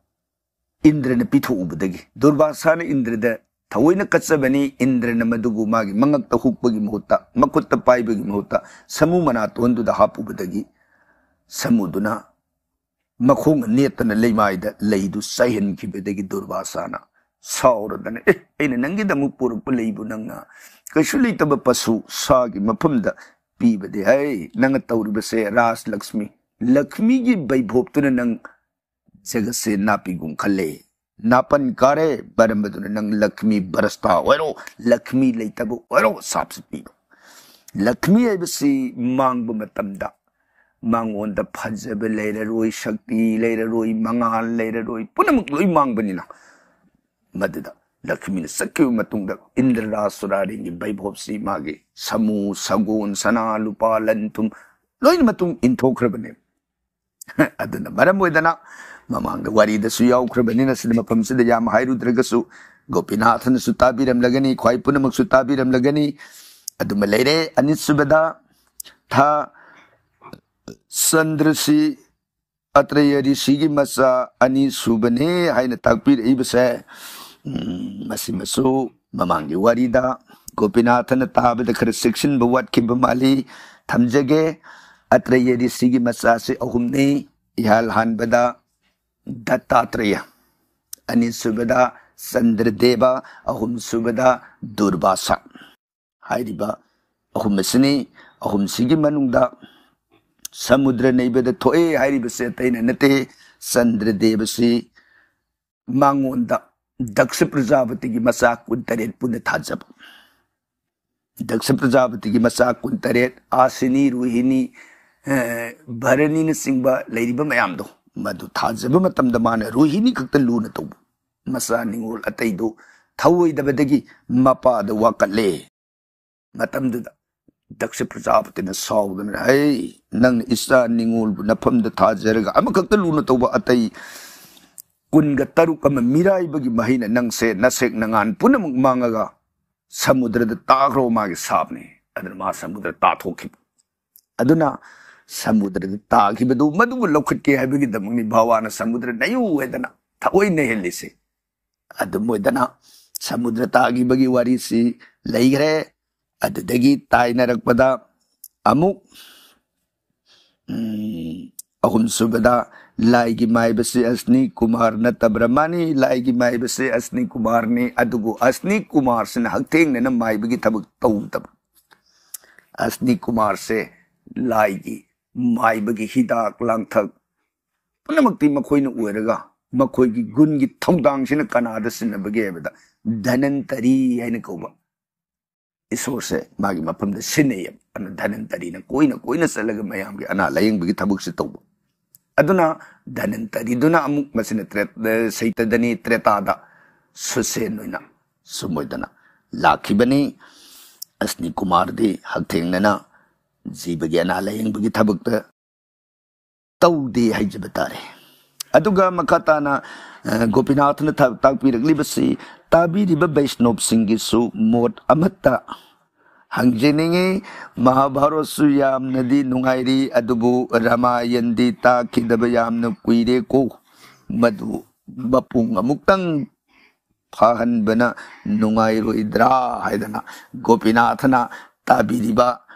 ꯏꯟꯗ꯭ꯔꯅ ꯄꯤꯊꯣꯛꯎꯕꯗꯒꯤ, ꯗꯨꯔꯕꯥꯁꯥꯅ ꯏꯟꯗ꯭ꯔꯗ ꯊꯑꯣꯏꯅ ꯀꯠꯆꯕꯅꯤ꯫ ꯏꯟꯗ꯭ꯔꯅ ꯃꯗꯨꯕꯨ ꯃꯥꯒꯤ ꯃꯉꯛꯇ ꯍꯨꯛꯄꯒꯤ ꯃꯍꯨꯠꯇ, ꯃꯈꯨꯠꯇ ꯄꯥꯏꯕꯒꯤ ꯃꯍꯨꯠꯇ ꯁꯃꯨ ꯃꯅꯥꯇꯣꯟꯗꯨꯗ ꯍꯥꯞꯄꯨꯕꯗꯒꯤ, ꯁꯃꯨꯗꯨꯅ ꯃꯈꯣꯡꯅ ꯅꯦꯠꯇꯅ ꯂꯩꯃꯥꯏꯗ ꯂꯩꯗꯨ ꯆꯥꯏꯍꯟꯈꯤꯕꯗꯒꯤ ꯗꯨꯔꯕꯥꯁꯥꯅ ꯁꯥꯎꯔꯗꯅ, "ꯑꯦ, ꯑꯩꯅ ꯅꯪꯒꯤꯗꯃꯛ ꯄꯨꯔꯛꯄ ꯂꯩꯕꯨ ꯅꯪꯅ ꯀꯩꯁꯨ ꯂꯩꯇꯕ ꯄꯁꯨ ꯁꯥꯒꯤ ꯃꯐꯝꯗ ꯄꯤꯕꯗꯤ ꯍꯩ? ꯅꯪꯅ ꯇꯧꯔꯤꯕꯁꯦ ꯔꯥꯖ ꯂꯛꯁꯃꯤ, ꯂꯛꯁꯃꯤꯒꯤ ꯕꯩꯚꯣꯞꯇꯨꯅ ꯅꯪ ꯖꯒꯠꯁꯦ ꯅꯥꯄꯤꯒꯨꯝ ꯈꯜꯂꯦ꯫ ꯅꯥꯄꯟ ꯀꯥꯔꯦ, ꯃꯔꯝ ꯑꯗꯨꯅ ꯅꯪ ꯂꯛꯁꯃꯤ ꯚ꯭ꯔꯁꯇ ꯑꯣꯏꯔꯣ, ꯂꯛꯁꯃꯤ ꯂꯩꯇꯕ ꯑꯣꯏꯔꯣ", ꯁꯥꯞꯁꯤ ꯄꯤꯕ꯫ ꯂꯛꯁꯃꯤ ꯍꯥꯏꯕꯁꯤ ꯃꯥꯡꯕ ꯃꯇꯝꯗ ꯃꯉꯣꯟꯗ ꯐꯖꯕ ꯂꯩꯔꯔꯣꯏ, ꯁꯛꯇꯤ ꯂꯩꯔꯔꯣꯏ, ꯃꯉꯥꯜ ꯂꯩꯔꯔꯣꯏ, ꯄꯨꯝꯅꯃꯛ ꯂꯣꯏ ꯃꯥꯡꯕꯅꯤꯅ꯫ ꯃꯗꯨꯗ ꯂꯛꯁꯃꯤꯅ ꯆꯠꯈꯤꯕ ꯃꯇꯨꯡꯗ ꯏꯟꯗ꯭ꯔ ꯔꯥꯖ ꯁꯨꯔꯥꯔꯦꯟꯒꯤ ꯕꯩꯚꯣꯞꯁꯤ, ꯃꯥꯒꯤ ꯁꯃꯨ, ꯁꯒꯣꯜ, ꯁꯅꯥ, ꯂꯨꯄꯥ, ꯂꯟ ꯊꯨꯝ ꯂꯣꯏꯅ ꯃꯇꯨꯡ ꯏꯟꯊꯣꯛꯈ꯭ꯔꯕꯅꯦ꯫ ꯑꯗꯨꯅ ꯃꯔꯝ ꯑꯣꯏꯗꯅ ꯃꯃꯥꯡꯗ ꯋꯥꯔꯤꯗꯁꯨ ꯌꯥꯎꯈ꯭ꯔꯕꯅꯤꯅ ꯁꯤꯗ ꯃꯐꯝꯁꯤꯗ ꯌꯥꯝ ꯍꯥꯏꯔꯨꯗ꯭ꯔꯒꯁꯨ ꯒꯣꯄꯤꯅꯥꯊꯅꯁꯨ ꯇꯥꯕꯤꯔꯝꯂꯒꯅꯤ, ꯈ꯭ꯋꯥꯏ ꯄꯨꯝꯅꯃꯛꯁꯨ ꯇꯥꯕꯤꯔꯝꯂꯒꯅꯤ꯫ ꯑꯗꯨꯃ ꯂꯩꯔꯦ꯫ ꯑꯅꯤꯁꯨꯕꯗ ꯊꯥ ꯆꯟꯗ꯭ꯔꯁꯤ ꯑꯇ꯭ꯔꯦꯌ ꯔꯤꯁꯤꯒꯤ ꯃꯆꯥ ꯑꯅꯤ ꯁꯨꯕꯅꯦ ꯍꯥꯏꯅ ꯇꯥꯛꯄꯤꯔꯛꯏꯕꯁꯦ, ꯎꯝ, ꯃꯁꯤꯃꯁꯨ ꯃꯃꯥꯡꯒꯤ ꯋꯥꯔꯤꯗ ꯒꯣꯄꯤꯅꯥꯊꯅ ꯇꯥꯕꯗ ꯈꯔ ꯆꯦꯛꯁꯤꯟꯕ ꯋꯥꯠꯈꯤꯕ ꯃꯥꯜꯂꯤ꯫ ꯊꯝꯖꯒꯦ꯫ ꯑꯇ꯭ꯔꯦꯌ ꯔꯤꯁꯤꯒꯤ ꯃꯆꯥꯁꯤ ꯑꯍꯨꯝꯅꯤ꯫ ꯏꯍꯥꯟ ꯍꯥꯟꯕꯗ ꯗꯠꯇꯥꯇ꯭ꯔꯦꯌ, ꯑꯅꯤꯁꯨꯕꯗ ꯆꯟꯗ꯭ꯔꯗꯦꯕ, ꯑꯍꯨꯝꯁꯨꯕꯗ ꯗꯨꯔꯕꯥꯁꯥ꯫ ꯍꯥꯏꯔꯤꯕ ꯑꯍꯨꯝ ꯑꯁꯤꯅꯤ꯫ ꯑꯍꯨꯝꯁꯤꯒꯤ ꯃꯅꯨꯡꯗ ꯁꯃꯨꯗ꯭ꯔ ꯅꯩꯕꯗ ꯊꯣꯛꯑꯦ ꯍꯥꯏꯔꯤꯕꯁꯦ ꯑꯇꯩꯅ ꯅꯠꯇꯦ, ꯆꯟꯗ꯭ꯔꯗꯦꯕꯁꯤ ꯃꯉꯣꯟꯗ ꯗꯛꯁ ꯄ꯭ꯔꯖꯥꯄꯇꯤꯒꯤ ꯃꯆꯥ ꯀꯨꯟꯇꯔꯦꯠ ꯄꯨꯟꯅ ꯊꯥꯖꯕ꯫ ꯗꯛꯁ ꯄ꯭ꯔꯖꯥꯄꯇꯤꯒꯤ ꯃꯆꯥ ꯀꯨꯟꯇꯔꯦꯠ, ꯑꯥꯁꯤꯅꯤ, ꯔꯣꯍꯤꯅꯤ, ꯑꯦ, ꯚꯔꯅꯤꯅꯆꯤꯡꯕ ꯂꯩꯔꯤꯕ ꯃꯌꯥꯝꯗꯣ, ꯃꯗꯨ ꯊꯥꯖꯕ ꯃꯇꯝꯗ ꯃꯥꯅ ꯔꯣꯍꯤꯅꯤ ꯈꯛꯇ ꯂꯨꯅ ꯇꯧꯕ꯫ ꯃꯆꯥ ꯅꯤꯉꯣꯜ ꯑꯇꯩꯗꯨ ꯊꯧꯑꯣꯏꯗꯕꯗꯒꯤ ꯃꯄꯥꯗ ꯋꯥꯀꯠꯂꯦ꯫ ꯃꯇꯝꯗꯨꯗ ꯗꯛꯁ ꯄ꯭ꯔꯖꯥꯄꯇꯤꯅ ꯁꯥꯎꯗꯅ, "ꯍꯩ, ꯅꯪꯅ ꯏꯆꯥ ꯅꯤꯉꯣꯜꯕꯨ ꯅꯐꯝꯗ ꯊꯥꯖꯔꯒ ꯑꯃꯈꯛꯇ ꯂꯨꯅ ꯇꯧꯕ ꯑꯇꯩ ꯀꯨꯟꯒ ꯇꯔꯨꯛ ꯑꯃ ꯃꯤꯔꯥꯏꯕꯒꯤ ꯃꯍꯩꯅ ꯅꯪꯁꯦ ꯅꯁꯦꯛ ꯅꯉꯥꯟ ꯄꯨꯝꯅꯃꯛ ꯃꯥꯡꯉꯒ ꯁꯃꯨꯗ꯭ꯔꯗ ꯇꯥꯈ꯭ꯔꯣ" ꯃꯥꯒꯤ ꯁꯥꯞꯅꯤ꯫ ꯑꯗꯨꯅ ꯃꯥ ꯁꯃꯨꯗ꯭ꯔ ꯇꯥꯊꯣꯛꯈꯤꯕ꯫ ꯑꯗꯨꯅ ꯁꯃꯨꯗ꯭ꯔꯗ ꯇꯥꯈꯤꯕꯗꯨ ꯃꯗꯨꯕꯨ ꯂꯧꯈꯠꯀꯦ ꯍꯥꯏꯕꯒꯤꯗꯃꯛꯅꯤ ꯚꯒꯋꯥꯟꯅ ꯁꯃꯨꯗ꯭ꯔ ꯅꯩꯌꯨ ꯍꯥꯏꯗꯅ ꯊꯑꯣꯏ ꯅꯩꯍꯜꯂꯤꯁꯦ꯫ ꯑꯗꯨꯝ ꯑꯣꯏꯗꯅ ꯁꯃꯨꯗ꯭ꯔ ꯇꯥꯈꯤꯕꯒꯤ ꯋꯥꯔꯤꯁꯤ ꯂꯩꯈ꯭ꯔꯦ꯫ ꯑꯗꯨꯗꯒꯤ ꯇꯥꯏꯅꯔꯛꯄꯗ ꯑꯃꯨꯛ, ꯎꯝ, ꯑꯍꯨꯝꯁꯨꯕꯗ ꯂꯥꯏꯒꯤ ꯃꯥꯏꯕꯁꯤ ꯑꯁꯅꯤ ꯀꯨꯃꯥꯔ ꯅꯠꯇ ꯕ꯭ꯔꯍ꯭ꯃꯅꯤ, ꯂꯥꯏꯒꯤ ꯃꯥꯏꯕꯁꯤ ꯑꯁꯅꯤ ꯀꯨꯃꯥꯔꯅꯤ꯫ ꯑꯗꯨꯕꯨ ꯑꯁꯅꯤ ꯀꯨꯃꯥꯔꯁꯤꯅ ꯍꯛꯊꯦꯡꯅꯅ ꯃꯥꯏꯕꯒꯤ ꯊꯕꯛ ꯇꯧꯗꯕ꯫ ꯑꯁꯅꯤ ꯀꯨꯃꯥꯔꯁꯦ ꯂꯥꯏꯒꯤ ꯃꯥꯏꯕꯒꯤ ꯍꯤꯗꯥꯛ ꯂꯥꯡꯊꯛ ꯄꯨꯝꯅꯃꯛꯇꯤ ꯃꯈꯣꯏꯅ ꯑꯣꯏꯔꯒ ꯃꯈꯣꯏꯒꯤ ꯒꯨꯟꯒꯤ ꯊꯧꯗꯥꯡꯁꯤꯅ ꯀꯅꯥꯗ ꯁꯤꯟꯅꯕꯒꯦ ꯍꯥꯏꯕꯗ ꯙꯅꯟꯇꯔꯤ ꯍꯥꯏꯅ ꯀꯧꯕ ꯏꯁꯣꯔꯁꯦ ꯃꯥꯒꯤ ꯃꯐꯝꯗ ꯁꯤꯟꯅꯩꯌꯦꯕ꯫ ꯑꯗꯨꯅ ꯙꯅꯟꯇꯔꯤꯅ ꯀꯣꯏꯅ ꯀꯣꯏꯅ ꯆꯠꯂꯒ ꯃꯌꯥꯝꯒꯤ ꯑꯅꯥ ꯂꯥꯌꯦꯡꯕꯒꯤ ꯊꯕꯛꯁꯦ ꯇꯧꯕ꯫ ꯑꯗꯨꯅ ꯙꯅꯟꯇꯔꯤꯗꯨꯅ ꯑꯃꯨꯛ ꯃꯁꯤꯅ ꯇ꯭ꯔꯦꯠ-, ꯁꯩꯇꯗꯅꯤ ꯇ꯭ꯔꯦꯇꯥꯗ ꯁꯨꯁꯦꯟ ꯑꯣꯏꯅ ꯁꯨꯝ ꯑꯣꯏꯗꯅ ꯂꯥꯛꯈꯤꯕꯅꯤ꯫ ꯑꯁꯅꯤ ꯀꯨꯃꯥꯔꯗꯤ ꯍꯛꯊꯦꯡꯅꯅ ꯖꯤꯕꯒꯤ ꯑꯅꯥ ꯂꯥꯌꯦꯡꯕꯒꯤ ꯊꯕꯛꯇ ꯇꯧꯗꯦ ꯍꯥꯏꯖꯕ ꯇꯥꯔꯦ꯫ ꯑꯗꯨꯒ ꯃꯈꯥ ꯇꯥꯅ, ꯑ, ꯒꯣꯄꯤꯅꯥꯊꯅ ꯊ-, ꯇꯥꯛꯄꯤꯔꯛꯂꯤꯕꯁꯤ ꯇꯥꯕꯤꯔꯤꯕ ꯕꯩꯁꯅꯣꯞꯁꯤꯡꯒꯤꯁꯨ ꯃꯣꯠ ꯑꯃꯠꯇ ꯍꯪꯖꯅꯤꯡꯉꯤ꯫ ꯃꯍꯥꯚꯥꯔꯠꯁꯨ ꯌꯥꯝꯅꯗꯤ ꯅꯨꯡꯉꯥꯏꯔꯤ, ꯑꯗꯨꯕꯨ ꯔꯥꯃꯥꯌꯟꯗꯤ ꯇꯥꯈꯤꯗꯕ ꯌꯥꯝꯅ ꯀꯨꯏꯔꯦꯀꯣ꯫ ꯃꯗꯨ ꯃꯄꯨꯡ ꯑꯃꯨꯛꯇꯪ ꯐꯥꯍꯟꯕꯅ ꯅꯨꯡꯉꯥꯏꯔꯣꯏꯗ꯭ꯔꯥ ꯍꯥꯏꯗꯅ ꯒꯣꯄꯤꯅꯥꯊꯅ ꯇꯥꯕꯤꯔꯤꯕ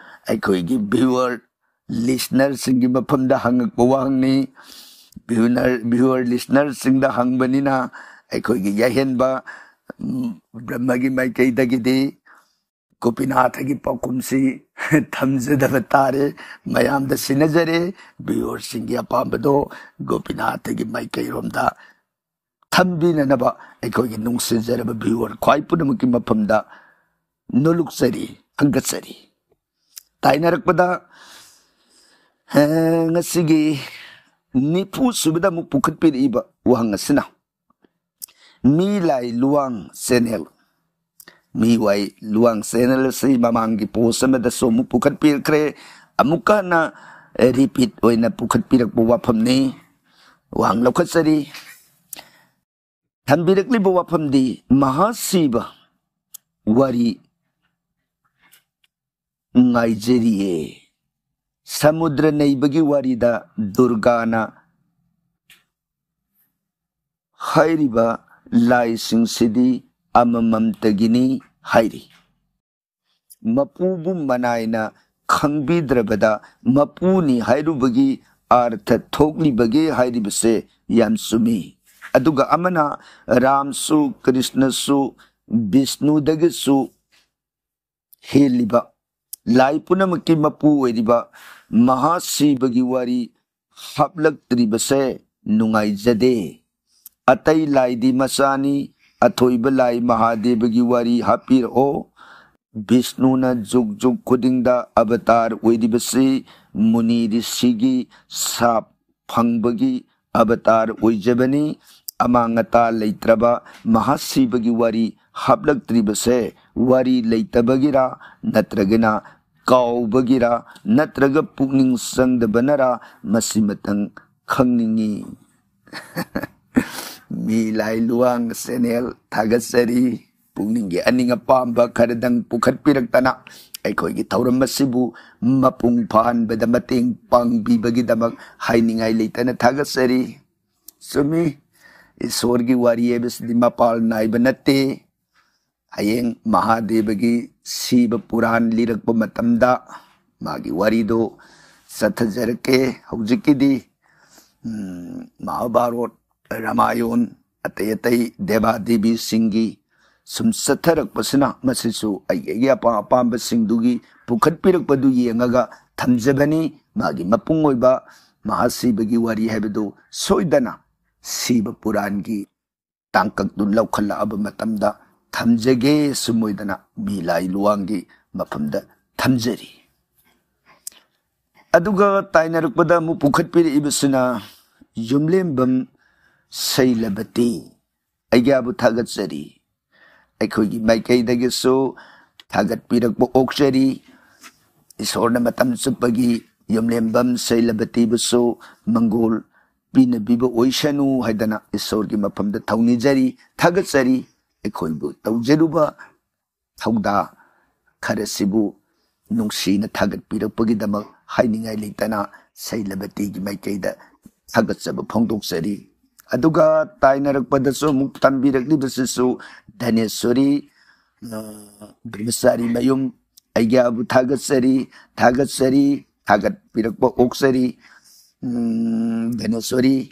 ꯑꯩꯈꯣꯏꯒꯤ viewer listenerꯁꯤꯡꯒꯤ ꯃꯐꯝꯗ ꯍꯪꯉꯛꯄ ꯋꯥꯍꯪꯅꯤ꯫ Viewer, viewer listenerꯁꯤꯡꯗ ꯍꯪꯕꯅꯤꯅ ꯑꯩꯈꯣꯏꯒꯤ ꯌꯥꯍꯦꯟꯕ, ꯎꯝ, ꯕ꯭ꯔꯍ꯭ꯃꯒꯤ ꯃꯥꯏꯀꯩꯗꯒꯤꯗꯤ ꯒꯣꯄꯤꯅꯥꯊꯒꯤ ꯄꯥꯎꯈꯨꯝꯁꯤ ꯊꯝꯖꯗꯕ ꯇꯥꯔꯦ꯫ ꯃꯌꯥꯝꯗ ꯁꯤꯟꯅꯖꯔꯦ꯫ Viewerꯁꯤꯡꯒꯤ ꯑꯄꯥꯝꯕꯗꯣ ꯒꯣꯄꯤꯅꯥꯊꯒꯤ ꯃꯥꯏꯀꯩꯔꯣꯝꯗ ꯊꯝꯕꯤꯅꯅꯕ ꯑꯩꯈꯣꯏꯒꯤ ꯅꯨꯡꯁꯤꯖꯔꯕ viewer ꯈ꯭ꯋꯥꯏ ꯄꯨꯝꯅꯃꯛꯀꯤ ꯃꯐꯝꯗ ꯅꯣꯂꯨꯛꯆꯔꯤ, ꯍꯪꯒꯠꯆꯔꯤ꯫ ꯇꯥꯏꯅꯔꯛꯄꯗ, ꯑ, ꯉꯁꯤꯒꯤ ꯅꯤꯐꯨ ꯁꯨꯕꯗ ꯑꯃꯨꯛ ꯄꯨꯈꯠꯄꯤꯔꯛꯏꯕ ꯋꯥꯍꯪ ꯑꯁꯤꯅ, ꯃꯤ ꯂꯥꯏ ꯂꯨꯋꯥꯡ channel, ꯃꯤ ꯋꯥꯏ ꯂꯨꯋꯥꯡ channel ꯑꯁꯤ ꯃꯃꯥꯡꯒꯤ post ꯑꯃꯗꯁꯨ ꯑꯃꯨꯛ ꯄꯨꯈꯠꯄꯤꯔꯛꯈ꯭ꯔꯦ꯫ ꯑꯃꯨꯛꯀ ꯍꯟꯅ repeat ꯑꯣꯏꯅ ꯄꯨꯈꯠꯄꯤꯔꯛꯄ ꯋꯥꯐꯝꯅꯤ꯫ ꯋꯥꯍꯪ ꯂꯧꯈꯠꯆꯔꯤ꯫ ꯊꯝꯕꯤꯔꯛꯂꯤꯕ ꯋꯥꯐꯝꯗꯤ ꯃꯍꯥꯁꯤꯕ ꯋꯥꯔꯤ ꯉꯥꯏꯖꯔꯤꯌꯦ꯫ ꯁꯃꯨꯗ꯭ꯔ ꯅꯩꯕꯒꯤ ꯋꯥꯔꯤꯗ ꯗꯨꯔꯒꯥꯅ ꯍꯥꯏꯔꯤꯕ ꯂꯥꯏꯁꯤꯡꯁꯤꯗꯤ ꯑꯃꯃꯝꯇꯒꯤꯅꯤ ꯍꯥꯏꯔꯤ꯫ ꯃꯄꯨꯕꯨ ꯃꯅꯥꯏꯅ ꯈꯪꯕꯤꯗ꯭ꯔꯕꯗ ꯃꯄꯨꯅꯤ ꯍꯥꯏꯔꯨꯕꯒꯤ ꯑꯥꯔꯊ ꯊꯣꯛꯂꯤꯕꯒꯦ ꯍꯥꯏꯔꯤꯕꯁꯦ ꯌꯥꯝ ꯆꯨꯝꯃꯤ꯫ ꯑꯗꯨꯒ ꯑꯃꯅ ꯔꯥꯝꯁꯨ, ꯀ꯭ꯔꯤꯁꯅꯁꯨ, ꯕꯤꯁꯅꯨꯗꯒꯤꯁꯨ ꯍꯦꯜꯂꯤꯕ, ꯂꯥꯏ ꯄꯨꯝꯅꯃꯛꯀꯤ ꯃꯄꯨ ꯑꯣꯏꯔꯤꯕ ꯃꯍꯥꯁꯤꯕꯒꯤ ꯋꯥꯔꯤ ꯍꯥꯞꯂꯛꯇ꯭ꯔꯤꯕꯁꯦ ꯅꯨꯡꯉꯥꯏꯖꯗꯦ꯫ ꯑꯇꯩ ꯂꯥꯏꯗꯤ ꯃꯆꯥꯅꯤ, ꯑꯊꯣꯏꯕ ꯂꯥꯏ ꯃꯍꯥꯗꯦꯕꯒꯤ ꯋꯥꯔꯤ ꯍꯥꯞꯄꯤꯔꯛꯑꯣ꯫ ꯕꯤꯁꯅꯨꯅ ꯖꯨꯒ ꯖꯨꯒ ꯈꯨꯗꯤꯡꯗ ꯑꯕꯇꯥꯔ ꯑꯣꯏꯔꯤꯕꯁꯤ ꯃꯨꯅꯤ ꯔꯤꯁꯤꯒꯤ ꯁꯥꯞ ꯐꯪꯕꯒꯤ ꯑꯕꯇꯥꯔ ꯑꯣꯏꯖꯕꯅꯤ꯫ ꯑꯃꯥꯡ ꯑꯇꯥ ꯂꯩꯇ꯭ꯔꯕ ꯃꯍꯥꯁꯤꯕꯒꯤ ꯋꯥꯔꯤ ꯍꯥꯞꯂꯛꯇ꯭ꯔꯤꯕꯁꯦ ꯋꯥꯔꯤ ꯂꯩꯇꯕꯒꯤꯔ, ꯅꯠꯇ꯭ꯔꯒꯅ ꯀꯥꯎꯕꯒꯤꯔ, ꯅꯠꯇ꯭ꯔꯒ ꯄꯨꯛꯅꯤꯡ ꯆꯪꯗꯕꯅꯔ, ꯃꯁꯤꯃꯇꯪ ꯈꯪꯅꯤꯡꯉꯤ꯫ ꯃꯤ ꯂꯥꯏ ꯂꯨꯋꯥꯡ ꯆꯦꯅꯦꯜ ꯊꯥꯒꯠꯆꯔꯤ꯫ ꯄꯨꯛꯅꯤꯡꯒꯤ ꯑꯅꯤꯡ ꯑꯄꯥꯝꯕ ꯈꯔꯗꯪ ꯄꯨꯈꯠꯄꯤꯔꯛꯇꯅ ꯑꯩꯈꯣꯏꯒꯤ ꯊꯧꯔꯝ ꯑꯁꯤꯕꯨ ꯃꯄꯨꯡ ꯐꯥꯍꯟꯕꯗ ꯃꯇꯦꯡ ꯄꯥꯡꯕꯤꯕꯒꯤꯗꯃꯛ ꯍꯥꯏꯅꯤꯡꯉꯥꯏ ꯂꯩꯇꯅ ꯊꯥꯒꯠꯆꯔꯤ꯫ ꯆꯨꯝꯃꯤ, ꯏꯁꯣꯔꯒꯤ ꯋꯥꯔꯤ ꯍꯥꯏꯕꯁꯤꯗꯤ ꯃꯄꯥꯜ ꯅꯥꯏꯕ ꯅꯠꯇꯦ꯫ ꯍꯌꯦꯡ ꯃꯍꯥꯗꯦꯕꯒꯤ ꯁꯤꯕ ꯄꯨꯔꯥꯟ ꯂꯤꯔꯛꯄ ꯃꯇꯝꯗ ꯃꯥꯒꯤ ꯋꯥꯔꯤꯗꯨ ꯆꯠꯊꯖꯔꯛꯀꯦ꯫ ꯍꯧꯖꯤꯛꯀꯤꯗꯤ, ꯎꯝ, ꯃꯍꯥꯚꯥꯔꯣꯠ, ꯔꯥꯃꯥꯌꯣꯟ, ꯑꯇꯩ ꯑꯇꯩ ꯗꯦꯕꯥ ꯗꯦꯕꯤꯁꯤꯡꯒꯤ ꯁꯨꯝ ꯆꯠꯊꯔꯛꯄꯁꯤꯅ ꯃꯁꯤꯁꯨ ꯑꯩꯒꯤ ꯑꯩꯒꯤ ꯑꯄꯥꯝ ꯑꯄꯥꯝꯕꯁꯤꯡꯗꯨꯒꯤ ꯄꯨꯈꯠꯄꯤꯔꯛꯄꯗꯨ ꯌꯦꯡꯉꯒ ꯊꯝꯖꯕꯅꯤ꯫ ꯃꯥꯒꯤ ꯃꯄꯨꯡ ꯑꯣꯏꯕ ꯃꯍꯥꯁꯤꯕꯒꯤ ꯋꯥꯔꯤ ꯍꯥꯏꯕꯗꯨ ꯁꯣꯏꯗꯅ ꯁꯤꯕ ꯄꯨꯔꯥꯟꯒꯤ ꯇꯥꯡꯀꯛꯇꯨ ꯂꯧꯈꯠꯂꯛꯑꯕ ꯃꯇꯝꯗ ꯊꯝꯖꯒꯦ꯫ ꯁꯨꯝ ꯑꯣꯏꯗꯅ ꯃꯤ ꯂꯥꯏ ꯂꯨꯋꯥꯡꯒꯤ ꯃꯐꯝꯗ ꯊꯝꯖꯔꯤ꯫ ꯑꯗꯨꯒ ꯇꯥꯏꯅꯔꯛꯄꯗ ꯑꯃꯨꯛ ꯄꯨꯈꯠꯄꯤꯔꯛꯏꯕꯁꯤꯅ ꯌꯨꯝꯂꯦꯝꯕꯝ ꯁꯩꯂꯕꯇꯤ꯫ ꯑꯩꯒ꯭ꯌꯥꯕꯨ ꯊꯥꯒꯠꯆꯔꯤ꯫ ꯑꯩꯈꯣꯏꯒꯤ ꯃꯥꯏꯀꯩꯗꯒꯤꯁꯨ ꯊꯥꯒꯠꯄꯤꯔꯛꯄ ꯑꯣꯛꯆꯔꯤ꯫ ꯏꯁꯣꯔꯅ ꯃꯇꯝ ꯆꯨꯞꯄꯒꯤ ꯌꯨꯝꯂꯦꯝꯕꯝ ꯁꯩꯂꯕꯇꯤꯕꯨꯁꯨ ꯃꯪꯒꯣꯜ ꯄꯤꯅꯕꯤꯕ ꯑꯣꯏꯁꯅꯨ ꯍꯥꯏꯗꯅ ꯏꯁꯣꯔꯒꯤ ꯃꯐꯝꯗ ꯊꯧꯅꯤꯖꯔꯤ, ꯊꯥꯒꯠꯆꯔꯤ꯫ ꯑꯩꯈꯣꯏꯕꯨ ꯇꯧꯖꯔꯨꯕ ꯊꯧꯗꯥ ꯈꯔꯁꯤꯕꯨ ꯅꯨꯡꯁꯤꯅ ꯊꯥꯒꯠꯄꯤꯔꯛꯄꯒꯤꯗꯃꯛ ꯍꯥꯏꯅꯤꯡꯉꯥꯏ ꯂꯩꯇꯅ ꯁꯩꯂꯕꯇꯤꯒꯤ ꯃꯥꯏꯀꯩꯗ ꯊꯥꯒꯠꯆꯕ ꯐꯣꯡꯗꯣꯛꯆꯔꯤ꯫ ꯑꯗꯨꯒ ꯇꯥꯏꯅꯔꯛꯄꯗꯁꯨ ꯑꯃꯨꯛ ꯇꯝꯕꯤꯔꯛꯂꯤꯕꯁꯤꯁꯨ ꯙꯅꯦꯁꯣꯔꯤ, ꯑ, ꯕ꯭ꯔꯍ꯭ꯃꯆꯥꯔꯤ ꯃꯌꯨꯝ, ꯑꯩꯒ꯭ꯌꯥꯕꯨ ꯊꯥꯒꯠꯆꯔꯤ, ꯊꯥꯒꯠꯆꯔꯤ, ꯊꯥꯒꯠꯄꯤꯔꯛꯄ ꯑꯣꯛꯆꯔꯤ꯫ ꯎꯝ, ꯙꯅꯦꯁꯣꯔꯤ,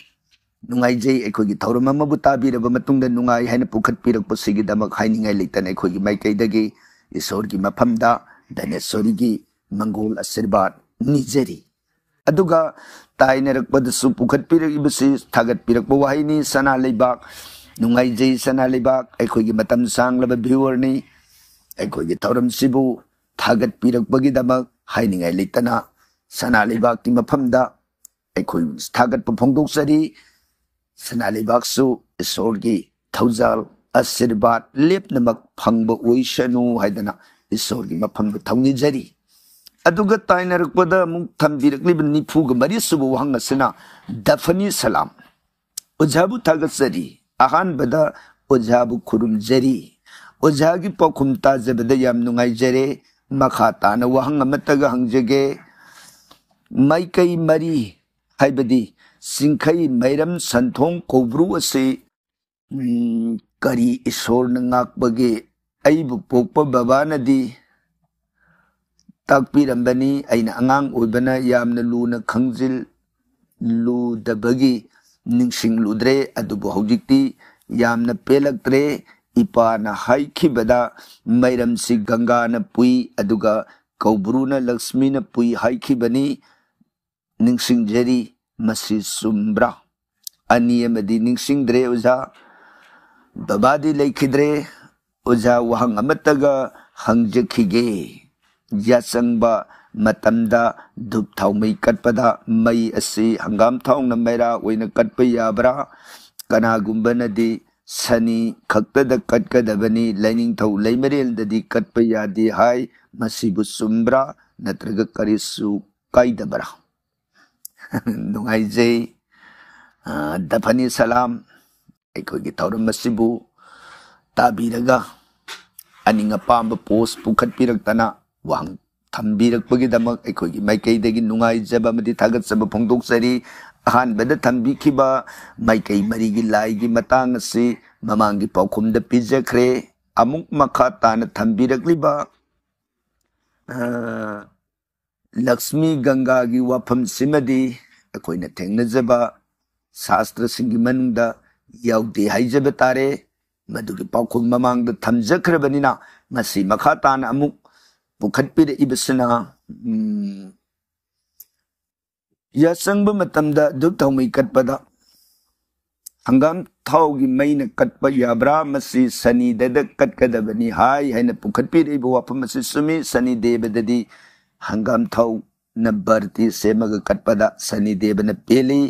ꯅꯨꯡꯉꯥꯏꯖꯩ꯫ ꯑꯩꯈꯣꯏꯒꯤ ꯊꯧꯔꯝ ꯑꯃꯕꯨ ꯇꯥꯕꯤꯔꯕ ꯃꯇꯨꯡꯗ ꯅꯨꯡꯉꯥꯏ ꯍꯥꯏꯅ ꯄꯨꯈꯠꯄꯤꯔꯛꯄꯁꯤꯒꯤꯗꯃꯛ ꯍꯥꯏꯅꯤꯡꯉꯥꯏ ꯂꯩꯇꯅ ꯑꯩꯈꯣꯏꯒꯤ ꯃꯥꯏꯀꯩꯗꯒꯤ ꯏꯁꯣꯔꯒꯤ ꯃꯐꯝꯗ ꯙꯅꯦꯁꯣꯔꯤꯒꯤ ꯃꯪꯒꯣꯜ ꯑꯁꯤꯔꯕꯥꯗ ꯅꯤꯖꯔꯤ꯫ ꯑꯗꯨꯒ ꯇꯥꯏꯅꯔꯛꯄꯗꯁꯨ ꯄꯨꯈꯠꯄꯤꯔꯛꯏꯕꯁꯤ ꯊꯥꯒꯠꯄꯤꯔꯛꯄ ꯋꯥꯍꯩꯅꯤ꯫ ꯁꯅꯥ ꯂꯩꯕꯥꯛ, ꯅꯨꯡꯉꯥꯏꯖꯩ ꯁꯅꯥ ꯂꯩꯕꯥꯛ, ꯑꯩꯈꯣꯏꯒꯤ ꯃꯇꯝ ꯁꯥꯡꯂꯕ ꯚ꯭ꯌꯨꯋꯔꯅꯤ꯫ ꯑꯩꯈꯣꯏꯒꯤ ꯊꯧꯔꯝꯁꯤꯕꯨ ꯊꯥꯒꯠꯄꯤꯔꯛꯄꯒꯤꯗꯃꯛ ꯍꯥꯏꯅꯤꯡꯉꯥꯏ ꯂꯩꯇꯅ ꯁꯅꯥ ꯂꯩꯕꯥꯛꯀꯤ ꯃꯐꯝꯗ ꯑꯩꯈꯣꯏ ꯊꯥꯒꯠꯄ ꯐꯣꯡꯗꯣꯛꯆꯔꯤ꯫ ꯁꯅꯥ ꯂꯩꯕꯥꯛꯁꯨ ꯏꯁꯣꯔꯒꯤ ꯊꯧꯖꯥꯜ, ꯑꯁꯤꯔꯕꯥꯗ ꯂꯦꯞꯅꯃꯛ ꯐꯪꯕ ꯑꯣꯏꯁꯅꯨ ꯍꯥꯏꯗꯅ ꯏꯁꯣꯔꯒꯤ ꯃꯐꯝꯗ ꯊꯧꯅꯤꯖꯔꯤ꯫ ꯑꯗꯨꯒ ꯇꯥꯏꯅꯔꯛꯄꯗ ꯑꯃꯨꯛ ꯊꯝꯕꯤꯔꯛꯂꯤꯕ ꯅꯤꯐꯨꯒ ꯃꯔꯤ ꯁꯨꯕ ꯋꯥꯍꯪ ꯑꯁꯤꯅ ꯗꯐꯅꯤ ꯁꯂꯥꯝ꯫ ꯑꯣꯖꯥꯕꯨ ꯊꯥꯒꯠꯆꯔꯤ꯫ ꯑꯍꯥꯟꯕꯗ ꯑꯣꯖꯥꯕꯨ ꯈꯨꯔꯨꯝꯖꯔꯤ꯫ ꯑꯣꯖꯥꯒꯤ ꯄꯥꯎꯈꯨꯝ ꯇꯥꯖꯕꯗ ꯌꯥꯝ ꯅꯨꯡꯉꯥꯏꯖꯔꯦ꯫ ꯃꯈꯥ ꯇꯥꯅ ꯋꯥꯍꯪ ꯑꯃꯠꯇꯒ ꯍꯪꯖꯒꯦ꯫ ꯃꯥꯏꯀꯩ ꯃꯔꯤ, ꯍꯥꯏꯕꯗꯤ ꯆꯤꯡꯈꯩ, ꯃꯩꯔꯝ, ꯁꯟꯊꯣꯡ, ꯀꯧꯕ꯭ꯔꯨ ꯑꯁꯤ, ꯎꯝ, ꯀꯔꯤ ꯏꯁꯣꯔꯅ ꯉꯥꯛꯄꯒꯦ? ꯑꯩꯕꯨ ꯄꯣꯛꯄ ꯕꯕꯥꯅꯗꯤ ꯇꯥꯛꯄꯤꯔꯝꯕꯅꯤ꯫ ꯑꯩꯅ ꯑꯉꯥꯡ ꯑꯣꯏꯕꯅ ꯌꯥꯝꯅ ꯂꯨꯅ ꯈꯪꯖꯤꯜꯂꯨꯗꯕꯒꯤ ꯅꯤꯡꯁꯤꯡꯂꯨꯗ꯭ꯔꯦ꯫ ꯑꯗꯨꯕꯨ ꯍꯧꯖꯤꯛꯇꯤ ꯌꯥꯝꯅ ꯄꯦꯜꯂꯛꯇ꯭ꯔꯦ꯫ ꯏꯄꯥꯅ ꯍꯥꯏꯈꯤꯕꯗ ꯃꯩꯔꯝꯁꯤ ꯒꯪꯒꯥꯅ ꯄꯨꯏ, ꯑꯗꯨꯒ ꯀꯧꯕ꯭ꯔꯨꯅ ꯂꯛꯁꯃꯤꯅ ꯄꯨꯏ ꯍꯥꯏꯈꯤꯕꯅꯤ꯫ ꯅꯤꯡꯁꯤꯡꯖꯔꯤ꯫ ꯃꯁꯤ ꯆꯨꯝꯕ꯭ꯔꯥ? ꯑꯅꯤ ꯑꯃꯗꯤ ꯅꯤꯡꯁꯤꯡꯗ꯭ꯔꯦ ꯑꯣꯖꯥ꯫ ꯕꯕꯥꯗꯤ ꯂꯩꯈꯤꯗ꯭ꯔꯦ꯫ ꯑꯣꯖꯥ, ꯋꯥꯍꯪ ꯑꯃꯠꯇꯒ ꯍꯪꯖꯈꯤꯒꯦ꯫ ꯌꯥꯆꯪꯕ ꯃꯇꯝꯗ ꯙꯨꯞ ꯊꯥꯎꯃꯩ ꯀꯠꯄꯗ ꯃꯩ ꯑꯁꯤ ꯍꯪꯒꯥꯝ ꯊꯥꯎꯅ ꯃꯩꯔꯥ ꯑꯣꯏꯅ ꯀꯠꯄ ꯌꯥꯕ꯭ꯔꯥ? ꯀꯅꯥꯒꯨꯝꯕꯅꯗꯤ ꯁꯅꯤ ꯈꯛꯇꯗ ꯀꯠꯀꯗꯕꯅꯤ, ꯂꯥꯏꯅꯤꯡꯊꯧ ꯂꯩꯃꯔꯦꯜꯗꯗꯤ ꯀꯠꯄ ꯌꯥꯗꯦ ꯍꯥꯏ꯫ ꯃꯁꯤꯕꯨ ꯆꯨꯝꯕ꯭ꯔꯥ, ꯅꯠꯇ꯭ꯔꯒ ꯀꯔꯤꯁꯨ ꯀꯥꯏꯗꯕ꯭ꯔꯥ? ꯅꯨꯡꯉꯥꯏꯖꯩ꯫ ꯑ, ꯗꯐꯅꯤ ꯁꯂꯥꯝ꯫ ꯑꯩꯈꯣꯏꯒꯤ ꯊꯧꯔꯝ ꯑꯁꯤꯕꯨ ꯇꯥꯕꯤꯔꯒ ꯑꯅꯤꯡ ꯑꯄꯥꯝꯕ ꯄꯣꯁ ꯄꯨꯈꯠꯄꯤꯔꯛꯇꯅ ꯋꯥꯍꯪ ꯊꯝꯕꯤꯔꯛꯄꯒꯤꯗꯃꯛ ꯑꯩꯈꯣꯏꯒꯤ ꯃꯥꯏꯀꯩꯗꯒꯤ ꯅꯨꯡꯉꯥꯏꯖꯕ ꯑꯃꯗꯤ ꯊꯥꯒꯠꯆꯕ ꯐꯣꯡꯗꯣꯛꯆꯔꯤ꯫ ꯑꯍꯥꯟꯕꯗ ꯊꯝꯕꯤꯈꯤꯕ ꯃꯥꯏꯀꯩ ꯃꯔꯤꯒꯤ ꯂꯥꯏꯒꯤ ꯃꯇꯥꯡ ꯑꯁꯤ ꯃꯃꯥꯡꯒꯤ ꯄꯥꯎꯈꯨꯝꯗ ꯄꯤꯖꯈ꯭ꯔꯦ꯫ ꯑꯃꯨꯛ ꯃꯈꯥ ꯇꯥꯅ ꯊꯝꯕꯤꯔꯛꯂꯤꯕ, ꯑ, ꯂꯛꯁꯃꯤ ꯒꯪꯒꯥꯒꯤ ꯋꯥꯐꯝꯁꯤꯃꯗꯤ ꯑꯩꯈꯣꯏꯅ ꯊꯦꯡꯅꯖꯕ ꯁꯥꯁꯇ꯭ꯔꯁꯤꯡꯒꯤ ꯃꯅꯨꯡꯗ ꯌꯥꯎꯗꯦ ꯍꯥꯏꯖꯕ ꯇꯥꯔꯦ꯫ ꯃꯗꯨꯒꯤ ꯄꯥꯎꯈꯨꯝ ꯃꯃꯥꯡꯗ ꯊꯝꯖꯈ꯭ꯔꯕꯅꯤꯅ, ꯃꯁꯤ ꯃꯈꯥ ꯇꯥꯅ ꯑꯃꯨꯛ ꯄꯨꯈꯠꯄꯤꯔꯛꯏꯕꯁꯤꯅ, ꯎꯝ, ꯌꯥꯆꯪꯕ ꯃꯇꯝꯗ ꯙꯨꯞ ꯊꯥꯎꯃꯩ ꯀꯠꯄꯗ ꯍꯪꯒꯥꯝ ꯊꯥꯎꯒꯤ ꯃꯩꯅ ꯀꯠꯄ ꯌꯥꯕ꯭ꯔꯥ? ꯃꯁꯤ ꯁꯅꯤꯗꯦꯗ ꯀꯠꯀꯗꯕꯅꯤ ꯍꯥꯏ ꯍꯥꯏꯅ ꯄꯨꯈꯠꯄꯤꯔꯛꯏꯕ ꯋꯥꯐꯝ ꯑꯁꯤ ꯆꯨꯝꯃꯤ꯫ ꯁꯅꯤꯗꯦꯕꯗꯗꯤ ꯍꯪꯒꯥꯝ ꯊꯥꯎꯅ ꯕꯥꯔꯇꯤ ꯁꯦꯝꯃꯒ ꯀꯠꯄꯗ ꯁꯅꯤꯗꯦꯕꯅ ꯄꯦꯜꯂꯤ꯫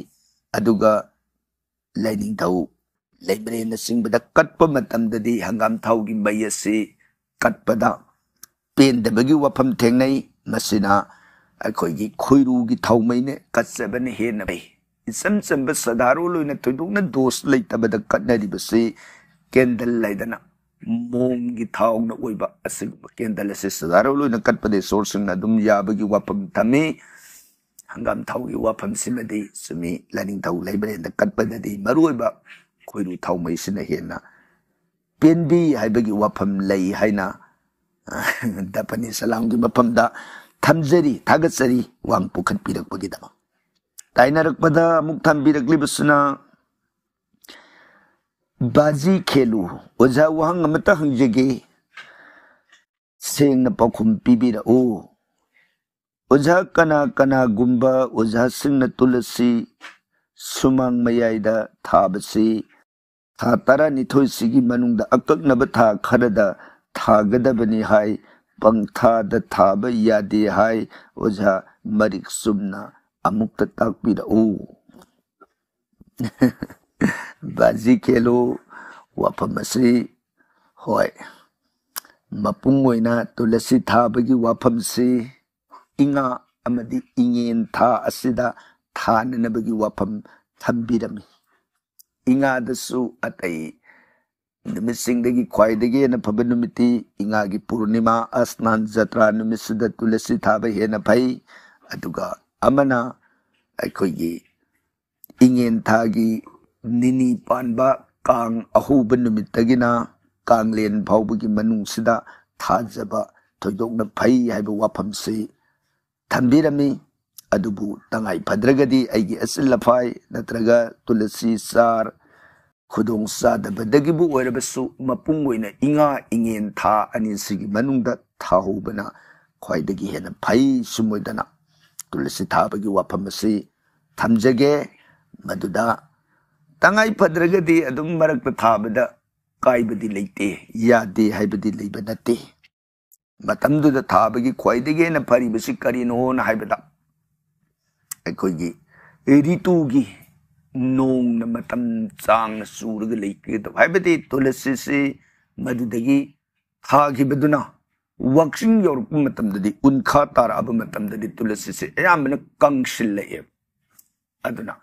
ꯑꯗꯨꯒ ꯂꯥꯏꯅꯤꯡꯊꯧ ꯂꯩꯃꯔꯦꯟꯅꯆꯤꯡꯕꯗ ꯀꯠꯄ ꯃꯇꯝꯗꯗꯤ ꯍꯪꯒꯥꯝ ꯊꯥꯎꯒꯤ ꯃꯩ ꯑꯁꯤ ꯀꯠꯄꯗ ꯄꯦꯟꯗꯕꯒꯤ ꯋꯥꯐꯝ ꯊꯦꯡꯅꯩ꯫ ꯃꯁꯤꯅ ꯑꯩꯈꯣꯏꯒꯤ ꯈꯣꯏꯔꯨꯒꯤ ꯊꯥꯎꯃꯩꯅ ꯀꯠꯆꯕꯅ ꯍꯦꯟꯅ ꯐꯩ꯫ ꯏꯆꯝ ꯆꯝꯕ ꯁꯥꯙꯥꯔꯣꯟ ꯑꯣꯏꯅ ꯊꯣꯏꯗꯣꯛꯅ ꯗꯣꯁ ꯂꯩꯇꯕꯗ ꯀꯠꯅꯔꯤꯕꯁꯤ ꯀꯦꯟꯗꯜ ꯍꯥꯏꯗꯅ ꯃꯣꯝꯒꯤ ꯊꯥꯎꯅ ꯑꯣꯏꯕ ꯑꯁꯤꯒꯨꯝꯕ ꯀꯦꯟꯗꯜ ꯑꯁꯤ ꯁꯥꯙꯥꯔꯣꯟ ꯑꯣꯏꯅ ꯀꯠꯄꯗ ꯏꯁꯣꯔꯁꯤꯡꯅ ꯑꯗꯨꯝ ꯌꯥꯕꯒꯤ ꯋꯥꯐꯝ ꯊꯝꯃꯤ꯫ ꯍꯪꯒꯥꯝ ꯊꯥꯎꯒꯤ ꯋꯥꯐꯝꯁꯤꯃꯗꯤ ꯆꯨꯝꯃꯤ꯫ ꯂꯥꯏꯅꯤꯡꯊꯧ ꯂꯩꯃꯔꯦꯟꯗ ꯀꯠꯄꯗꯗꯤ ꯃꯔꯨꯑꯣꯏꯕ ꯈꯣꯏꯔꯨ ꯊꯥꯎꯃꯩꯁꯤꯅ ꯍꯦꯟꯅ ꯄꯦꯟꯕꯤ ꯍꯥꯏꯕꯒꯤ ꯋꯥꯐꯝ ꯂꯩ ꯍꯥꯏꯅ ꯗꯄꯅꯤ ꯁꯂꯥꯝꯒꯤ ꯃꯐꯝꯗ ꯊꯝꯖꯔꯤ, ꯊꯥꯒꯠꯆꯔꯤ ꯋꯥꯍꯪ ꯄꯨꯈꯠꯄꯤꯔꯛꯄꯒꯤꯗꯃꯛ꯫ ꯇꯥꯏꯅꯔꯛꯄꯗ ꯑꯃꯨꯛ ꯊꯝꯕꯤꯔꯛꯂꯤꯕꯁꯤꯅ, ꯕꯥꯖꯤ ꯈꯦꯂꯨ, ꯑꯣꯖꯥ ꯋꯥꯍꯪ ꯑꯃꯇ ꯍꯪꯖꯒꯦ, ꯁꯦꯡꯅ ꯄꯥꯎꯈꯨꯝ ꯄꯤꯕꯤꯔꯛꯎ꯫ ꯑꯣꯖꯥ, ꯀꯅꯥ ꯀꯅꯥꯒꯨꯝꯕ ꯑꯣꯖꯥꯁꯤꯡꯅ ꯇꯨꯂꯁꯤ ꯁꯨꯃꯥꯡ ꯃꯌꯥꯏꯗ ꯊꯥꯕꯁꯤ ꯊꯥ ꯇꯔꯥꯅꯤꯊꯣꯏꯁꯤꯒꯤ ꯃꯅꯨꯡꯗ ꯑꯀꯛꯅꯕ ꯊꯥ ꯈꯔꯗ ꯊꯥꯒꯗꯕꯅꯤ ꯍꯥꯏ, ꯄꯪꯊꯥꯗ ꯊꯥꯕ ꯌꯥꯗꯦ ꯍꯥꯏ꯫ ꯑꯣꯖꯥ, ꯃꯔꯤꯛ ꯆꯨꯝꯅ ꯑꯃꯨꯛꯇ ꯇꯥꯛꯄꯤꯔꯛꯎ꯫ ꯕꯥꯖꯤ ꯈꯦꯂꯨ, ꯋꯥꯐꯝ ꯑꯁꯤ, ꯍꯣꯏ, ꯃꯄꯨꯡ ꯑꯣꯏꯅ ꯇꯨꯂꯁꯤ ꯊꯥꯕꯒꯤ ꯋꯥꯐꯝꯁꯤ ꯏꯉꯥ ꯑꯃꯗꯤ ꯏꯉꯦꯟ ꯊꯥ ꯑꯁꯤꯗ ꯊꯥꯅꯅꯕꯒꯤ ꯋꯥꯐꯝ ꯊꯝꯕꯤꯔꯝꯃꯤ꯫ ꯏꯉꯥꯗꯁꯨ ꯑꯇꯩ ꯅꯨꯃꯤꯠꯁꯤꯡꯗꯒꯤ ꯈ꯭ꯋꯥꯏꯗꯒꯤ ꯍꯦꯟꯅ ꯐꯕ ꯅꯨꯃꯤꯠꯇꯤ ꯏꯉꯥꯒꯤ ꯄꯨꯔꯅꯤꯃꯥ, ꯑꯁꯅꯥꯟ ꯖꯇ꯭ꯔꯥ ꯅꯨꯃꯤꯠꯁꯤꯗ ꯇꯨꯂꯁꯤ ꯊꯥꯕ ꯍꯦꯟꯅ ꯐꯩ꯫ ꯑꯗꯨꯒ ꯑꯃꯅ ꯑꯩꯈꯣꯏꯒꯤ ꯏꯉꯦꯟ ꯊꯥꯒꯤ ꯅꯤꯅꯤ ꯄꯥꯟꯕ ꯀꯥꯡ ꯑꯍꯧꯕ ꯅꯨꯃꯤꯠꯇꯒꯤꯅ ꯀꯥꯡꯂꯦꯟ ꯐꯥꯎꯕꯒꯤ ꯃꯅꯨꯡꯁꯤꯗ ꯊꯥꯖꯕ ꯊꯣꯏꯗꯣꯛꯅ ꯐꯩ ꯍꯥꯏꯕ ꯋꯥꯐꯝꯁꯤ ꯊꯝꯕꯤꯔꯝꯃꯤ꯫ ꯑꯗꯨꯕꯨ ꯇꯉꯥꯏ ꯐꯗ꯭ꯔꯒꯗꯤ ꯑꯩꯒꯤ ꯑꯆꯤꯜ ꯑꯐꯥꯏ ꯅꯠꯇ꯭ꯔꯒ ꯇꯨꯂꯁꯤ ꯆꯥꯔ ꯈꯨꯗꯣꯡ ꯆꯥꯗꯕꯗꯒꯤꯕꯨ ꯑꯣꯏꯔꯕꯁꯨ ꯃꯄꯨꯡ ꯑꯣꯏꯅ ꯏꯉꯥ ꯏꯉꯦꯟ ꯊꯥ ꯑꯅꯤꯁꯤꯒꯤ ꯃꯅꯨꯡꯗ ꯊꯥꯍꯧꯕꯅ ꯈ꯭ꯋꯥꯏꯗꯒꯤ ꯍꯦꯟꯅ ꯐꯩ꯫ ꯁꯨꯃꯣꯏꯗꯅ ꯇꯨꯂꯁꯤ ꯊꯥꯕꯒꯤ ꯋꯥꯐꯝ ꯑꯁꯤ ꯊꯝꯖꯒꯦ꯫ ꯃꯗꯨꯗ ꯇꯉꯥꯏ ꯐꯗ꯭ꯔꯒꯗꯤ ꯑꯗꯨꯝ ꯃꯔꯛꯇ ꯊꯥꯕꯗ ꯀꯥꯏꯕꯗꯤ ꯂꯩꯇꯦ, ꯌꯥꯗꯦ ꯍꯥꯏꯕꯗꯤ ꯂꯩꯕ ꯅꯠꯇꯦ꯫ ꯃꯇꯝꯗꯨꯗ ꯊꯥꯕꯒꯤ ꯈ꯭ꯋꯥꯏꯗꯒꯤ ꯍꯦꯟꯅ ꯐꯔꯤꯕꯁꯤ ꯀꯔꯤꯅꯣꯅ ꯍꯥꯏꯕꯗ, ꯑꯩꯈꯣꯏꯒꯤ ꯔꯤꯇꯨꯒꯤ ꯅꯣꯡꯅ ꯃꯇꯝ ꯆꯥꯡꯅ ꯆꯨꯔꯒ ꯂꯩꯒꯗꯕ, ꯍꯥꯏꯕꯗꯤ ꯇꯨꯂꯁꯤꯁꯤ ꯃꯗꯨꯗꯒꯤ ꯊꯥꯈꯤꯕꯗꯨꯅ ꯋꯥꯛꯆꯤꯡ ꯌꯧꯔꯛꯄ ꯃꯇꯝꯗꯗꯤ, ꯎꯟꯈꯥ ꯇꯥꯔꯛꯑꯕ ꯃꯇꯝꯗꯗꯤ ꯇꯨꯂꯁꯤꯁꯦ ꯑꯌꯥꯝꯕꯅ ꯀꯪꯁꯤꯜꯂꯛꯑꯦꯕ꯫ ꯑꯗꯨꯅ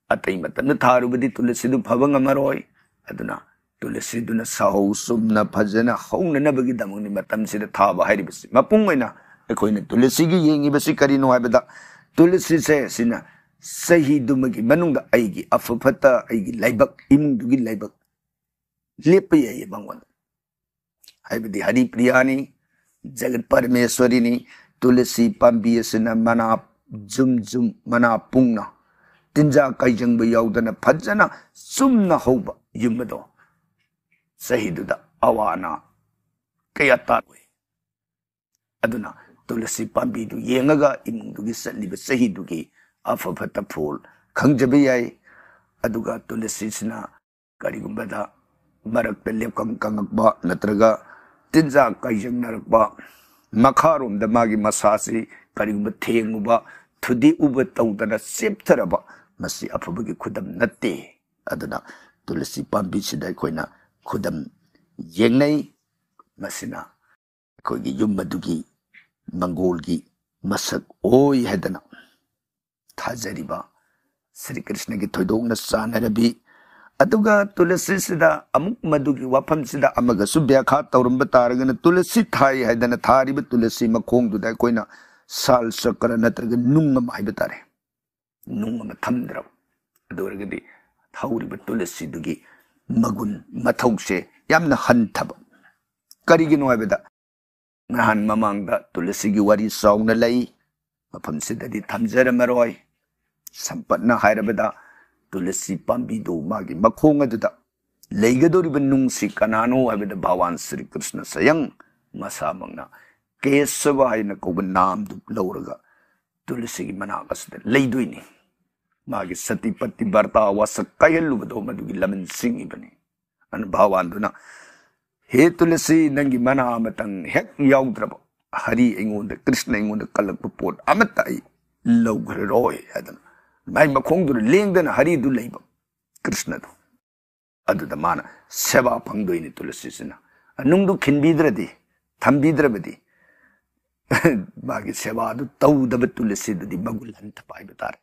ꯑꯇꯩ ꯃꯇꯝꯗ ꯊꯥꯔꯨꯕꯗꯤ ꯇꯨꯂꯁꯤꯗꯨ ꯐꯕ ꯉꯝꯃꯔꯣꯏ꯫ ꯑꯗꯨꯅ ꯇꯨꯂꯁꯤꯗꯨꯅ ꯁꯥꯍꯧ ꯆꯨꯝꯅ ꯐꯖꯅ ꯍꯧꯅꯅꯕꯒꯤꯗꯃꯛꯅꯤ ꯃꯇꯝꯁꯤꯗ ꯊꯥꯕ ꯍꯥꯏꯔꯤꯕꯁꯤ꯫ ꯃꯄꯨꯡ ꯑꯣꯏꯅ ꯑꯩꯈꯣꯏꯅ ꯇꯨꯂꯁꯤꯒꯤ ꯌꯦꯡꯉꯤꯕꯁꯤ ꯀꯔꯤꯅꯣ ꯍꯥꯏꯕꯗ, ꯇꯨꯂꯁꯤꯁꯦ ꯁꯤꯅ ꯆꯍꯤꯗꯨꯃꯒꯤ ꯃꯅꯨꯡꯗ ꯑꯩꯒꯤ ꯑꯐ ꯐꯠꯇ, ꯑꯩꯒꯤ ꯂꯥꯏꯕꯛ, ꯏꯃꯨꯡꯗꯨꯒꯤ ꯂꯥꯏꯕꯛ ꯂꯦꯞꯄ ꯌꯥꯏꯌꯦ ꯃꯉꯣꯟꯗ꯫ ꯍꯥꯏꯕꯗꯤ ꯍꯔꯤꯄ꯭ꯔꯤꯌꯥꯅꯤ, ꯖꯒꯠ ꯄꯔꯃꯦꯁ꯭ꯋꯔꯤꯅꯤ꯫ ꯇꯨꯂꯁꯤ ꯄꯥꯝꯕꯤ ꯑꯁꯤꯅ ꯃꯅꯥ ꯖꯨꯝ ꯖꯨꯝ, ꯃꯅꯥ ꯄꯨꯡꯅ, ꯇꯤꯟꯖꯥ ꯀꯥꯏꯖꯪꯕ ꯌꯥꯎꯗꯅ ꯐꯖꯅ ꯆꯨꯝꯅ ꯍꯧꯕ ꯌꯨꯝ ꯑꯗꯣ ꯆꯍꯤꯗꯨꯗ ꯑꯋꯥ ꯑꯅꯥ ꯀꯌꯥ ꯇꯥꯔꯣꯏ꯫ ꯑꯗꯨꯅ ꯇꯨꯂꯁꯤ ꯄꯥꯝꯕꯤꯗꯨ ꯌꯦꯡꯉꯒ ꯏꯃꯨꯡꯗꯨꯒꯤ ꯆꯠꯂꯤꯕ ꯆꯍꯤꯗꯨꯒꯤ ꯑꯐ ꯐꯠꯇ ꯐꯣꯜ ꯈꯪꯖꯕ ꯌꯥꯏ꯫ ꯑꯗꯨꯒ ꯇꯨꯂꯁꯤꯁꯤꯅ ꯀꯔꯤꯒꯨꯝꯕꯗ ꯃꯔꯛꯇ ꯂꯦꯞꯀꯪ ꯀꯪꯉꯛꯄ ꯅꯠꯇ꯭ꯔꯒ ꯇꯤꯟꯖꯥ ꯀꯥꯏꯖꯪꯅꯔꯛꯄ, ꯃꯈꯥꯔꯣꯝꯗ ꯃꯥꯒꯤ ꯃꯁꯥꯁꯤ ꯀꯔꯤꯒꯨꯝꯕ ꯊꯦꯡꯉꯨꯕ, ꯊꯨꯗꯦꯛꯎꯕ ꯇꯧꯗꯅ ꯆꯦꯞꯊꯔꯕ, ꯃꯁꯤ ꯑꯐꯕꯒꯤ ꯈꯨꯗꯝ ꯅꯠꯇꯦ꯫ ꯑꯗꯨꯅ ꯇꯨꯂꯁꯤ ꯄꯥꯝꯕꯤꯁꯤꯗ ꯑꯩꯈꯣꯏꯅ ꯈꯨꯗꯝ ꯌꯦꯡꯅꯩ꯫ ꯃꯁꯤꯅ ꯑꯩꯈꯣꯏꯒꯤ ꯌꯨꯝ ꯑꯗꯨꯒꯤ ꯃꯪꯒꯣꯜꯒꯤ ꯃꯁꯛ ꯑꯣꯏ ꯍꯥꯏꯗꯅ ꯊꯥꯖꯔꯤꯕ ꯁ꯭ꯔꯤ ꯀ꯭ꯔꯤꯁꯅꯒꯤ ꯊꯣꯏꯗꯣꯛꯅ ꯆꯥꯟꯅꯔꯕꯤ꯫ ꯑꯗꯨꯒ ꯇꯨꯂꯁꯤꯁꯤꯗ ꯑꯃꯨꯛ ꯃꯗꯨꯒꯤ ꯋꯥꯐꯝꯁꯤꯗ ꯑꯃꯒꯁꯨ ꯕ꯭ꯌꯥꯈꯥ ꯇꯧꯔꯝꯕ ꯇꯥꯔꯒꯅ, ꯇꯨꯂꯁꯤ ꯊꯥꯏ ꯍꯥꯏꯗꯅ ꯊꯥꯔꯤꯕ ꯇꯨꯂꯁꯤ ꯃꯈꯣꯡꯗꯨꯗ ꯑꯩꯈꯣꯏꯅ ꯁꯥꯜ ꯆꯀ꯭ꯔ ꯅꯠꯇ꯭ꯔꯒ ꯅꯨꯡ ꯑꯃ ꯍꯥꯏꯕ ꯇꯥꯔꯦ, ꯅꯨꯡ ꯑꯃ ꯊꯝꯗ꯭ꯔꯕ, ꯑꯗꯨ ꯑꯣꯏꯔꯒꯗꯤ ꯍꯧꯔꯤꯕ ꯇꯨꯂꯁꯤꯗꯨꯒꯤ ꯃꯒꯨꯟ ꯃꯊꯧꯁꯦ ꯌꯥꯝꯅ ꯍꯟꯊꯕ꯫ ꯀꯔꯤꯒꯤꯅꯣ ꯍꯥꯏꯕꯗ, ꯅꯍꯥꯟ ꯃꯃꯥꯡꯗ ꯇꯨꯂꯁꯤꯒꯤ ꯋꯥꯔꯤ ꯆꯥꯎꯅ ꯂꯩ, ꯃꯐꯝꯁꯤꯗꯗꯤ ꯊꯝꯖꯔꯝꯃꯔꯣꯏ꯫ ꯁꯝꯄꯠꯅ ꯍꯥꯏꯔꯕꯗ, ꯇꯨꯂꯁꯤ ꯄꯥꯝꯕꯤꯗꯨ ꯃꯥꯒꯤ ꯃꯈꯣꯡ ꯑꯗꯨꯗ ꯂꯩꯒꯗꯧꯔꯤꯕ ꯅꯨꯡꯁꯤ ꯀꯅꯥꯅꯣ ꯍꯥꯏꯕꯗ, ꯚꯒꯋꯥꯟ ꯁ꯭ꯔꯤ ꯀ꯭ꯔꯤꯁꯅ ꯁꯌꯪ ꯃꯁꯥꯃꯛꯅ ꯀꯦꯁꯕ ꯍꯥꯏꯅ ꯀꯧꯕ ꯅꯥꯝꯗꯨ ꯂꯧꯔꯒ ꯇꯨꯂꯁꯤꯒꯤ ꯃꯅꯥꯛ ꯑꯁꯤꯗ ꯂꯩꯗꯣꯏꯅꯤ꯫ ꯃꯥꯒꯤ ꯁꯇꯤ ꯄꯇꯤꯕ꯭ꯔꯇꯥ ꯋꯥꯁꯛ ꯀꯥꯏꯍꯜꯂꯨꯕꯗꯣ ꯃꯗꯨꯒꯤ ꯂꯃꯟ ꯆꯤꯡꯉꯤꯕꯅꯤ꯫ ꯑꯗꯨꯅ ꯚꯒꯋꯥꯟꯗꯨꯅ, "ꯍꯦ ꯇꯨꯂꯁꯤ, ꯅꯪꯒꯤ ꯃꯅꯥ ꯑꯃꯇꯪ ꯍꯦꯛ ꯌꯥꯎꯗ꯭ꯔꯕ ꯍꯔꯤ ꯑꯩꯉꯣꯟꯗ, ꯀ꯭ꯔꯤꯁꯅ ꯑꯩꯉꯣꯟꯗ ꯀꯜꯂꯛꯄ ꯄꯣꯠ ꯑꯃꯠꯇ ꯑꯩ ꯂꯧꯈ꯭ꯔꯔꯣꯏ" ꯍꯥꯏꯗꯅ ꯃꯥꯏ ꯃꯈꯣꯡꯗꯨꯗ ꯂꯦꯡꯗꯅ ꯍꯔꯤꯗꯨ ꯂꯩꯕ ꯀ꯭ꯔꯤꯁꯅꯗꯣ꯫ ꯑꯗꯨꯗ ꯃꯥꯅ ꯁꯦꯕꯥ ꯐꯪꯗꯣꯏꯅꯤ ꯇꯨꯂꯁꯤꯁꯤꯅ꯫ ꯅꯨꯡꯗꯨ ꯈꯤꯟꯕꯤꯗ꯭ꯔꯗꯤ, ꯊꯝꯕꯤꯗ꯭ꯔꯕꯗꯤ, ꯃꯥꯒꯤ ꯁꯦꯕꯥꯗꯨ ꯇꯧꯗꯕ ꯇꯨꯂꯁꯤꯗꯨꯗꯤ ꯃꯒꯨꯟ ꯍꯟꯊꯕ ꯍꯥꯏꯕ ꯇꯥꯔꯦ꯫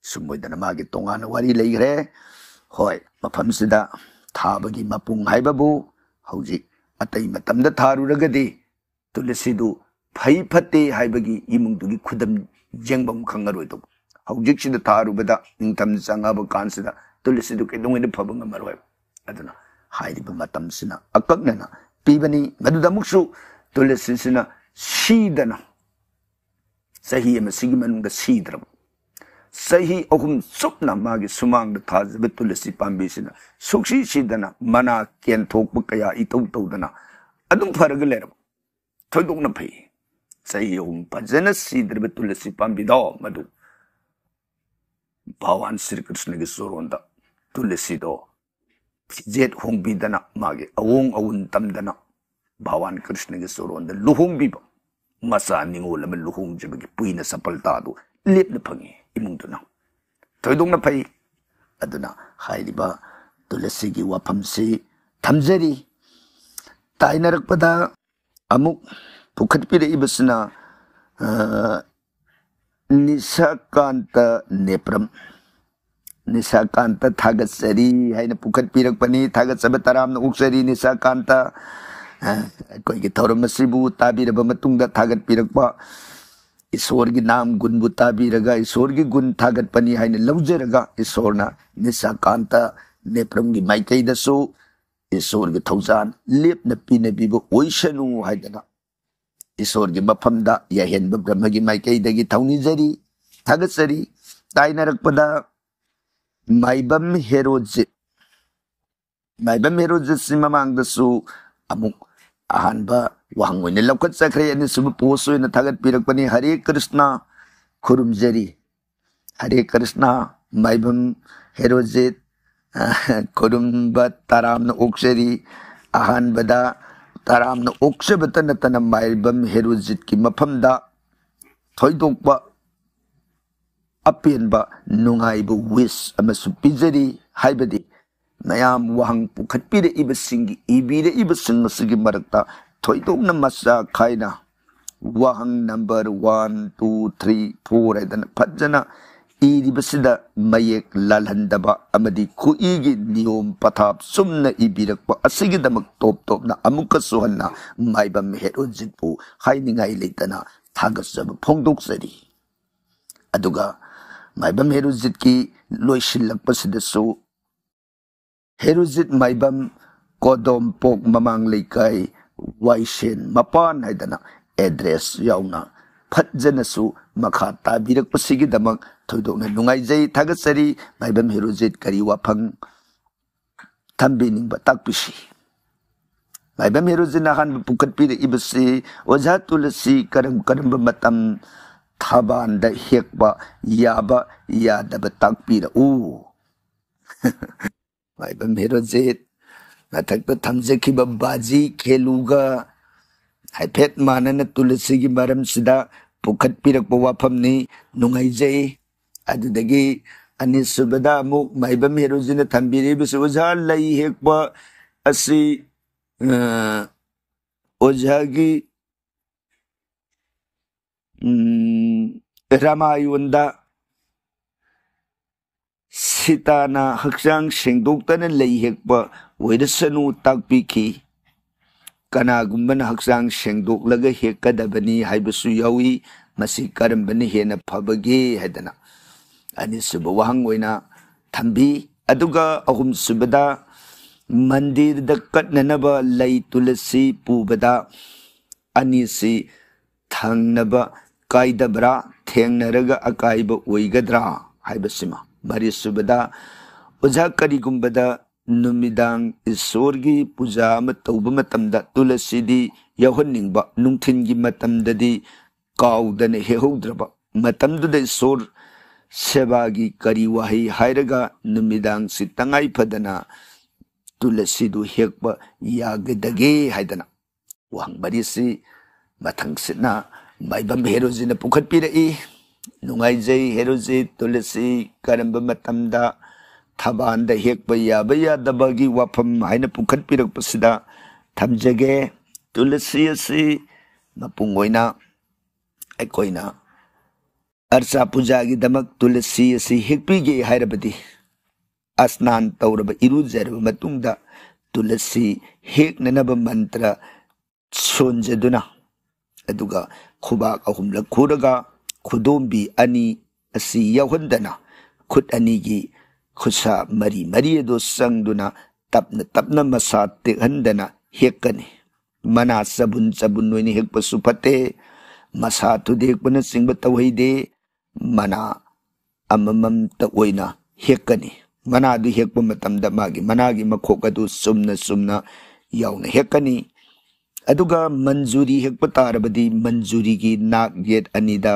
ꯁꯨꯝ ꯑꯣꯏꯗꯅ ꯃꯥꯒꯤ ꯇꯣꯉꯥꯟꯅ ꯋꯥꯔꯤ ꯂꯩꯈ꯭ꯔꯦ꯫ ꯍꯣꯏ, ꯃꯐꯝꯁꯤꯗ ꯊꯥꯕꯒꯤ ꯃꯄꯨꯡ ꯍꯥꯏꯕꯕꯨ ꯍꯧꯖꯤꯛ ꯑꯇꯩ ꯃꯇꯝꯗ ꯊꯥꯔꯨꯔꯒꯗꯤ ꯇꯨꯂꯁꯤꯗꯨ ꯐꯩ ꯐꯠꯇꯦ ꯍꯥꯏꯕꯒꯤ ꯏꯃꯨꯡꯗꯨꯒꯤ ꯈꯨꯗꯝ ꯌꯦꯡꯕ ꯑꯃ ꯈꯪꯉꯔꯣꯏꯗꯧꯕ꯫ ꯍꯧꯖꯤꯛꯁꯤꯗ ꯊꯥꯔꯨꯕꯗ ꯅꯤꯡꯊꯝ ꯆꯪꯉꯛꯑꯕ ꯀꯥꯟꯁꯤꯗ ꯇꯨꯂꯁꯤꯗꯨ ꯀꯩꯗꯧꯉꯩꯗ ꯐꯕ ꯉꯝꯃꯔꯣꯏ꯫ ꯑꯗꯨꯅ ꯍꯥꯏꯔꯤꯕ ꯃꯇꯝꯁꯤꯅ ꯑꯀꯛꯅꯅ ꯄꯤꯕꯅꯤ꯫ ꯃꯗꯨꯗ ꯑꯃꯨꯛꯁꯨ ꯇꯨꯂꯁꯤꯁꯤꯅ ꯁꯤꯗꯅ, ꯆꯍꯤ ꯑꯃꯁꯤꯒꯤ ꯃꯅꯨꯡꯗ ꯁꯤꯗ꯭ꯔꯕ, ꯆꯍꯤ ꯑꯍꯨꯝ ꯆꯨꯞꯅ ꯃꯥꯒꯤ ꯁꯨꯃꯥꯡꯗ ꯊꯥꯖꯕ ꯇꯨꯂꯁꯤ ꯄꯥꯝꯕꯤꯁꯤꯅ ꯁꯨꯛꯁꯤ ꯁꯤꯗꯅ ꯃꯅꯥ ꯀꯦꯟꯊꯣꯛꯄ ꯀꯌꯥ ꯏꯇꯧ ꯇꯧꯗꯅ ꯑꯗꯨꯝ ꯐꯔꯒ ꯂꯩꯔꯕ꯫ ꯊꯣꯏꯗꯣꯛꯅ ꯐꯩ꯫ ꯆꯍꯤ ꯑꯍꯨꯝ ꯐꯖꯅ ꯁꯤꯗ꯭ꯔꯤꯕ ꯇꯨꯂꯁꯤ ꯄꯥꯝꯕꯤꯗꯣ ꯃꯗꯨ ꯚꯒꯋꯥꯟ ꯁ꯭ꯔꯤ ꯀ꯭ꯔꯤꯁꯅꯒꯤ ꯆꯣꯔꯣꯟꯗ ꯇꯨꯂꯁꯤꯗꯣ ꯐꯤꯖꯦꯠ ꯍꯣꯡꯕꯤꯗꯅ, ꯃꯥꯒꯤ ꯑꯑꯣꯡ ꯑꯑꯣꯟ ꯇꯝꯗꯅ, ꯚꯒꯋꯥꯟ ꯀ꯭ꯔꯤꯁꯅꯒꯤ ꯆꯣꯔꯣꯟꯗ ꯂꯨꯍꯣꯡꯕꯤꯕ, ꯃꯆꯥ ꯅꯤꯉꯣꯜ ꯑꯃ ꯂꯨꯍꯣꯡꯖꯕꯒꯤ ꯄꯨꯏꯅ ꯁꯐꯂꯇꯥꯗꯨ ꯂꯦꯞꯅ ꯐꯪꯉꯤ ꯏꯃꯨꯡꯗꯨꯅ꯫ ꯊꯣꯏꯗꯣꯛꯅ ꯐꯩ꯫ ꯑꯗꯨꯅ ꯍꯥꯏꯔꯤꯕ ꯇꯨꯂꯁꯤꯒꯤ ꯋꯥꯐꯝꯁꯤ ꯊꯝꯖꯔꯤ꯫ ꯇꯥꯏꯅꯔꯛꯄꯗ ꯑꯃꯨꯛ ꯄꯨꯈꯠꯄꯤꯔꯛꯏꯕꯁꯤꯅ, ꯑ, ꯅꯤꯁꯥꯀꯥꯟꯇ ꯅꯦꯄ꯭ꯔꯝ꯫ ꯅꯤꯁꯥꯀꯥꯟꯇ ꯊꯥꯒꯠꯆꯔꯤ ꯍꯥꯏꯅ ꯄꯨꯈꯠꯄꯤꯔꯛꯄꯅꯤ꯫ ꯊꯥꯒꯠꯆꯕ ꯇꯔꯥꯝꯅ ꯑꯣꯛꯆꯔꯤ ꯅꯤꯁꯥꯀꯥꯟꯇ꯫ ꯑ, ꯑꯩꯈꯣꯏꯒꯤ ꯊꯧꯔꯝ ꯑꯁꯤꯕꯨ ꯇꯥꯕꯤꯔꯕ ꯃꯇꯨꯡꯗ ꯊꯥꯒꯠꯄꯤꯔꯛꯄ ꯏꯁꯣꯔꯒꯤ ꯅꯥꯝ ꯒꯨꯟꯕꯨ ꯇꯥꯕꯤꯔꯒ ꯏꯁꯣꯔꯒꯤ ꯒꯨꯟ ꯊꯥꯒꯠꯄꯅꯤ ꯍꯥꯏꯅ ꯂꯧꯖꯔꯒ ꯏꯁꯣꯔꯅ ꯅꯤꯁꯥꯀꯥꯟꯇ ꯅꯦꯄ꯭ꯔꯝꯒꯤ ꯃꯥꯏꯀꯩꯗꯁꯨ ꯏꯁꯣꯔꯒꯤ ꯊꯧꯖꯥꯜ ꯂꯦꯞꯅ ꯄꯤꯅꯕꯤꯕ ꯑꯣꯏꯁꯅꯨ ꯍꯥꯏꯗꯅ ꯏꯁꯣꯔꯒꯤ ꯃꯐꯝꯗ ꯌꯥꯍꯦꯟꯕ ꯕ꯭ꯔꯍ꯭ꯃꯒꯤ ꯃꯥꯏꯀꯩꯗꯒꯤ ꯊꯧꯅꯤꯖꯔꯤ, ꯊꯥꯒꯠꯆꯔꯤ꯫ ꯇꯥꯏꯅꯔꯛꯄꯗ ꯃꯥꯏꯕꯝ ꯍꯦꯔꯣꯖꯤꯠ, ꯃꯥꯏꯕꯝ ꯍꯦꯔꯣꯖꯤꯠꯁꯤ ꯃꯃꯥꯡꯗꯁꯨ ꯑꯃꯨꯛ ꯑꯍꯥꯟꯕ ꯋꯥꯍꯪ ꯑꯣꯏꯅ ꯂꯧꯈꯠꯆꯈ꯭ꯔꯦ, ꯑꯅꯤꯁꯨꯕ ꯄꯣꯁ ꯑꯣꯏꯅ ꯊꯥꯒꯠꯄꯤꯔꯛꯄꯅꯤ꯫ ꯍꯔꯦ ꯀ꯭ꯔꯤꯁꯅ, ꯈꯨꯔꯨꯝꯖꯔꯤ꯫ ꯍꯔꯦ ꯀ꯭ꯔꯤꯁꯅ, ꯃꯥꯏꯕꯝ ꯍꯦꯔꯣꯖꯤꯠ, ꯑ, ꯈꯨꯔꯨꯝꯕ ꯇꯔꯥꯝꯅ ꯑꯣꯛꯆꯔꯤ꯫ ꯑꯍꯥꯟꯕꯗ ꯇꯔꯥꯝꯅ ꯑꯣꯛꯆꯕꯇ ꯅꯠꯇꯅ ꯃꯥꯏꯕꯝ ꯍꯦꯔꯣꯖꯤꯠꯀꯤ ꯃꯐꯝꯗ ꯊꯣꯏꯗꯣꯛꯄ ꯑꯄꯦꯟꯕ ꯅꯨꯡꯉꯥꯏꯕ wish ꯑꯃꯁꯨ ꯄꯤꯖꯔꯤ꯫ ꯍꯥꯏꯕꯗꯤ ꯃꯌꯥꯝ ꯋꯥꯍꯪ ꯄꯨꯈꯠꯄꯤꯔꯛꯏꯕꯁꯤꯡꯒꯤ, ꯏꯕꯤꯔꯛꯏꯕꯁꯤꯡ ꯑꯁꯤꯒꯤ ꯃꯔꯛꯇ ꯊꯣꯏꯗꯣꯛꯅ ꯃꯆꯥ ꯈꯥꯏꯅ ꯋꯥꯍꯪ number one, two, three, four ꯍꯥꯏꯗꯅ ꯐꯖꯅ ꯏꯔꯤꯕꯁꯤꯗ ꯃꯌꯦꯛ ꯂꯥꯜꯍꯟꯗꯕ ꯑꯃꯗꯤ ꯈꯨꯏꯒꯤ ꯅꯤꯌꯣꯝ ꯄꯊꯥꯞ ꯆꯨꯝꯅ ꯏꯕꯤꯔꯛꯄ ꯑꯁꯤꯒꯤꯗꯃꯛ ꯇꯣꯞ ꯇꯣꯞꯅ ꯑꯃꯨꯛꯀꯁꯨ ꯍꯟꯅ ꯃꯥꯏꯕꯝ ꯍꯦꯔꯣꯖꯤꯠꯄꯨ ꯍꯥꯏꯅꯤꯡꯉꯥꯏ ꯂꯩꯇꯅ ꯊꯥꯒꯠꯆꯕ ꯐꯣꯡꯗꯣꯛꯆꯔꯤ꯫ ꯑꯗꯨꯒ ꯃꯥꯏꯕꯝ ꯍꯦꯔꯣꯖꯤꯠꯀꯤ ꯂꯣꯏꯁꯤꯜꯂꯛꯄꯁꯤꯗꯁꯨ ꯍꯦꯔꯣꯖꯤꯠ ꯃꯥꯏꯕꯝ, ꯀꯣꯗꯣꯝꯄꯣꯛ ꯃꯃꯥꯡ ꯂꯩꯀꯥꯏ, ꯋꯥꯏꯁꯦꯟ ꯃꯄꯥꯟ ꯍꯥꯏꯗꯅ address ꯌꯥꯎꯅ ꯐꯖꯅꯁꯨ ꯃꯈꯥ ꯇꯥꯕꯤꯔꯛꯄꯁꯤꯒꯤꯗꯃꯛ ꯊꯣꯏꯗꯣꯛꯅ ꯅꯨꯡꯉꯥꯏꯖꯩ, ꯊꯥꯒꯠꯆꯔꯤ꯫ ꯃꯥꯏꯕꯝ ꯍꯦꯔꯣꯖꯤꯠ ꯀꯔꯤ ꯋꯥꯐꯝ ꯊꯝꯕꯤꯅꯤꯡꯕ ꯇꯥꯛꯄꯤꯁꯤ꯫ ꯃꯥꯏꯕꯝ ꯍꯦꯔꯣꯖꯤꯠꯅ ꯑꯍꯥꯟꯕ ꯄꯨꯈꯠꯄꯤꯔꯛꯏꯕꯁꯤ, ꯑꯣꯖꯥ ꯇꯨꯂꯁꯤ ꯀꯔꯝ ꯀꯔꯝꯕ ꯃꯇꯝ ꯊꯥꯕꯥꯟꯗ ꯍꯦꯛꯄ ꯌꯥꯕ ꯌꯥꯗꯕ ꯇꯥꯛꯄꯤꯔꯛꯎ꯫ ꯃꯥꯏꯕꯝ ꯍꯦꯔꯣꯖꯤꯠ, ꯃꯊꯛꯇ ꯊꯝꯖꯈꯤꯕ ꯕꯥꯖꯤ ꯈꯦꯂꯨꯒ ꯍꯥꯏꯐꯦꯠ ꯃꯥꯟꯅꯅ ꯇꯨꯂꯁꯤꯒꯤ ꯃꯔꯝꯁꯤꯗ ꯄꯨꯈꯠꯄꯤꯔꯛꯄ ꯋꯥꯐꯝꯅꯤ꯫ ꯅꯨꯡꯉꯥꯏꯖꯩ꯫ ꯑꯗꯨꯗꯒꯤ ꯑꯅꯤꯁꯨꯕꯗ ꯑꯃꯨꯛ ꯃꯥꯏꯕꯝ ꯍꯦꯔꯣꯖꯤꯠꯅ ꯊꯝꯕꯤꯔꯤꯕꯁꯤ, ꯑꯣꯖꯥ, ꯂꯩ ꯍꯦꯛꯄ ꯑꯁꯤ, ꯑ, ꯑꯣꯖꯥꯒꯤ, ꯎꯝ, ꯔꯥꯃꯥꯌꯣꯟꯗ ꯁꯤꯇꯥꯅ ꯍꯛꯆꯥꯡ ꯁꯦꯡꯗꯣꯛꯇꯅ ꯂꯩ ꯍꯦꯛꯄ ꯑꯣꯏꯔꯁꯅꯨ ꯇꯥꯛꯄꯤꯈꯤ꯫ ꯀꯅꯥꯒꯨꯝꯕꯅ ꯍꯛꯆꯥꯡ ꯁꯦꯡꯗꯣꯛꯂꯒ ꯍꯦꯛꯀꯗꯕꯅꯤ ꯍꯥꯏꯕꯁꯨ ꯌꯥꯎꯏ꯫ ꯃꯁꯤ ꯀꯔꯝꯕꯅ ꯍꯦꯟꯅ ꯐꯕꯒꯦ ꯍꯥꯏꯗꯅ ꯑꯅꯤꯁꯨꯕ ꯋꯥꯍꯪ ꯑꯣꯏꯅ ꯊꯝꯕꯤ꯫ ꯑꯗꯨꯒ ꯑꯍꯨꯝꯁꯨꯕꯗ, ꯃꯟꯗꯤꯔꯗ ꯀꯠꯅꯅꯕ ꯂꯩ ꯇꯨꯂꯁꯤ ꯄꯨꯕꯗ ꯑꯅꯤꯁꯤ ꯊꯪꯅꯕ ꯀꯥꯏꯗꯕ꯭ꯔꯥ, ꯊꯦꯡꯅꯔꯒ ꯑꯀꯥꯏꯕ ꯑꯣꯏꯒꯗ꯭ꯔꯥ ꯍꯥꯏꯕꯁꯤꯃ꯫ ꯃꯔꯤꯁꯨꯕꯗ, ꯑꯣꯖꯥ, ꯀꯔꯤꯒꯨꯝꯕꯗ ꯅꯨꯃꯤꯗꯥꯡ ꯏꯁꯣꯔꯒꯤ ꯄꯨꯖꯥ ꯑꯃ ꯇꯧꯕ ꯃꯇꯝꯗ ꯇꯨꯂꯁꯤꯗꯤ ꯌꯥꯎꯍꯟꯅꯤꯡꯕ, ꯅꯨꯡꯊꯤꯟꯒꯤ ꯃꯇꯝꯗꯗꯤ ꯀꯥꯎꯗꯅ ꯍꯦꯛꯍꯧꯗ꯭ꯔꯕ, ꯃꯇꯝꯗꯨꯗ ꯏꯁꯣꯔ ꯁꯦꯕꯥꯒꯤ ꯀꯔꯤ ꯋꯥꯍꯩ ꯍꯥꯏꯔꯒ ꯅꯨꯃꯤꯗꯥꯡꯁꯤ ꯇꯉꯥꯏ ꯐꯗꯅ ꯇꯨꯂꯁꯤꯗꯨ ꯍꯦꯛꯄ ꯌꯥꯒꯗꯒꯦ ꯍꯥꯏꯗꯅ ꯋꯥꯍꯪ ꯃꯔꯤꯁꯤ ꯃꯊꯪꯁꯤꯠꯅ ꯃꯥꯏꯕꯝ ꯍꯦꯔꯣꯖꯤꯠꯅ ꯄꯨꯈꯠꯄꯤꯔꯛꯏ꯫ ꯅꯨꯡꯉꯥꯏꯖꯩ꯫ ꯍꯦꯔꯣꯖꯤꯠ, ꯇꯨꯂꯁꯤ ꯀꯔꯝꯕ ꯃꯇꯝꯗ ꯊꯕꯥꯟꯗ ꯍꯦꯛꯄ ꯌꯥꯕ ꯌꯥꯗꯕꯒꯤ ꯋꯥꯐꯝ ꯍꯥꯏꯅ ꯄꯨꯈꯠꯄꯤꯔꯛꯄꯁꯤꯗ ꯊꯝꯖꯒꯦ꯫ ꯇꯨꯂꯁꯤ ꯑꯁꯤ ꯃꯄꯨꯡ ꯑꯣꯏꯅ ꯑꯩꯈꯣꯏꯅ ꯑꯔꯆꯥ ꯄꯨꯖꯥꯒꯤꯗꯃꯛ ꯇꯨꯂꯁꯤ ꯑꯁꯤ ꯍꯦꯛꯄꯤꯒꯦ ꯍꯥꯏꯔꯕꯗꯤ, ꯑꯁꯅꯥꯟ ꯇꯧꯔꯕ, ꯏꯔꯨꯖꯔꯕ ꯃꯇꯨꯡꯗ ꯇꯨꯂꯁꯤ ꯍꯦꯛꯅꯅꯕ ꯃꯟꯇ꯭ꯔ ꯁꯣꯟꯖꯗꯨꯅ, ꯑꯗꯨꯒ ꯈꯨꯕꯥꯛ ꯑꯍꯨꯝꯂꯛ ꯈꯨꯔꯒ ꯈꯨꯗꯣꯝꯕꯤ ꯑꯅꯤ ꯑꯁꯤ ꯌꯥꯎꯍꯟꯗꯅ ꯈꯨꯠ ꯑꯅꯤꯒꯤ ꯈꯨꯠꯁꯥ ꯃꯔꯤ ꯃꯔꯤ ꯑꯗꯨ ꯆꯪꯗꯨꯅ ꯇꯞꯅ ꯇꯞꯅ ꯃꯁꯥ ꯇꯦꯛꯍꯟꯗꯅ ꯍꯦꯛꯀꯅꯤ꯫ ꯃꯅꯥ ꯆꯕꯨꯟ ꯆꯕꯨꯟ ꯑꯣꯏꯅ ꯍꯦꯛꯄꯁꯨ ꯐꯠꯇꯦ꯫ ꯃꯁꯥ ꯊꯨꯗꯦꯛꯄꯅꯆꯤꯡꯕ ꯇꯧꯍꯩꯗꯦ꯫ ꯃꯅꯥ ꯑꯃꯃꯝꯇ ꯑꯣꯏꯅ ꯍꯦꯛꯀꯅꯤ꯫ ꯃꯅꯥꯗꯨ ꯍꯦꯛꯄ ꯃꯇꯝꯗ ꯃꯥꯒꯤ ꯃꯅꯥꯒꯤ ꯃꯈꯣꯛ ꯑꯗꯨ ꯆꯨꯝꯅ ꯆꯨꯝꯅ ꯌꯥꯎꯅ ꯍꯦꯛꯀꯅꯤ꯫ ꯑꯗꯨꯒ ꯃꯟꯖꯨꯔꯤ ꯍꯦꯛꯄ ꯇꯥꯔꯕꯗꯤ ꯃꯟꯖꯨꯔꯤꯒꯤ ꯅꯥꯛ ꯌꯦꯠ ꯑꯅꯤꯗ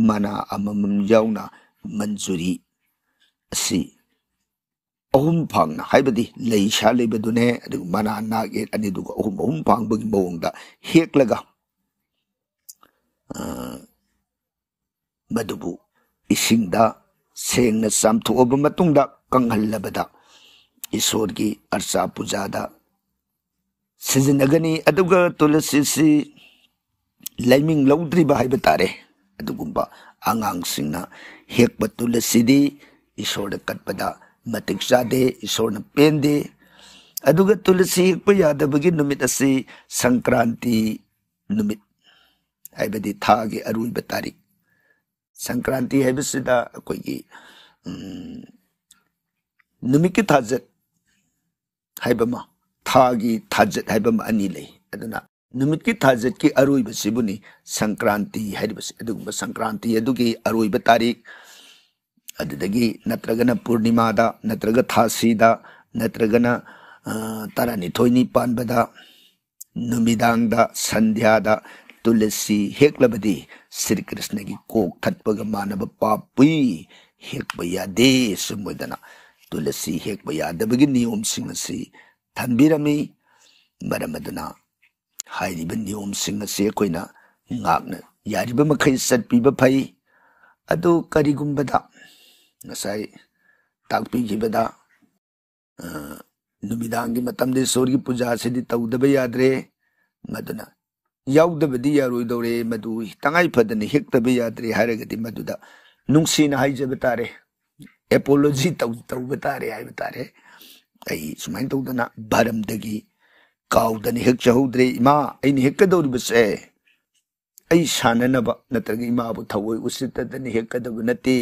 ꯃꯅꯥ ꯑꯃꯃꯝ ꯌꯥꯎꯅ ꯃꯟꯖꯨꯔꯤ ꯑꯁꯤ ꯑꯍꯨꯝ ꯐꯥꯡꯅ, ꯍꯥꯏꯕꯗꯤ ꯂꯩ ꯁꯥꯠꯂꯤꯕꯗꯨꯅꯦ, ꯑꯗꯨꯒ ꯃꯅꯥ ꯅꯥꯛ ꯌꯦꯠ ꯑꯅꯤꯗꯨꯒ ꯑꯍꯨꯝ ꯑꯍꯨꯝ ꯐꯥꯡꯕꯒꯤ ꯃꯑꯣꯡꯗ ꯍꯦꯛꯂꯒ, ꯑ, ꯃꯗꯨꯕꯨ ꯏꯁꯤꯡꯗ ꯁꯦꯡꯅ ꯆꯥꯝꯊꯣꯛꯑꯕ ꯃꯇꯨꯡꯗ ꯀꯪꯍꯜꯂꯕꯗ ꯏꯁꯣꯔꯒꯤ ꯑꯔꯆꯥ ꯄꯨꯖꯥꯗ ꯁꯤꯖꯤꯟꯅꯒꯅꯤ꯫ ꯑꯗꯨꯒ ꯇꯨꯂꯁꯤꯁꯤ ꯂꯥꯏꯃꯤꯡ ꯂꯧꯗ꯭ꯔꯤꯕ ꯍꯥꯏꯕ ꯇꯥꯔꯦ, ꯑꯗꯨꯒꯨꯝꯕ ꯑꯉꯥꯡꯁꯤꯡꯅ ꯍꯦꯛꯄ ꯇꯨꯂꯁꯤꯗꯤ ꯏꯁꯣꯔꯗ ꯀꯠꯄꯗ ꯃꯇꯤꯛ ꯆꯥꯗꯦ, ꯏꯁꯣꯔꯅ ꯄꯦꯟꯗꯦ꯫ ꯑꯗꯨꯒ ꯇꯨꯂꯁꯤ ꯍꯦꯛꯄ ꯌꯥꯗꯕꯒꯤ ꯅꯨꯃꯤꯠ ꯑꯁꯤ ꯁꯪꯀ꯭ꯔꯥꯟꯇꯤ ꯅꯨꯃꯤꯠ, ꯍꯥꯏꯕꯗꯤ ꯊꯥꯒꯤ ꯑꯔꯣꯏꯕ ꯇꯥꯔꯤꯛ꯫ ꯁꯪꯀ꯭ꯔꯥꯟꯇꯤ ꯍꯥꯏꯕꯁꯤꯗ ꯑꯩꯈꯣꯏꯒꯤ, ꯎꯝ, ꯅꯨꯃꯤꯠꯀꯤ ꯊꯥꯖꯠ ꯍꯥꯏꯕ ꯑꯃ, ꯊꯥꯒꯤ ꯊꯥꯖꯠ ꯍꯥꯏꯕ ꯑꯃ, ꯑꯅꯤ ꯂꯩ꯫ ꯑꯗꯨꯅ ꯅꯨꯃꯤꯠꯀꯤ ꯊꯥꯖꯠꯀꯤ ꯑꯔꯣꯏꯕꯁꯤꯕꯨꯅꯤ ꯁꯪꯀ꯭ꯔꯥꯟꯇꯤ ꯍꯥꯏꯔꯤꯕꯁꯤ꯫ ꯑꯗꯨꯒꯨꯝꯕ ꯁꯪꯀ꯭ꯔꯥꯟꯇꯤ ꯑꯗꯨꯒꯤ ꯑꯔꯣꯏꯕ ꯇꯥꯔꯤꯛ ꯑꯗꯨꯗꯒꯤ ꯅꯠꯇ꯭ꯔꯒꯅ ꯄꯨꯔꯅꯤꯃꯥꯗ, ꯅꯠꯇ꯭ꯔꯒ ꯊꯥꯁꯤꯗ, ꯅꯠꯇ꯭ꯔꯒꯅ, ꯑ, ꯇꯔꯥꯅꯤꯊꯣꯏꯅꯤ ꯄꯥꯟꯕꯗ ꯅꯨꯃꯤꯗꯥꯡꯗ, ꯁꯟꯙ꯭ꯌꯥꯗ ꯇꯨꯂꯁꯤ ꯍꯦꯛꯂꯕꯗꯤ ꯁ꯭ꯔꯤ ꯀ꯭ꯔꯤꯁꯅꯒꯤ ꯀꯣꯛ ꯊꯠꯄꯒ ꯃꯥꯟꯅꯕ ꯄꯥꯞ ꯄꯨꯏ, ꯍꯦꯛꯄ ꯌꯥꯗꯦ꯫ ꯁꯨꯝ ꯑꯣꯏꯗꯅ ꯇꯨꯂꯁꯤ ꯍꯦꯛꯄ ꯌꯥꯗꯕꯒꯤ ꯅꯤꯌꯣꯝꯁꯤꯡ ꯑꯁꯤ ꯊꯝꯕꯤꯔꯝꯃꯤ꯫ ꯃꯔꯝ ꯑꯗꯨꯅ ꯍꯥꯏꯔꯤꯕ ꯅꯤꯌꯣꯝꯁꯤꯡ ꯑꯁꯤ ꯑꯩꯈꯣꯏꯅ ꯉꯥꯛꯅ ꯌꯥꯔꯤꯕ ꯃꯈꯩ ꯆꯠꯄꯤꯕ ꯐꯩ꯫ ꯑꯗꯨ ꯀꯔꯤꯒꯨꯝꯕꯗ ꯉꯁꯥꯏ ꯇꯥꯛꯄꯤꯈꯤꯕꯗ, ꯑ, ꯅꯨꯃꯤꯗꯥꯡꯒꯤ ꯃꯇꯝꯗ ꯏꯁꯣꯔꯒꯤ ꯄꯨꯖꯥꯁꯤꯗꯤ ꯇꯧꯗꯕ ꯌꯥꯗ꯭ꯔꯦ, ꯃꯗꯨꯅ ꯌꯥꯎꯗꯕꯗꯤ ꯌꯥꯔꯣꯏꯗꯧꯔꯦ, ꯃꯗꯨ ꯇꯉꯥꯏ ꯐꯗꯅ ꯍꯦꯛꯇꯕ ꯌꯥꯗ꯭ꯔꯦ ꯍꯥꯏꯔꯒꯗꯤ ꯃꯗꯨꯗ ꯅꯨꯡꯁꯤꯅ ꯍꯥꯏꯖꯕ ꯇꯥꯔꯦ, ꯑꯦꯄꯣꯂꯣꯖꯤ ꯇꯧ-, ꯇꯧꯕ ꯇꯥꯔꯦ ꯍꯥꯏꯕ ꯇꯥꯔꯦ꯫ ꯑꯩ ꯁꯨꯃꯥꯏꯅ ꯇꯧꯗꯅ ꯚꯔꯝꯗꯒꯤ ꯀꯥꯎꯗꯅ ꯍꯦꯛꯆꯍꯧꯗ꯭ꯔꯦ꯫ ꯏꯃꯥ, ꯑꯩꯅ ꯍꯦꯛꯀꯗꯧꯔꯤꯕꯁꯦ ꯑꯩ ꯁꯥꯟꯅꯅꯕ ꯅꯠꯇ꯭ꯔꯒ ꯏꯃꯥꯕꯨ ꯊꯑꯣꯏ ꯎꯁꯤꯠꯇꯗꯅ ꯍꯦꯛꯀꯗꯕ ꯅꯠꯇꯦ,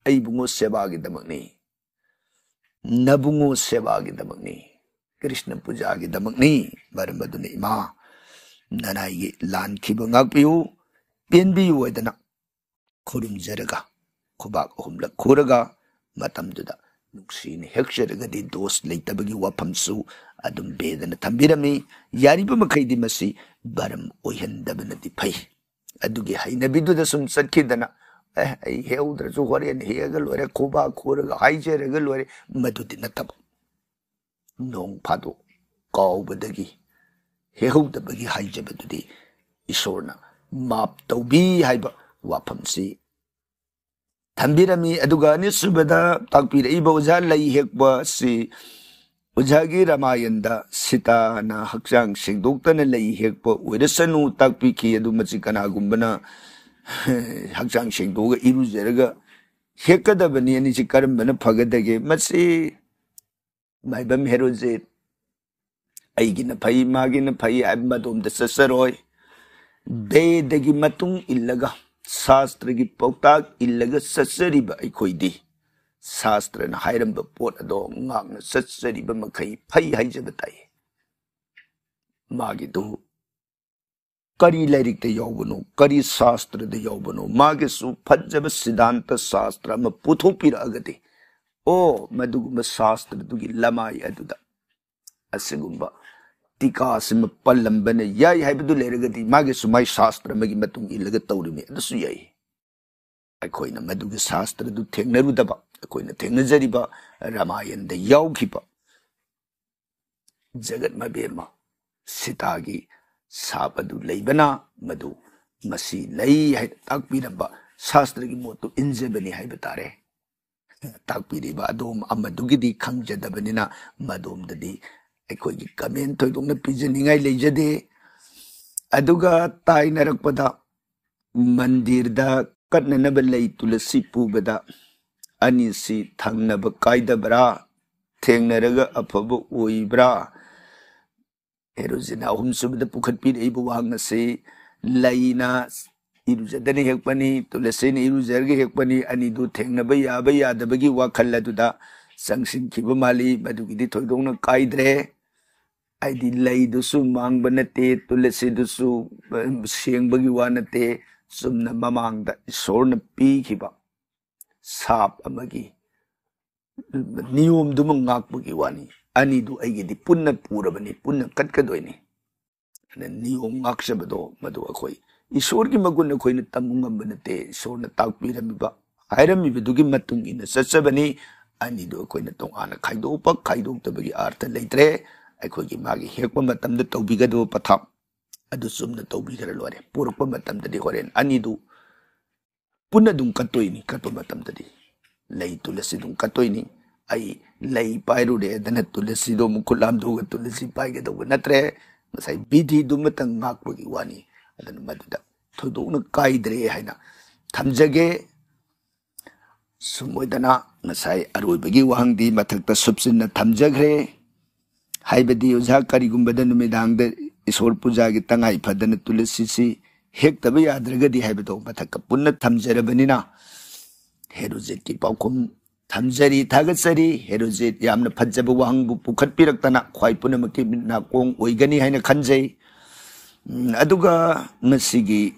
ꯑꯩ ꯏꯕꯨꯡꯉꯣ ꯁꯦꯕꯥꯒꯤꯗꯃꯛꯅꯤ, ꯅꯕꯨꯡꯉꯣ ꯁꯦꯕꯥꯒꯤꯗꯃꯛꯅꯤ, ꯀ꯭ꯔꯤꯁꯅ ꯄꯨꯖꯥꯒꯤꯗꯃꯛꯅꯤ꯫ ꯃꯔꯝ ꯑꯗꯨꯅ ꯏꯃꯥ, ꯅꯅꯥꯏꯒꯤ ꯂꯥꯟꯈꯤꯕ ꯉꯥꯛꯄꯤꯌꯨ, ꯄꯦꯟꯕꯤꯌꯨ ꯍꯥꯏꯗꯅ ꯈꯨꯔꯨꯝꯖꯔꯒ, ꯈꯨꯕꯥꯛ ꯑꯍꯨꯝꯂꯛ ꯈꯨꯔꯒ, ꯃꯇꯝꯗꯨꯗ ꯅꯨꯡꯁꯤꯅ ꯍꯦꯛꯆꯔꯒꯗꯤ ꯗꯣꯁ ꯂꯩꯇꯕꯒꯤ ꯋꯥꯐꯝꯁꯨ ꯑꯗꯨꯝ ꯕꯦꯗꯅ ꯊꯝꯕꯤꯔꯝꯃꯤ꯫ ꯌꯥꯔꯤꯕ ꯃꯈꯩꯗꯤ ꯃꯁꯤ ꯚꯔꯝ ꯑꯣꯏꯍꯟꯗꯕꯅꯗꯤ ꯐꯩ꯫ ꯑꯗꯨꯒꯤ ꯍꯩꯅꯕꯤꯗꯨꯗ ꯁꯨꯝ ꯆꯠꯈꯤꯗꯅ, "ꯑꯦ, ꯑꯩ ꯍꯦꯛꯍꯧꯗ꯭ꯔꯁꯨ ꯍꯣꯔꯦꯟ ꯍꯦꯛꯑꯒ ꯂꯣꯏꯔꯦ, ꯈꯨꯕꯥꯛ ꯈꯨꯔꯒ ꯍꯥꯏꯖꯔꯒ ꯂꯣꯏꯔꯦ", ꯃꯗꯨꯗꯤ ꯅꯠꯇꯕ꯫ ꯅꯣꯡ ꯐꯥꯗꯣꯛ ꯀꯥꯎꯕꯗꯒꯤ, ꯍꯦꯛꯍꯧꯗꯕꯒꯤ ꯍꯥꯏꯖꯕꯗꯨꯗꯤ ꯏꯁꯣꯔꯅ ꯃꯥꯞ ꯇꯧꯕꯤ ꯍꯥꯏꯕ ꯋꯥꯐꯝꯁꯤ ꯊꯝꯕꯤꯔꯝꯃꯤ꯫ ꯑꯗꯨꯒ ꯑꯅꯤꯁꯨꯕꯗ ꯇꯥꯛꯄꯤꯔꯛꯏꯕ ꯑꯣꯖꯥ, ꯂꯩ ꯍꯦꯛꯄ ꯑꯁꯤ ꯑꯣꯖꯥꯒꯤ ꯔꯥꯃꯥꯌꯟꯗ ꯁꯤꯇꯥꯅ ꯍꯛꯆꯥꯡ ꯁꯦꯡꯗꯣꯛꯇꯅ ꯂꯩ ꯍꯦꯛꯄ ꯑꯣꯏꯔꯁꯅꯨ ꯇꯥꯛꯄꯤꯈꯤ꯫ ꯑꯗꯨ ꯃꯁꯤ ꯀꯅꯥꯒꯨꯝꯕꯅ ꯍꯛꯆꯥꯡ ꯁꯦꯡꯗꯣꯛꯑꯒ ꯏꯔꯨꯖꯔꯒ ꯍꯦꯛꯀꯗꯕꯅꯤ, ꯑꯅꯤꯁꯤ ꯀꯔꯝꯕꯅ ꯐꯒꯗꯒꯦ? ꯃꯁꯤ ꯃꯥꯏꯕꯝ ꯍꯦꯔꯣꯖꯤꯠ, ꯑꯩꯒꯤꯅ ꯐꯩ, ꯃꯥꯒꯤꯅ ꯐꯩ ꯍꯥꯏꯕ ꯃꯗꯣꯝꯗ ꯆꯠꯆꯔꯣꯏ꯫ ꯕꯦꯗꯒꯤ ꯃꯇꯨꯡ ꯏꯜꯂꯒ, ꯁꯥꯁꯇ꯭ꯔꯒꯤ ꯄꯥꯎꯇꯥꯛ ꯏꯜꯂꯒ ꯆꯠꯆꯔꯤꯕ ꯑꯩꯈꯣꯏꯗꯤ, ꯁꯥꯁꯇ꯭ꯔꯅ ꯍꯥꯏꯔꯝꯕ ꯄꯣꯠ ꯑꯗꯣ ꯉꯥꯛꯅ ꯆꯠꯆꯔꯤꯕ ꯃꯈꯩ ꯐꯩ ꯍꯥꯏꯖꯕ ꯇꯥꯏ꯫ ꯃꯥꯒꯤꯗꯨ ꯀꯔꯤ ꯂꯥꯏꯔꯤꯛꯇ ꯌꯥꯎꯕꯅꯣ, ꯀꯔꯤ ꯁꯥꯁꯇ꯭ꯔꯗ ꯌꯥꯎꯕꯅꯣ, ꯃꯥꯒꯤꯁꯨ ꯐꯖꯕ ꯁꯤꯗꯥꯟꯇ ꯁꯥꯁꯇ꯭ꯔ ꯑꯃ ꯄꯨꯊꯣꯛꯄꯤꯔꯛꯑꯒꯗꯤ, ꯑꯣ, ꯃꯗꯨꯒꯨꯝꯕ ꯁꯥꯁꯇ꯭ꯔꯗꯨꯒꯤ ꯂꯃꯥꯏ ꯑꯗꯨꯗ ꯑꯁꯤꯒꯨꯝꯕ ꯇꯤꯀꯥꯁꯤꯃ ꯄꯜꯂꯝꯕꯅ ꯌꯥꯏ ꯍꯥꯏꯕꯗꯨ ꯂꯩꯔꯒꯗꯤ, ꯃꯥꯒꯤꯁꯨ ꯃꯥꯏ ꯁꯥꯁꯇ꯭ꯔ ꯑꯃꯒꯤ ꯃꯇꯨꯡ ꯏꯜꯂꯒ ꯇꯧꯔꯤꯃꯤ, ꯑꯗꯨꯁꯨ ꯌꯥꯏ꯫ ꯑꯩꯈꯣꯏꯅ ꯃꯗꯨꯒꯤ ꯁꯥꯁꯇ꯭ꯔꯗꯨ ꯊꯦꯡꯅꯔꯨꯗꯕ, ꯑꯩꯈꯣꯏꯅ ꯊꯦꯡꯅꯖꯔꯤꯕ ꯔꯥꯃꯥꯌꯟꯗ ꯌꯥꯎꯈꯤꯕ ꯖꯒꯠ ꯃꯕꯦꯝꯃ ꯁꯤꯇꯥꯒꯤ ꯁꯥꯞ ꯑꯗꯨ ꯂꯩꯕꯅ, ꯃꯗꯨ ꯃꯁꯤ ꯂꯩ ꯍꯥꯏꯅ ꯇꯥꯛꯄꯤꯔꯝꯕ ꯁꯥꯁꯇ꯭ꯔꯒꯤ ꯃꯣꯠꯇꯨ ꯏꯟꯖꯕꯅꯤ ꯍꯥꯏꯕ ꯇꯥꯔꯦ꯫ ꯇꯥꯛꯄꯤꯔꯤꯕ ꯑꯗꯣꯝ ꯑꯃꯗꯨꯒꯤꯗꯤ ꯈꯪꯖꯗꯕꯅꯤꯅ ꯃꯗꯣꯝꯗꯗꯤ ꯑꯩꯈꯣꯏꯒꯤ ꯀꯃꯦꯟ ꯊꯣꯏꯗꯣꯛꯅ ꯄꯤꯖꯅꯤꯡꯉꯥꯏ ꯂꯩꯖꯗꯦ꯫ ꯑꯗꯨꯒ ꯇꯥꯏꯅꯔꯛꯄꯗ ꯃꯟꯗꯤꯔꯗ ꯀꯠꯅꯅꯕ ꯂꯩ ꯇꯨꯂꯁꯤ ꯄꯨꯕꯗ ꯑꯅꯤꯁꯤ ꯊꯪꯅꯕ ꯀꯥꯏꯗꯕ꯭ꯔꯥ? ꯊꯦꯡꯅꯔꯒ ꯑꯐꯕ ꯑꯣꯏꯕ꯭ꯔꯥ? ꯍꯦꯔꯣꯖꯤꯠꯅ ꯑꯍꯨꯝꯁꯨꯕꯗ ꯄꯨꯈꯠꯄꯤꯔꯛꯏꯕ ꯋꯥꯍꯪ ꯑꯁꯤ, ꯂꯩꯅ ꯏꯔꯨꯖꯗꯅ ꯍꯦꯛꯄꯅꯤ, ꯇꯨꯂꯁꯤꯅ ꯏꯔꯨꯖꯔꯒ ꯍꯦꯛꯄꯅꯤ, ꯑꯅꯤꯗꯨ ꯊꯦꯡꯅꯕ ꯌꯥꯕ ꯌꯥꯗꯕꯒꯤ ꯋꯥꯈꯜ ꯑꯗꯨꯗ ꯆꯪꯁꯤꯟꯈꯤꯕ ꯃꯥꯜꯂꯤ꯫ ꯃꯗꯨꯒꯤꯗꯤ ꯊꯣꯏꯗꯣꯛꯅ ꯀꯥꯏꯗ꯭ꯔꯦ꯫ ꯍꯥꯏꯗꯤ ꯂꯩꯗꯨꯁꯨ ꯃꯥꯡꯕ ꯅꯠꯇꯦ, ꯇꯨꯂꯁꯤꯗꯨꯁꯨ, ꯑ, ꯁꯦꯡꯕꯒꯤ ꯋꯥ ꯅꯠꯇꯦ꯫ ꯆꯨꯝꯅ ꯃꯃꯥꯡꯗ ꯏꯁꯣꯔꯅ ꯄꯤꯈꯤꯕ ꯁꯥꯞ ꯑꯃꯒꯤ ꯅꯤꯌꯣꯝꯗꯨꯃ ꯉꯥꯛꯄꯒꯤ ꯋꯥꯅꯤ꯫ ꯑꯅꯤꯗꯨ ꯑꯩꯒꯤꯗꯤ ꯄꯨꯟꯅ ꯄꯨꯔꯕꯅꯤ, ꯄꯨꯟꯅ ꯀꯠꯀꯗꯣꯏꯅꯤ꯫ ꯑꯗ ꯅꯤꯌꯣꯝ ꯉꯥꯛꯆꯕꯗꯣ ꯃꯗꯨ ꯑꯩꯈꯣꯏ ꯏꯁꯣꯔꯒꯤ ꯃꯒꯨꯟ ꯑꯩꯈꯣꯏꯅ ꯇꯝꯕ ꯉꯝꯕ ꯅꯠꯇꯦ꯫ ꯏꯁꯣꯔꯅ ꯇꯥꯛꯄꯤꯔꯝꯃꯤꯕ, ꯍꯥꯏꯔꯝꯃꯤꯕꯗꯨꯒꯤ ꯃꯇꯨꯡ ꯏꯟꯅ ꯆꯠꯆꯕꯅꯤ꯫ ꯑꯅꯤꯗꯨ ꯑꯩꯈꯣꯏꯅ ꯇꯣꯉꯥꯟꯅ ꯈꯥꯏꯗꯣꯛꯄ, ꯈꯥꯏꯗꯣꯛꯇꯕꯒꯤ ꯑꯥꯔꯊ ꯂꯩꯇ꯭ꯔꯦ꯫ ꯑꯩꯈꯣꯏꯒꯤ ꯃꯥꯒꯤ ꯍꯦꯛꯄ ꯃꯇꯝꯗ ꯇꯧꯕꯤꯒꯗꯕ ꯄꯊꯥꯞ ꯑꯗꯨ ꯆꯨꯝꯅ ꯇꯧꯕꯤꯈ꯭ꯔ ꯂꯣꯏꯔꯦ꯫ ꯄꯨꯔꯛꯄ ꯃꯇꯝꯗꯗꯤ ꯍꯣꯔꯦꯟ ꯑꯅꯤꯗꯨ ꯄꯨꯟꯅ ꯑꯗꯨꯝ ꯀꯠꯇꯣꯏꯅꯤ꯫ ꯀꯠꯄ ꯃꯇꯝꯗꯗꯤ ꯂꯩ ꯇꯨꯂꯁꯤ ꯑꯗꯨꯝ ꯀꯠꯇꯣꯏꯅꯤ꯫ ꯑꯩ ꯂꯩ ꯄꯥꯏꯔꯨꯔꯦꯗꯅ ꯇꯨꯂꯁꯤꯗꯣ ꯑꯃꯨꯛ ꯈꯨꯠ ꯍꯥꯝꯗꯣꯛꯑꯒ ꯇꯨꯂꯁꯤ ꯄꯥꯏꯒꯗꯧꯕ ꯅꯠꯇ꯭ꯔꯦ꯫ ꯉꯁꯥꯏ ꯕꯤꯙꯤꯗꯨꯃꯇꯪ ꯉꯥꯛꯄꯒꯤ ꯋꯥꯅꯤ꯫ ꯑꯗꯨꯅ ꯃꯗꯨꯗ ꯊꯣꯏꯗꯣꯛꯅ ꯀꯥꯏꯗ꯭ꯔꯦ ꯍꯥꯏꯅ ꯊꯝꯖꯒꯦ꯫ ꯁꯨꯝ ꯑꯣꯏꯗꯅ ꯉꯁꯥꯏ ꯑꯔꯣꯏꯕꯒꯤ ꯋꯥꯍꯪꯗꯤ ꯃꯊꯛꯇ ꯁꯨꯞꯆꯤꯟꯅ ꯊꯝꯖꯈ꯭ꯔꯦ꯫ ꯍꯥꯏꯕꯗꯤ ꯑꯣꯖꯥ, ꯀꯔꯤꯒꯨꯝꯕꯗ ꯅꯨꯃꯤꯗꯥꯡꯗ ꯏꯁꯣꯔ ꯄꯨꯖꯥꯒꯤ ꯇꯉꯥꯏ ꯐꯗꯅ ꯇꯨꯂꯁꯤꯁꯤ ꯍꯦꯛꯇꯕ ꯌꯥꯗ꯭ꯔꯒꯗꯤ ꯍꯥꯏꯕꯗꯣ ꯃꯊꯛꯇ ꯄꯨꯟꯅ ꯊꯝꯖꯔꯕꯅꯤꯅ ꯍꯦꯔꯣꯖꯤꯠꯀꯤ ꯄꯥꯎꯈꯨꯝ ꯊꯝꯖꯔꯤ, ꯊꯥꯒꯠꯆꯔꯤ꯫ ꯍꯦꯔꯣꯖꯤꯠ ꯌꯥꯝꯅ ꯐꯖꯕ ꯋꯥꯍꯪꯕꯨ ꯄꯨꯈꯠꯄꯤꯔꯛꯇꯅ ꯈ꯭ꯋꯥꯏ ꯄꯨꯝꯅꯃꯛꯀꯤ ꯃꯤꯠ ꯅꯥꯀꯣꯡ ꯑꯣꯏꯒꯅꯤ ꯍꯥꯏꯅ ꯈꯟꯖꯩ꯫ ꯎꯝ, ꯑꯗꯨꯒ ꯃꯁꯤꯒꯤ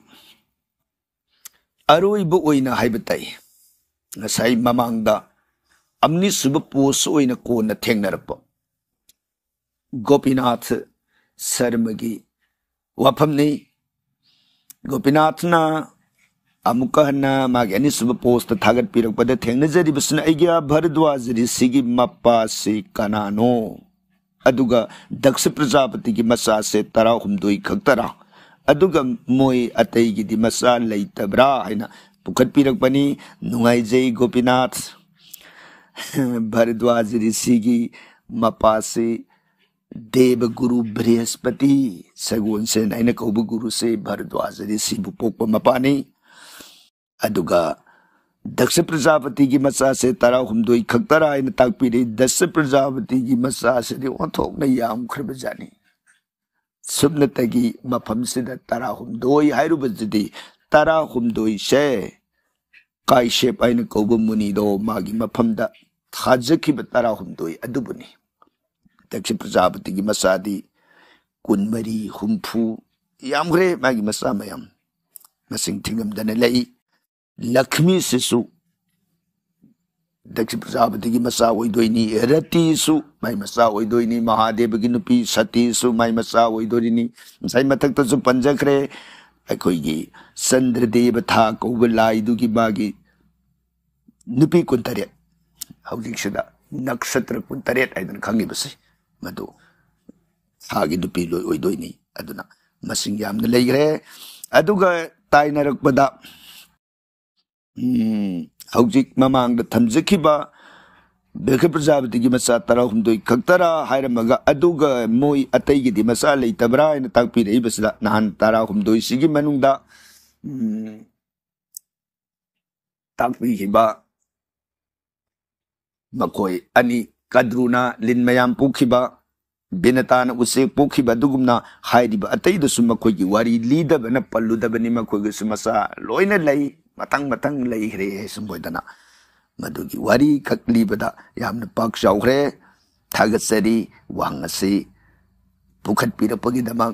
ꯑꯔꯣꯏꯕ ꯑꯣꯏꯅ ꯍꯥꯏꯕ ꯇꯥꯏ, ꯉꯁꯥꯏ ꯃꯃꯥꯡꯗ ꯑꯅꯤꯁꯨꯕ ꯄꯣꯁ ꯑꯣꯏꯅ ꯀꯣꯟꯅ ꯊꯦꯡꯅꯔꯛꯄ ꯒꯣꯄꯤꯅꯥꯊ ꯁꯔꯃꯒꯤ ꯋꯥꯐꯝꯅꯤ꯫ ꯒꯣꯄꯤꯅꯥꯊꯅ ꯑꯃꯨꯛꯀ ꯍꯟꯅ ꯃꯥꯒꯤ ꯑꯅꯤꯁꯨꯕ ꯄꯣꯁꯇ ꯊꯥꯒꯠꯄꯤꯔꯛꯄꯗ ꯊꯦꯡꯅꯖꯔꯤꯕꯁꯤꯅ, "ꯑꯩꯒ꯭ꯌꯥ ꯚꯔꯗ꯭ꯋꯥꯖ ꯔꯤꯁꯤꯒꯤ ꯃꯄꯥꯁꯤ ꯀꯅꯥꯅꯣ? ꯑꯗꯨꯒ ꯗꯛꯁ ꯄ꯭ꯔꯖꯥꯄꯇꯤꯒꯤ ꯃꯆꯥꯁꯦ ꯇꯔꯥꯍꯨꯝꯗꯣꯏ ꯈꯛꯇꯔꯥ? ꯑꯗꯨꯒ ꯃꯣꯏ ꯑꯇꯩꯒꯤꯗꯤ ꯃꯆꯥ ꯂꯩꯇꯕ꯭ꯔꯥ?" ꯍꯥꯏꯅ ꯄꯨꯈꯠꯄꯤꯔꯛꯄꯅꯤ꯫ ꯅꯨꯡꯉꯥꯏꯖꯩ ꯒꯣꯄꯤꯅꯥꯊ꯫ ꯚꯥꯔꯗ꯭ꯋꯥꯖ ꯔꯤꯁꯤꯒꯤ ꯃꯄꯥꯁꯤ ꯗꯦꯕꯒꯨꯔꯨ ꯕ꯭ꯔꯤꯍꯁꯄꯇꯤ, ꯁꯒꯣꯜꯁꯦꯟ ꯍꯥꯏꯅ ꯀꯧꯕ ꯒꯨꯔꯨꯁꯦ ꯚꯥꯔꯗ꯭ꯋꯥꯖ ꯔꯤꯁꯤꯕꯨ ꯄꯣꯛꯄ ꯃꯄꯥꯅꯤ꯫ ꯑꯗꯨꯒ ꯗꯛꯁ ꯄ꯭ꯔꯖꯥꯄꯇꯤꯒꯤ ꯃꯆꯥꯁꯦ ꯇꯔꯥꯍꯨꯝꯗꯣꯏ ꯈꯛꯇꯔꯥ ꯍꯥꯏꯅ ꯇꯥꯛꯄꯤꯔꯤ꯫ ꯗꯛꯁ ꯄ꯭ꯔꯖꯥꯄꯇꯤꯒꯤ ꯃꯆꯥꯁꯤꯗꯤ ꯑꯣꯟꯊꯣꯛꯅ ꯌꯥꯝꯈ꯭ꯔꯕ ꯖꯥꯠꯅꯤ꯫ ꯁꯨꯞꯅꯇꯒꯤ ꯃꯐꯝꯁꯤꯗ ꯇꯔꯥꯍꯨꯝꯗꯣꯏ ꯍꯥꯏꯔꯨꯕꯁꯤꯗꯤ ꯇꯔꯥꯍꯨꯝꯗꯣꯏꯁꯦ ꯀꯥꯏꯁꯦꯞ ꯍꯥꯏꯅ ꯀꯧꯕ ꯃꯨꯅꯤꯗꯣ ꯃꯥꯒꯤ ꯃꯐꯝꯗ ꯊꯥꯖꯈꯤꯕ ꯇꯔꯥꯍꯨꯝꯗꯣꯏ ꯑꯗꯨꯕꯨꯅꯤ꯫ ꯗꯛꯁ ꯄ꯭ꯔꯖꯥꯄꯇꯤꯒꯤ ꯃꯆꯥꯗꯤ ꯀꯨꯟꯃꯔꯤ, ꯍꯨꯝꯐꯨ ꯌꯥꯝꯈ꯭ꯔꯦ ꯃꯥꯒꯤ ꯃꯆꯥ ꯃꯌꯥꯝ꯫ ꯃꯁꯤꯡ ꯊꯤꯉꯝꯗꯅ ꯂꯩ꯫ ꯂꯛꯁꯃꯤꯁꯤꯁꯨ ꯗꯛꯁ ꯄ꯭ꯔꯖꯥꯄꯇꯤꯒꯤ ꯃꯆꯥ ꯑꯣꯏꯗꯣꯏꯅꯤ꯫ ꯔꯇꯤꯁꯨ ꯃꯥꯏ ꯃꯆꯥ ꯑꯣꯏꯗꯣꯏꯅꯤ꯫ ꯃꯍꯥꯗꯦꯕꯒꯤ ꯅꯨꯄꯤ ꯁꯇꯤꯁꯨ ꯃꯥꯏ ꯃꯆꯥ ꯑꯣꯏꯗꯣꯏꯅꯤ꯫ ꯉꯁꯥꯏ ꯃꯊꯛꯇꯁꯨ ꯄꯟꯖꯈ꯭ꯔꯦ, ꯑꯩꯈꯣꯏꯒꯤ ꯆꯟꯗ꯭ꯔꯗꯦꯕ ꯊꯥ ꯀꯧꯕ ꯂꯥꯏꯗꯨꯒꯤ ꯃꯥꯒꯤ ꯅꯨꯄꯤ ꯀꯨꯟꯇꯔꯦꯠ, ꯍꯧꯖꯤꯛꯁꯤꯗ ꯅꯛꯁꯇ꯭ꯔ ꯀꯨꯟꯇꯔꯦꯠ ꯍꯥꯏꯗꯅ ꯈꯪꯉꯤꯕꯁꯦ, ꯃꯗꯨ ꯊꯥꯒꯤ ꯅꯨꯄꯤ ꯂꯣꯏ ꯑꯣꯏꯗꯣꯏꯅꯤ꯫ ꯑꯗꯨꯅ ꯃꯁꯤꯡ ꯌꯥꯝꯅ ꯂꯩꯈ꯭ꯔꯦ꯫ ꯑꯗꯨꯒ ꯇꯥꯏꯅꯔꯛꯄꯗ, ꯎꯝ, ꯍꯧꯖꯤꯛ ꯃꯃꯥꯡꯗ ꯊꯝꯖꯈꯤꯕ ꯗꯛꯁ ꯄ꯭ꯔꯖꯥꯄꯇꯤꯒꯤ ꯃꯆꯥ ꯇꯔꯥꯍꯨꯝꯗꯣꯏ ꯈꯛꯇꯔꯥ ꯍꯥꯏꯔꯝꯃꯒ, ꯑꯗꯨꯒ ꯃꯣꯏ ꯑꯇꯩꯒꯤꯗꯤ ꯃꯆꯥ ꯂꯩꯇꯕ꯭ꯔꯥ ꯍꯥꯏꯅ ꯇꯥꯛꯄꯤꯔꯛꯏꯕꯁꯤꯗ, ꯅꯍꯥꯟ ꯇꯔꯥꯍꯨꯝꯗꯣꯏꯁꯤꯒꯤ ꯃꯅꯨꯡꯗ, ꯎꯝ, ꯇꯥꯛꯄꯤꯈꯤꯕ ꯃꯈꯣꯏ ꯑꯅꯤ, ꯀꯗ꯭ꯔꯨꯅ ꯂꯤꯟ ꯃꯌꯥꯝ ꯄꯣꯛꯈꯤꯕ, ꯕꯤꯅꯇꯥꯅ ꯎꯆꯦꯛ ꯄꯣꯛꯈꯤꯕ, ꯑꯗꯨꯒꯨꯝꯅ ꯍꯥꯏꯔꯤꯕ ꯑꯇꯩꯗꯁꯨ ꯃꯈꯣꯏꯒꯤ ꯋꯥꯔꯤ ꯂꯤꯗꯕꯅ ꯄꯜꯂꯨꯗꯕꯅꯤ꯫ ꯃꯈꯣꯏꯒꯤꯁꯨ ꯃꯆꯥ ꯂꯣꯏꯅ ꯂꯩ, ꯃꯊꯪ ꯃꯊꯪ ꯂꯩꯈ꯭ꯔꯦ ꯁꯨꯝꯕꯣꯏꯗꯅ꯫ ꯃꯗꯨꯒꯤ ꯋꯥꯔꯤ ꯈꯛ ꯂꯤꯕꯗ ꯌꯥꯝꯅ ꯄꯥꯛ ꯆꯥꯎꯈ꯭ꯔꯦ꯫ ꯊꯥꯒꯠꯆꯔꯤ ꯋꯥꯍꯪ ꯑꯁꯤ ꯄꯨꯈꯠꯄꯤꯔꯛꯄꯒꯤꯗꯃꯛ꯫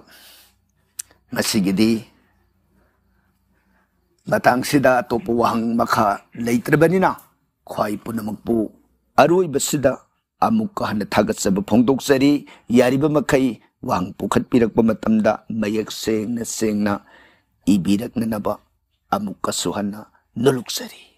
ꯉꯁꯤꯒꯤꯗꯤ ꯃꯇꯥꯡꯁꯤꯗ ꯑꯇꯣꯞꯄ ꯋꯥꯍꯪ ꯃꯈꯥ ꯂꯩꯇ꯭ꯔꯕꯅꯤꯅ, ꯈ꯭ꯋꯥꯏ ꯄꯨꯝꯅꯃꯛꯄꯨ ꯑꯔꯣꯏꯕꯁꯤꯗ ꯑꯃꯨꯛꯀ ꯍꯟꯅ ꯊꯥꯒꯠꯆꯕ ꯐꯣꯡꯗꯣꯛꯆꯔꯤ꯫ ꯌꯥꯔꯤꯕ ꯃꯈꯩ ꯋꯥꯍꯪ ꯄꯨꯈꯠꯄꯤꯔꯛꯄ ꯃꯇꯝꯗ ꯃꯌꯦꯛ ꯁꯦꯡꯅ ꯁꯦꯡꯅ ꯏꯕꯤꯔꯛꯅꯅꯕ ꯑꯃꯨꯛꯀꯁꯨ ꯍꯟꯅ ꯅꯣꯂꯨꯛꯆꯔꯤ꯫